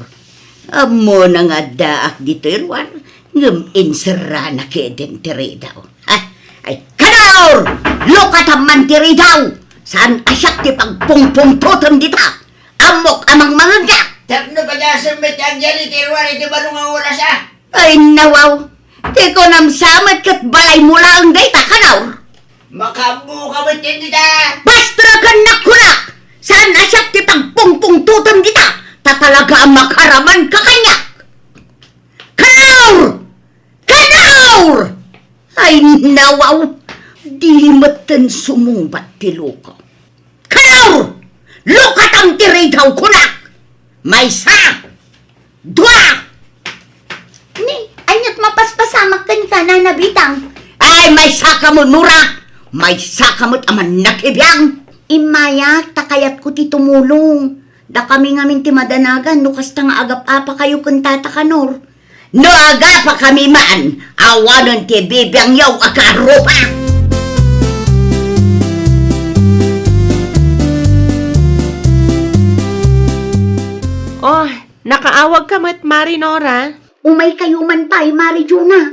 Ammona nga addaak ditoy ruar, ngem inserrana keden ti ridaw. Ha? Ay, Kanor! Lukatam man ti ridaw! Saan a siak ti pagpungpungtotem dita? Ammok a mangmangegna! Tapno padasem met ti agyan iti ruar iti baro nga oras, a? Ay, nawaw! Ti kunam sa met ket balaymo laeng dayta, Kanor! Makaammoka met ken dita! Pastrakennak kunak! Saan a siak ti pagpungpungtotem dita? Ta talaga a makaramanka kaniak! Kanor! Kanor! Ay, nawaw! Di metten sumungbat ti loko. Kanor! Lukatam ti ridaw kunak! Maysa! Dua! Ni, aniat mapaspasamak kenka, Nana Bitang? Ay, maysaka met, Nora! Maysaka met a mannakibiang! Immayak, ta kayatko ti tumulong. Dakami ngamin ti madanagan no kasta nga agap-apakayo ken Tata Kanor. No agapakami man, awanen ti bibiangyo a kaarruba. Oh, nakaawagka met, Mari Nora? Umaykayo man pay, Mari Juna.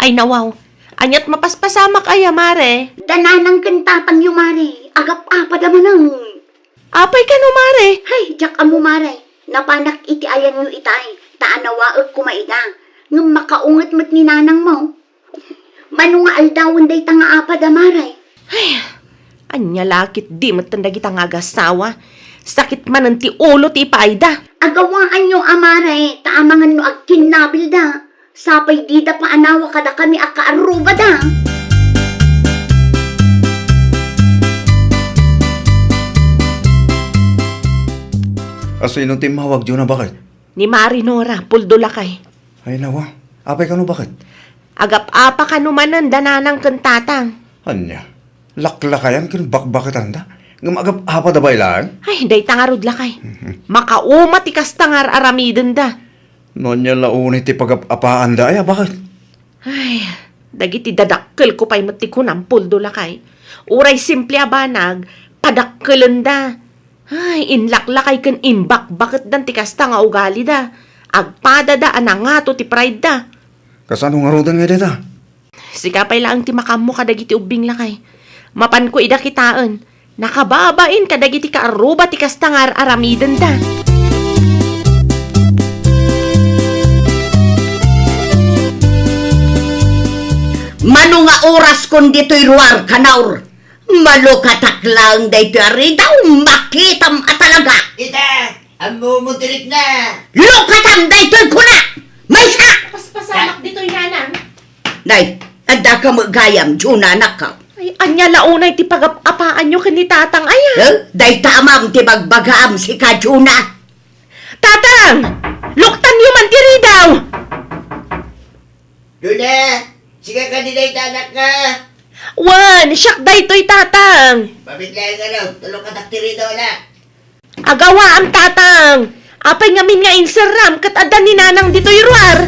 Ay, nawaw. Aniat mapaspasamak aya, Mare? Da nanang ken tatangyo, Mare. Agap-apada manen. Apay kano, Mare? Hay, diak ammo, Mare. Napanak iti ayanyo itay, ta anawaek koma ida. Ngem makaunget met ni nanangmo. Mano nga aldawen dayta nga apada, Mare? Ay, ania la ketdi metten dagita nga agassawa? Sakit manen ti ulo ti ipaayda. Agawaanyo a, Mare, ta amangan no agkinnabilda. Sapay dida paanawa kadakami a kaarrubada. A, sino ti immawag, Juna, baket? Ni Mari Nora, puldo lakay. Ay, nawa. Apay kano, baket? Agap-apa kano manen da nanang ken tatang. Ania? Laklakayan ken bakbaketanda? Ngem agap-apada pay laeng? Ay, dayta ngarud lakay. Mhm. Makauma ti kasta nga ar-aramidenda. No ania la unay ti pagap-apaanda aya, baket? Ay, dagiti dadakkelko pay met ti kunam, puldo lakay. Uray simple a banag, padakkelenda. Ay, inlaklakay ken imbakbaketdan ti kasta nga ugalida. Agpadada a nangato ti pride da. Kasano ngaruden nga dayta? Sika pay laeng ti makaammo kadagiti ubbing lakay. Mapanko ida kitaen. Nakababain kadagiti kaarruba ti kasta nga ar-aramidenda. Mano nga oraskon ditoy ruar, Kanor? Malukatak laeng daytoy a ridaw, makitam a talaga. Ita, ammo mo direk na. Lukatam daytoy kuna! Maysa! Paspasamak ditoy, nanang. Nay, adda ka met gayam, Juna, anakko. Ay, ania la unay ti pagap-apaanyo ken ni tatang aya? Eh, dayta amam ti bagbagaam, sika, Juna. Tatang! Luktanyo man ti ridaw! Juna, sika kadi dayta, anakko? Wen, siak daytoy, tatang. Pabiglayan nga daw, tulong ka taktirido na. Agawaam, tatang. Apay ngamin nga inserram ket adda ni nanang ditoy ruar?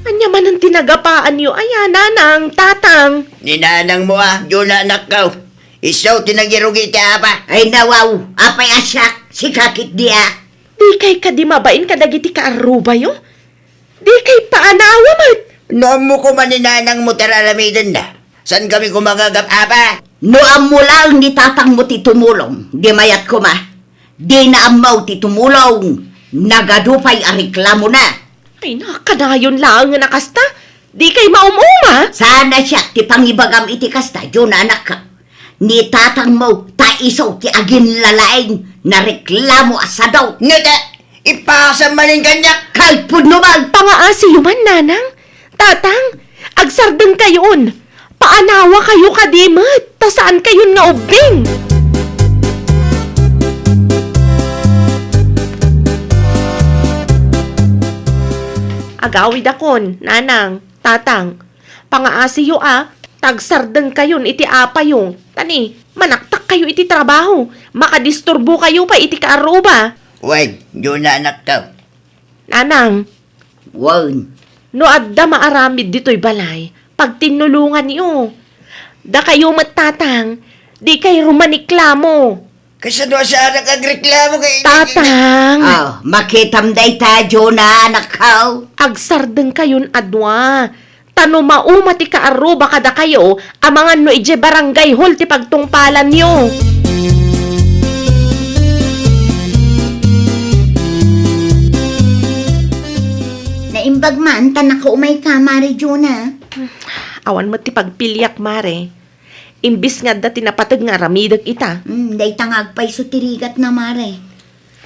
Ania manen ti nagapaanyo aya, nanang, tatang? Ni nanang mo, a, Juna, anakko. Isu ti nagirugi ti apa. Ay, nawaw, apay a siak, sika ketdi a. Dikay kadi mabain kadagiti kaarrubayo? Dikay paanawa met? No ammo koma ni nanangmo ti ar-aramidenda, saan kami koma nga agap-apa? No ammo laeng ni tatangmo ti tumulong, di mayat koma. Dina ammo ti tumulong, nagadu pay a reklamona. Ay, nakanayon laengen a kasta. Dikay maum-uma. Saan a siak ti pangibagam iti kasta, Juna, anakko. Ni tatangmo, ta isu ti aginlalaing nareklamo a sadu. Ngata, ipasam manen kaniak. Kalpudno man. Pangaasiyo man, nanang. Tatang, agsardengkayon. Paanawakayo kadi met, ta saankayon nga ubbing. Agawidakon, nanang, tatang. Pangaasiyo a, ta agsardengkayon iti apayo. Ta ni, manaktakkayo iti trabaho. Makadisturbokayo pay iti kaarruba. Wen, Juna, anakko. Nanang. Wen. No adda maaramid ditoy balay, pagtinnulonganyo. Dakayo met, tatang, dikay rumaniklamo. Kasano a saanak agreklamo kay... Tatang! Ah, makitam dayta, Juna, anakko. Agsardengkayon a dua. Ta no mauma ti kaarruba kadakayo, amangan no idiay barangay hall ti pagtungpalanyo. Naimbag man ta nakaumay ka, Mare Juna. Awan met ti pagpiliak, Mare. Imbis nga adda ti napateg nga aramidek ita. Mm, dayta nga agpayso ti rigatna, Mare.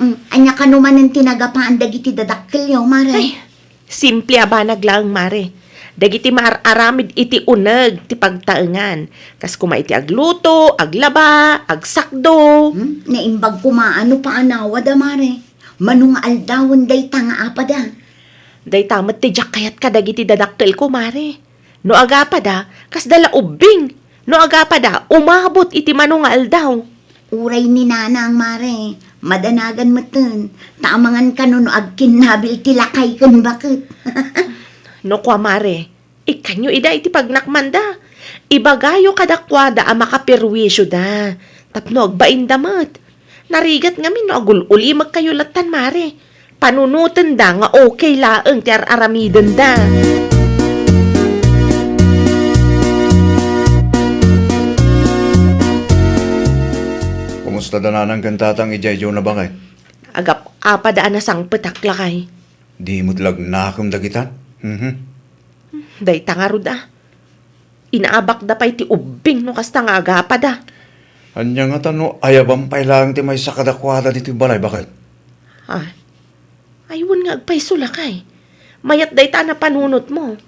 Mm, ania kano manen ti nagapaan dagiti dadakkelyo, Mare? Ay, simple a banag laeng, Mare. Dagiti maar-aramid iti uneg ti pagtaengan. Kas koma iti agluto, aglaba, agsakdo. Hmm? Naimbag koma no paanawada, Mare. Mano nga aldawen dayta nga apada? Dayta met ti diak kayat kadagiti dadakkelko, Mare. No agapada, kasda la ubbing. No agapada, umabot iti mano nga aldaw. Uray ni Nanang, Mare, madanagan metten, ta amangan kano no agkinnabil ti lakay ken baket. No kua, Mare, ikkanyo ida iti pagnakmanda. Ibagayo kadakuada a makaperwisioda, tapno agbainda met. Narigat ngamin no agul-ulimekkayo lattan, Mare. Panunotenda nga okay laeng ti ar-aramidenda. Kumusta da Nanang ken Tatang idiay Juna, baket? Agap-apada a nasangpetak, lakay. Di met la agnakem dagitan? Mhm. Dayta ngarud a. Inaabakda pay ti ubbing no kasta nga agapada. Ania ngata no ayaban pay laeng ti maysa kadakuada ditoy balay, baket? Ay, ay, wen nga agpayso, lakay. Mayat dayta a napanunotmo.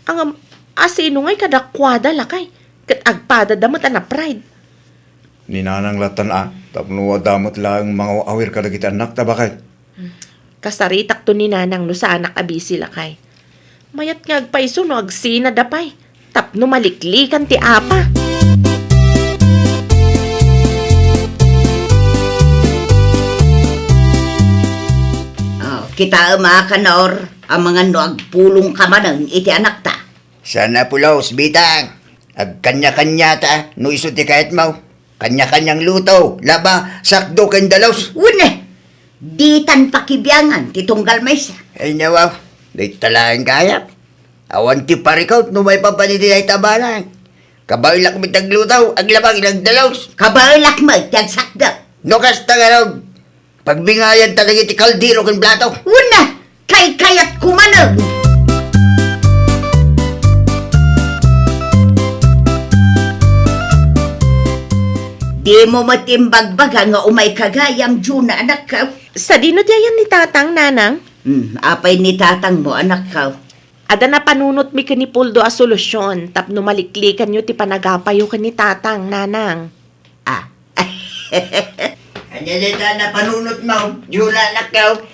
Ngem, asino ngay kadakuada, lakay? Ket agpadada met a napride. Ni Nanang lattan a, tapno adda met laeng mangaw-awir kadagiti annakta, baket. Kasaritakto ni Nanang no saanak a bisi, lakay. Mayat nga agpayso no agsinada pay tapno maliklikan ti apa. Oh, kitaem a, Kanor, amangan no agpulongka manen iti anakta. Saan a pulos, Bitang. Agkanya-kanyata no isu ti kayatmo. Kanya-kanyang luto, laba, sakdo ken dalus. Wen, ditan pakibiangan ti tunggal maysa. Ay, nawaw, dayta laeng gayam. Awan ti parikut no maipapan iti dayta a banag. Kabaelak met agluto, aglaba, agdalus. Kabaelak met ti agsakdo. No kasta ngarud, pagbingayanta dagiti kaldero ken plato. Wen, kaykayatko manen. Dimo met imbagbaga nga umayka gayam, Juna, anakko. Sadino ti ayan ni Tatang, Nanang? Hmm, apay ni Tatangmo, anakko? Adda napanunotmi ken ni Poldo a solusyon tapno maliklikanyo ti panagapayo ken ni Tatang, Nanang. Ah. Ania dayta a napanunotmo, Juna, anakko?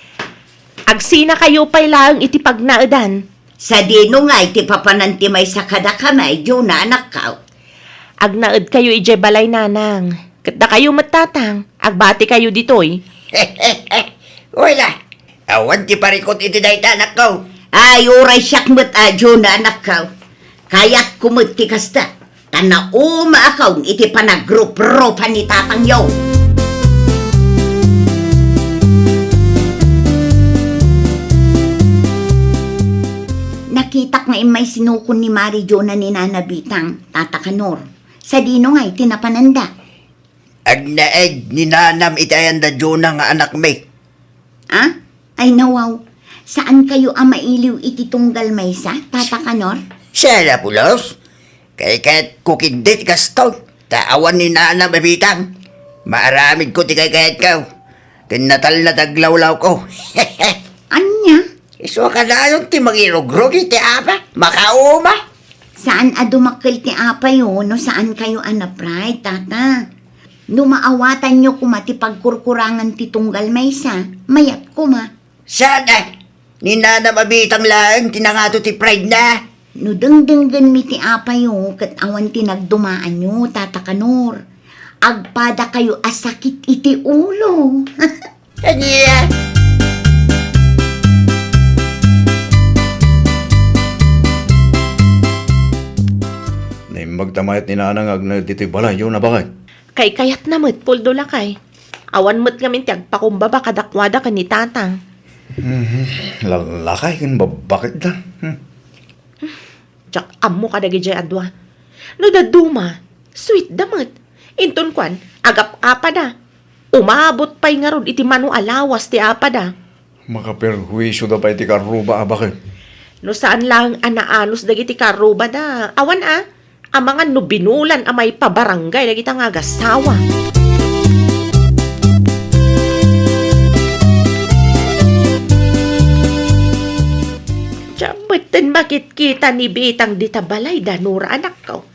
Agsinakayo pay laeng iti pagnaedan. Sadino ngay ti papanan ti maysa kadakami, Juna, anakko? Agnaedkayo idiay balay, Nanang. Ket dakayo met, Tatang, agbatikayo ditoy. Wen a, awan ti parikut iti dayta, anakko. Ay, uray siak met a, Juna, anakko. Kayatko met ti kasta. Ta nauma a kaon iti panagrup-rupa ni tatangyo. Nakitak nga immay sinukon ni Mari Jona ni Nana Bitang, Tata Kanor. Sadino ngay ti napananda? Agnaed ni nanam iti ayanda Jona nga anakmi. Ah? Ay, nawaw. Saan kayo a mailiw iti tunggal maysa, Tata Kanor? Siya, pulos. Kaykayatko ketdi ti kastoy. Ta awan ni nanam a Bitang. Maaramidko ti kaykayatko. Ken natalna ti aglawlawko. Ania? Isu a kanayon ti mangirugrog iti apa? Makauma. Saan a dumakkel ti apayo no saan kayo a na-pride, Tata? No maawatanyo koma ti pagkurkurangan ti tunggal maysa, mayat koma. Saan a? Ni nanam a Bitang laeng ti nangato ti pride na. No dengdenggenmi ti apayo ket awan ti nagdumaanyo, Tata Kanor, agpada kayo a sakit iti ulo. Ania? Naimbag ta mayat ni Nanang nga agnaed ditoy balay, Jona, baket? Kaykayatna met, Puldo, lakay. Awan met ngamin ti agpakumbaba kadakuada ken ni Tatang. Mhm. Lalakay ken babbaketda. Hmm. Diak ammo kadagijay a dua. No dadduma, sweet da met. Inton kuan, agap-apada. Umabot pay ngarud iti mano a lawas ti apada. Makaperhuisioda pay ti karruba a baket. No saan laeng a naanus dagiti karrubada, awan a, amangan no binulan a maipabarangay dagita nga agasawa. Diak metten makitkita ni Bitang dita balay da, Nora, anakko.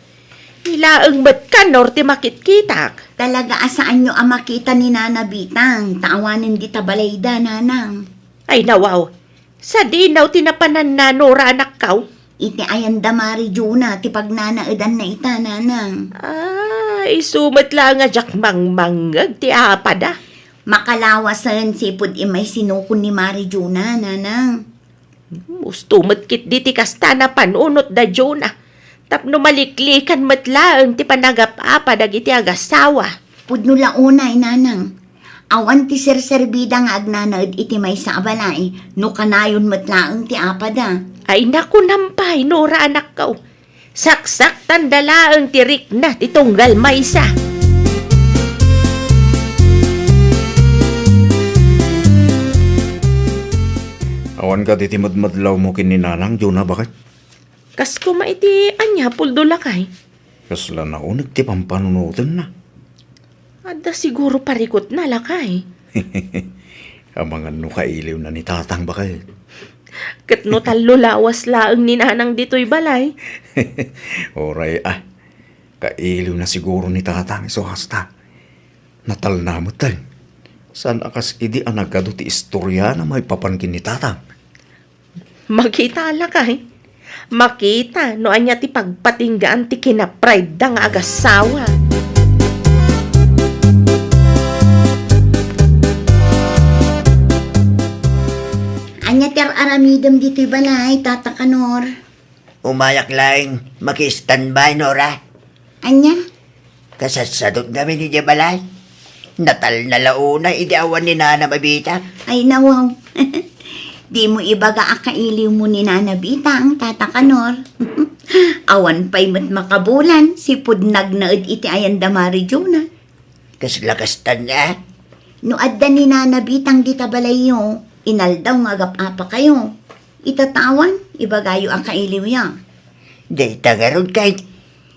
Ilaeng met Kanor ti makitkitak. Talaga a saanyo a makita ni Nana Bitang, ta awanen dita balayda, Nanang. Ay, nawaw. Sadino ti napananna, Nora, anakko? Iti ayanda Mari Jona ti pagnanaedanna ita, Nanang. Ah, isu met laeng a diak mangmangngeg ti apada. Makalawasen sipud immay sinukon ni Mari Jona, Nanang. Husto met ketdi ti kasta a panunot da Jona. Tapno maliklikan met laeng ti panagap-apa dagiti agasawa. Pudno la unay, Nanang. Awan ti serserbida nga agnanaed iti maysa a balay, no kanayon met laeng ti apada. Ay, nakunam pay, Nora, anakko. Saksaktanda laeng ti rikna ti tunggal maysa. Awan kadi ti madmadlawmo ken ni Nanang, Jona, baket? Kas koma iti ania, Puldo, lakay? Kasla nauneg ti pampanunotenna. Adda siguro parikutna, lakay. Amangan no kailiwna ni Tatang, baket. Ket no tallo lawas laeng ni Nanang ditoy balay. Uray a, kailiwna siguro ni Tatang isu kasta. Natalna metten. Saan a kas idi a nagadu ti istoriana maipapan ken ni Tatang. Makita, lakay. Makita no ania ti pagpatinggaan ti kinapride-da nga agasawa. Ania ti ar-aramidem ditoy balay, Tata Kanor? Umayak laeng maki-standby, Nora. Ania? Kasassadot ngamin idiay balay. Natalna la unay idi awan ni Nana Bitang. Ay, nawaw. Dimo ibaga a kailiwmo ni Nana Bitang, Tata Kanor. Awan pay met makabulan, sipud nagnaed iti ayanda Mari Jona. Kasla kastan a? No adda ni Nana Bitang dita balayyo, inaldaw nga agap-apakayo. Ita ta awan, ibagayo a kailiwya. Dayta ngarud ket.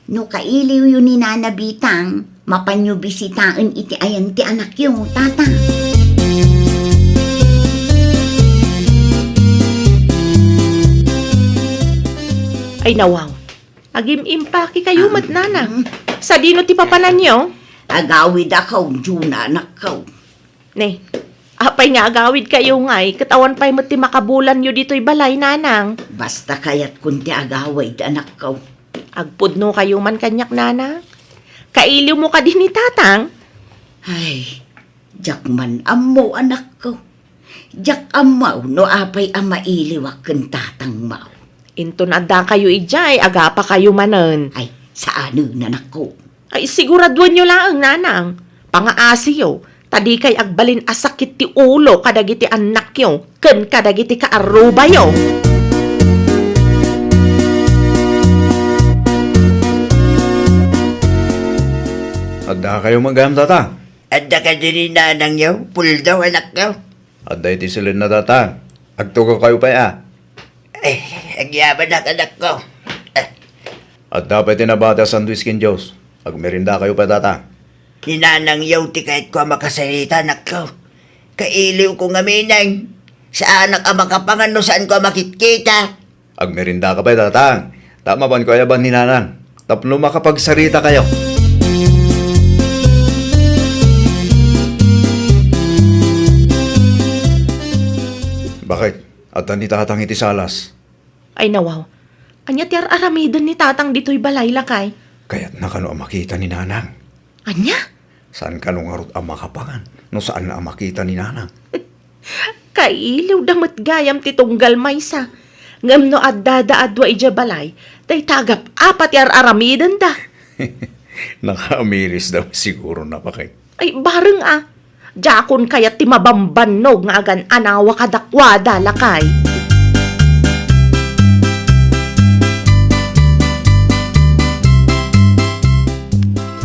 No kailiwyo ni Nana Bitang, mapanyo bisitaen iti ayan ti anakyo, Tata. Ay, nawaw. Agim-impake kayo met, Nanang. Sadino ti papananyo? Agawid a kaw, Juna, anakko. Ne, apay nga agawid kayo ngay, ket awan pay met ti makabulanyo ditoy balay, Nanang. Basta kayatkon ti agawid, anakko. Agpudno kayo man kaniak, Nanang. Kailiwmo kadi ni Tatang? Ay, diak man ammo, anakko. Diak ammo no apay a mailiwak ken Tatang Mao. Inton adda kayo idiay, agapa kayo manen. Ay, Saanen, anakko. Ay, siguraduenyo laeng, nanang. Pangaasiyo, ta dikay agbalin a sakit ti ulo kadagiti annakyo ken kadagiti kaarrubayo. Addakayo met gayam, tatang? Adda kadi ni nanangyo, puldaw, anakko? Adda iti silenna, tatang. Agtugawkayo pay a. Eh, agyamanak, anakko. Eh. Adda pay ti nabati a sandwich ken juice. Agmerendakayo pay, tatang. Ni nanangyo ti kayatko a makasarita, anakko. Kailiwko ngamin. Saanak a makapangan no saanko a makitkita. Agmerendaka pay, tatang. Ta mapanko ayaban ni nanang. Tapno makapagsaritakayo. Bakit? Adda ni tatang iti salas. Ay, nawaw. Ania ti ar-aramiden ni tatang ditoy balay, lakay? Kayatna kano a makita ni nanang. Ania? Saan kano ngarud a makapangan no saanna a makita ni nanang? Kailiwda met gayam ti tunggal maysa. Ngem no addada a dua idiay balay, dayta agap-apa ti ar-aramidenda. Nakaamirisda siguro, napakay. Ay, bareng a. Diakon kayat ti mabambannog nga agan-anawa kadakuada, lakay.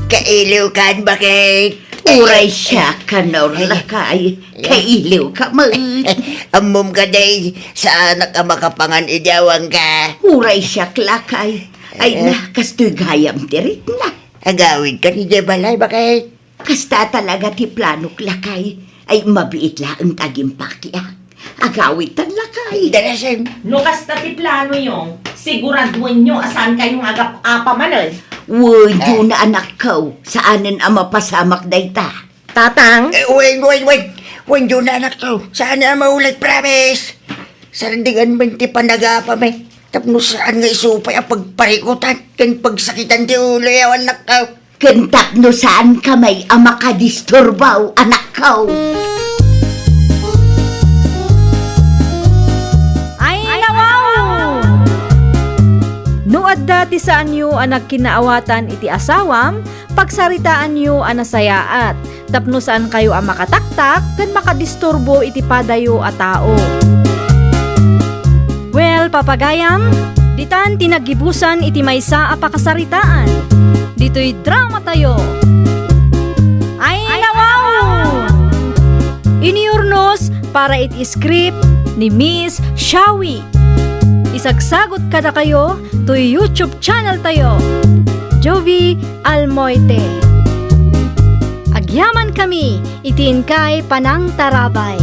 Kailiwkan, bakit? Uray siak, Kanor, lakay. Kailiwka met. Ammom kadi, saanak a makapangan idi awanka. Uray siak, lakay. Ay na, kastoy gayam ti ritna. Agawidka idiay balay, bakit? Kasta talaga ti planok, lakay. Ay, mabiit laeng ti agimpakiak. Agawidtan, lakay. Dalasen. No kasta ti planoyo, siguraduenyo a saankayo nga agap-apa manen. Wen, dina, anakko. Saanen a mapasamak dayta. Tatang? Eh, wen, wen, wen. Wen, dina, anakko. Saanen a maulit, promise. Sardingan man ti panagapam, eh. Tapno saan nga isu pay a pagparikutan ken pagsakitan ti ulo, awan, anakko. Ken tapno saanka met a makadisturbo, anakko. Ay, nawaw! No adda ti saanyo a nagkinaawatan iti asawam, pagsaritaanyo a nasayaat, tapno saankayo a makataktak ken makadisturbo iti padayo a tao. Well, papagayam, ditan ti naggibusan iti maysa a pakasaritaan. Ditoy dramatayo. Ay, nawaw! Inurnos para iti script ni Miss Shawi. Isagsagut kadakayo toy YouTube channel tayo, Jovie Almoite. Agyaman kami iti inkay panangtarabay.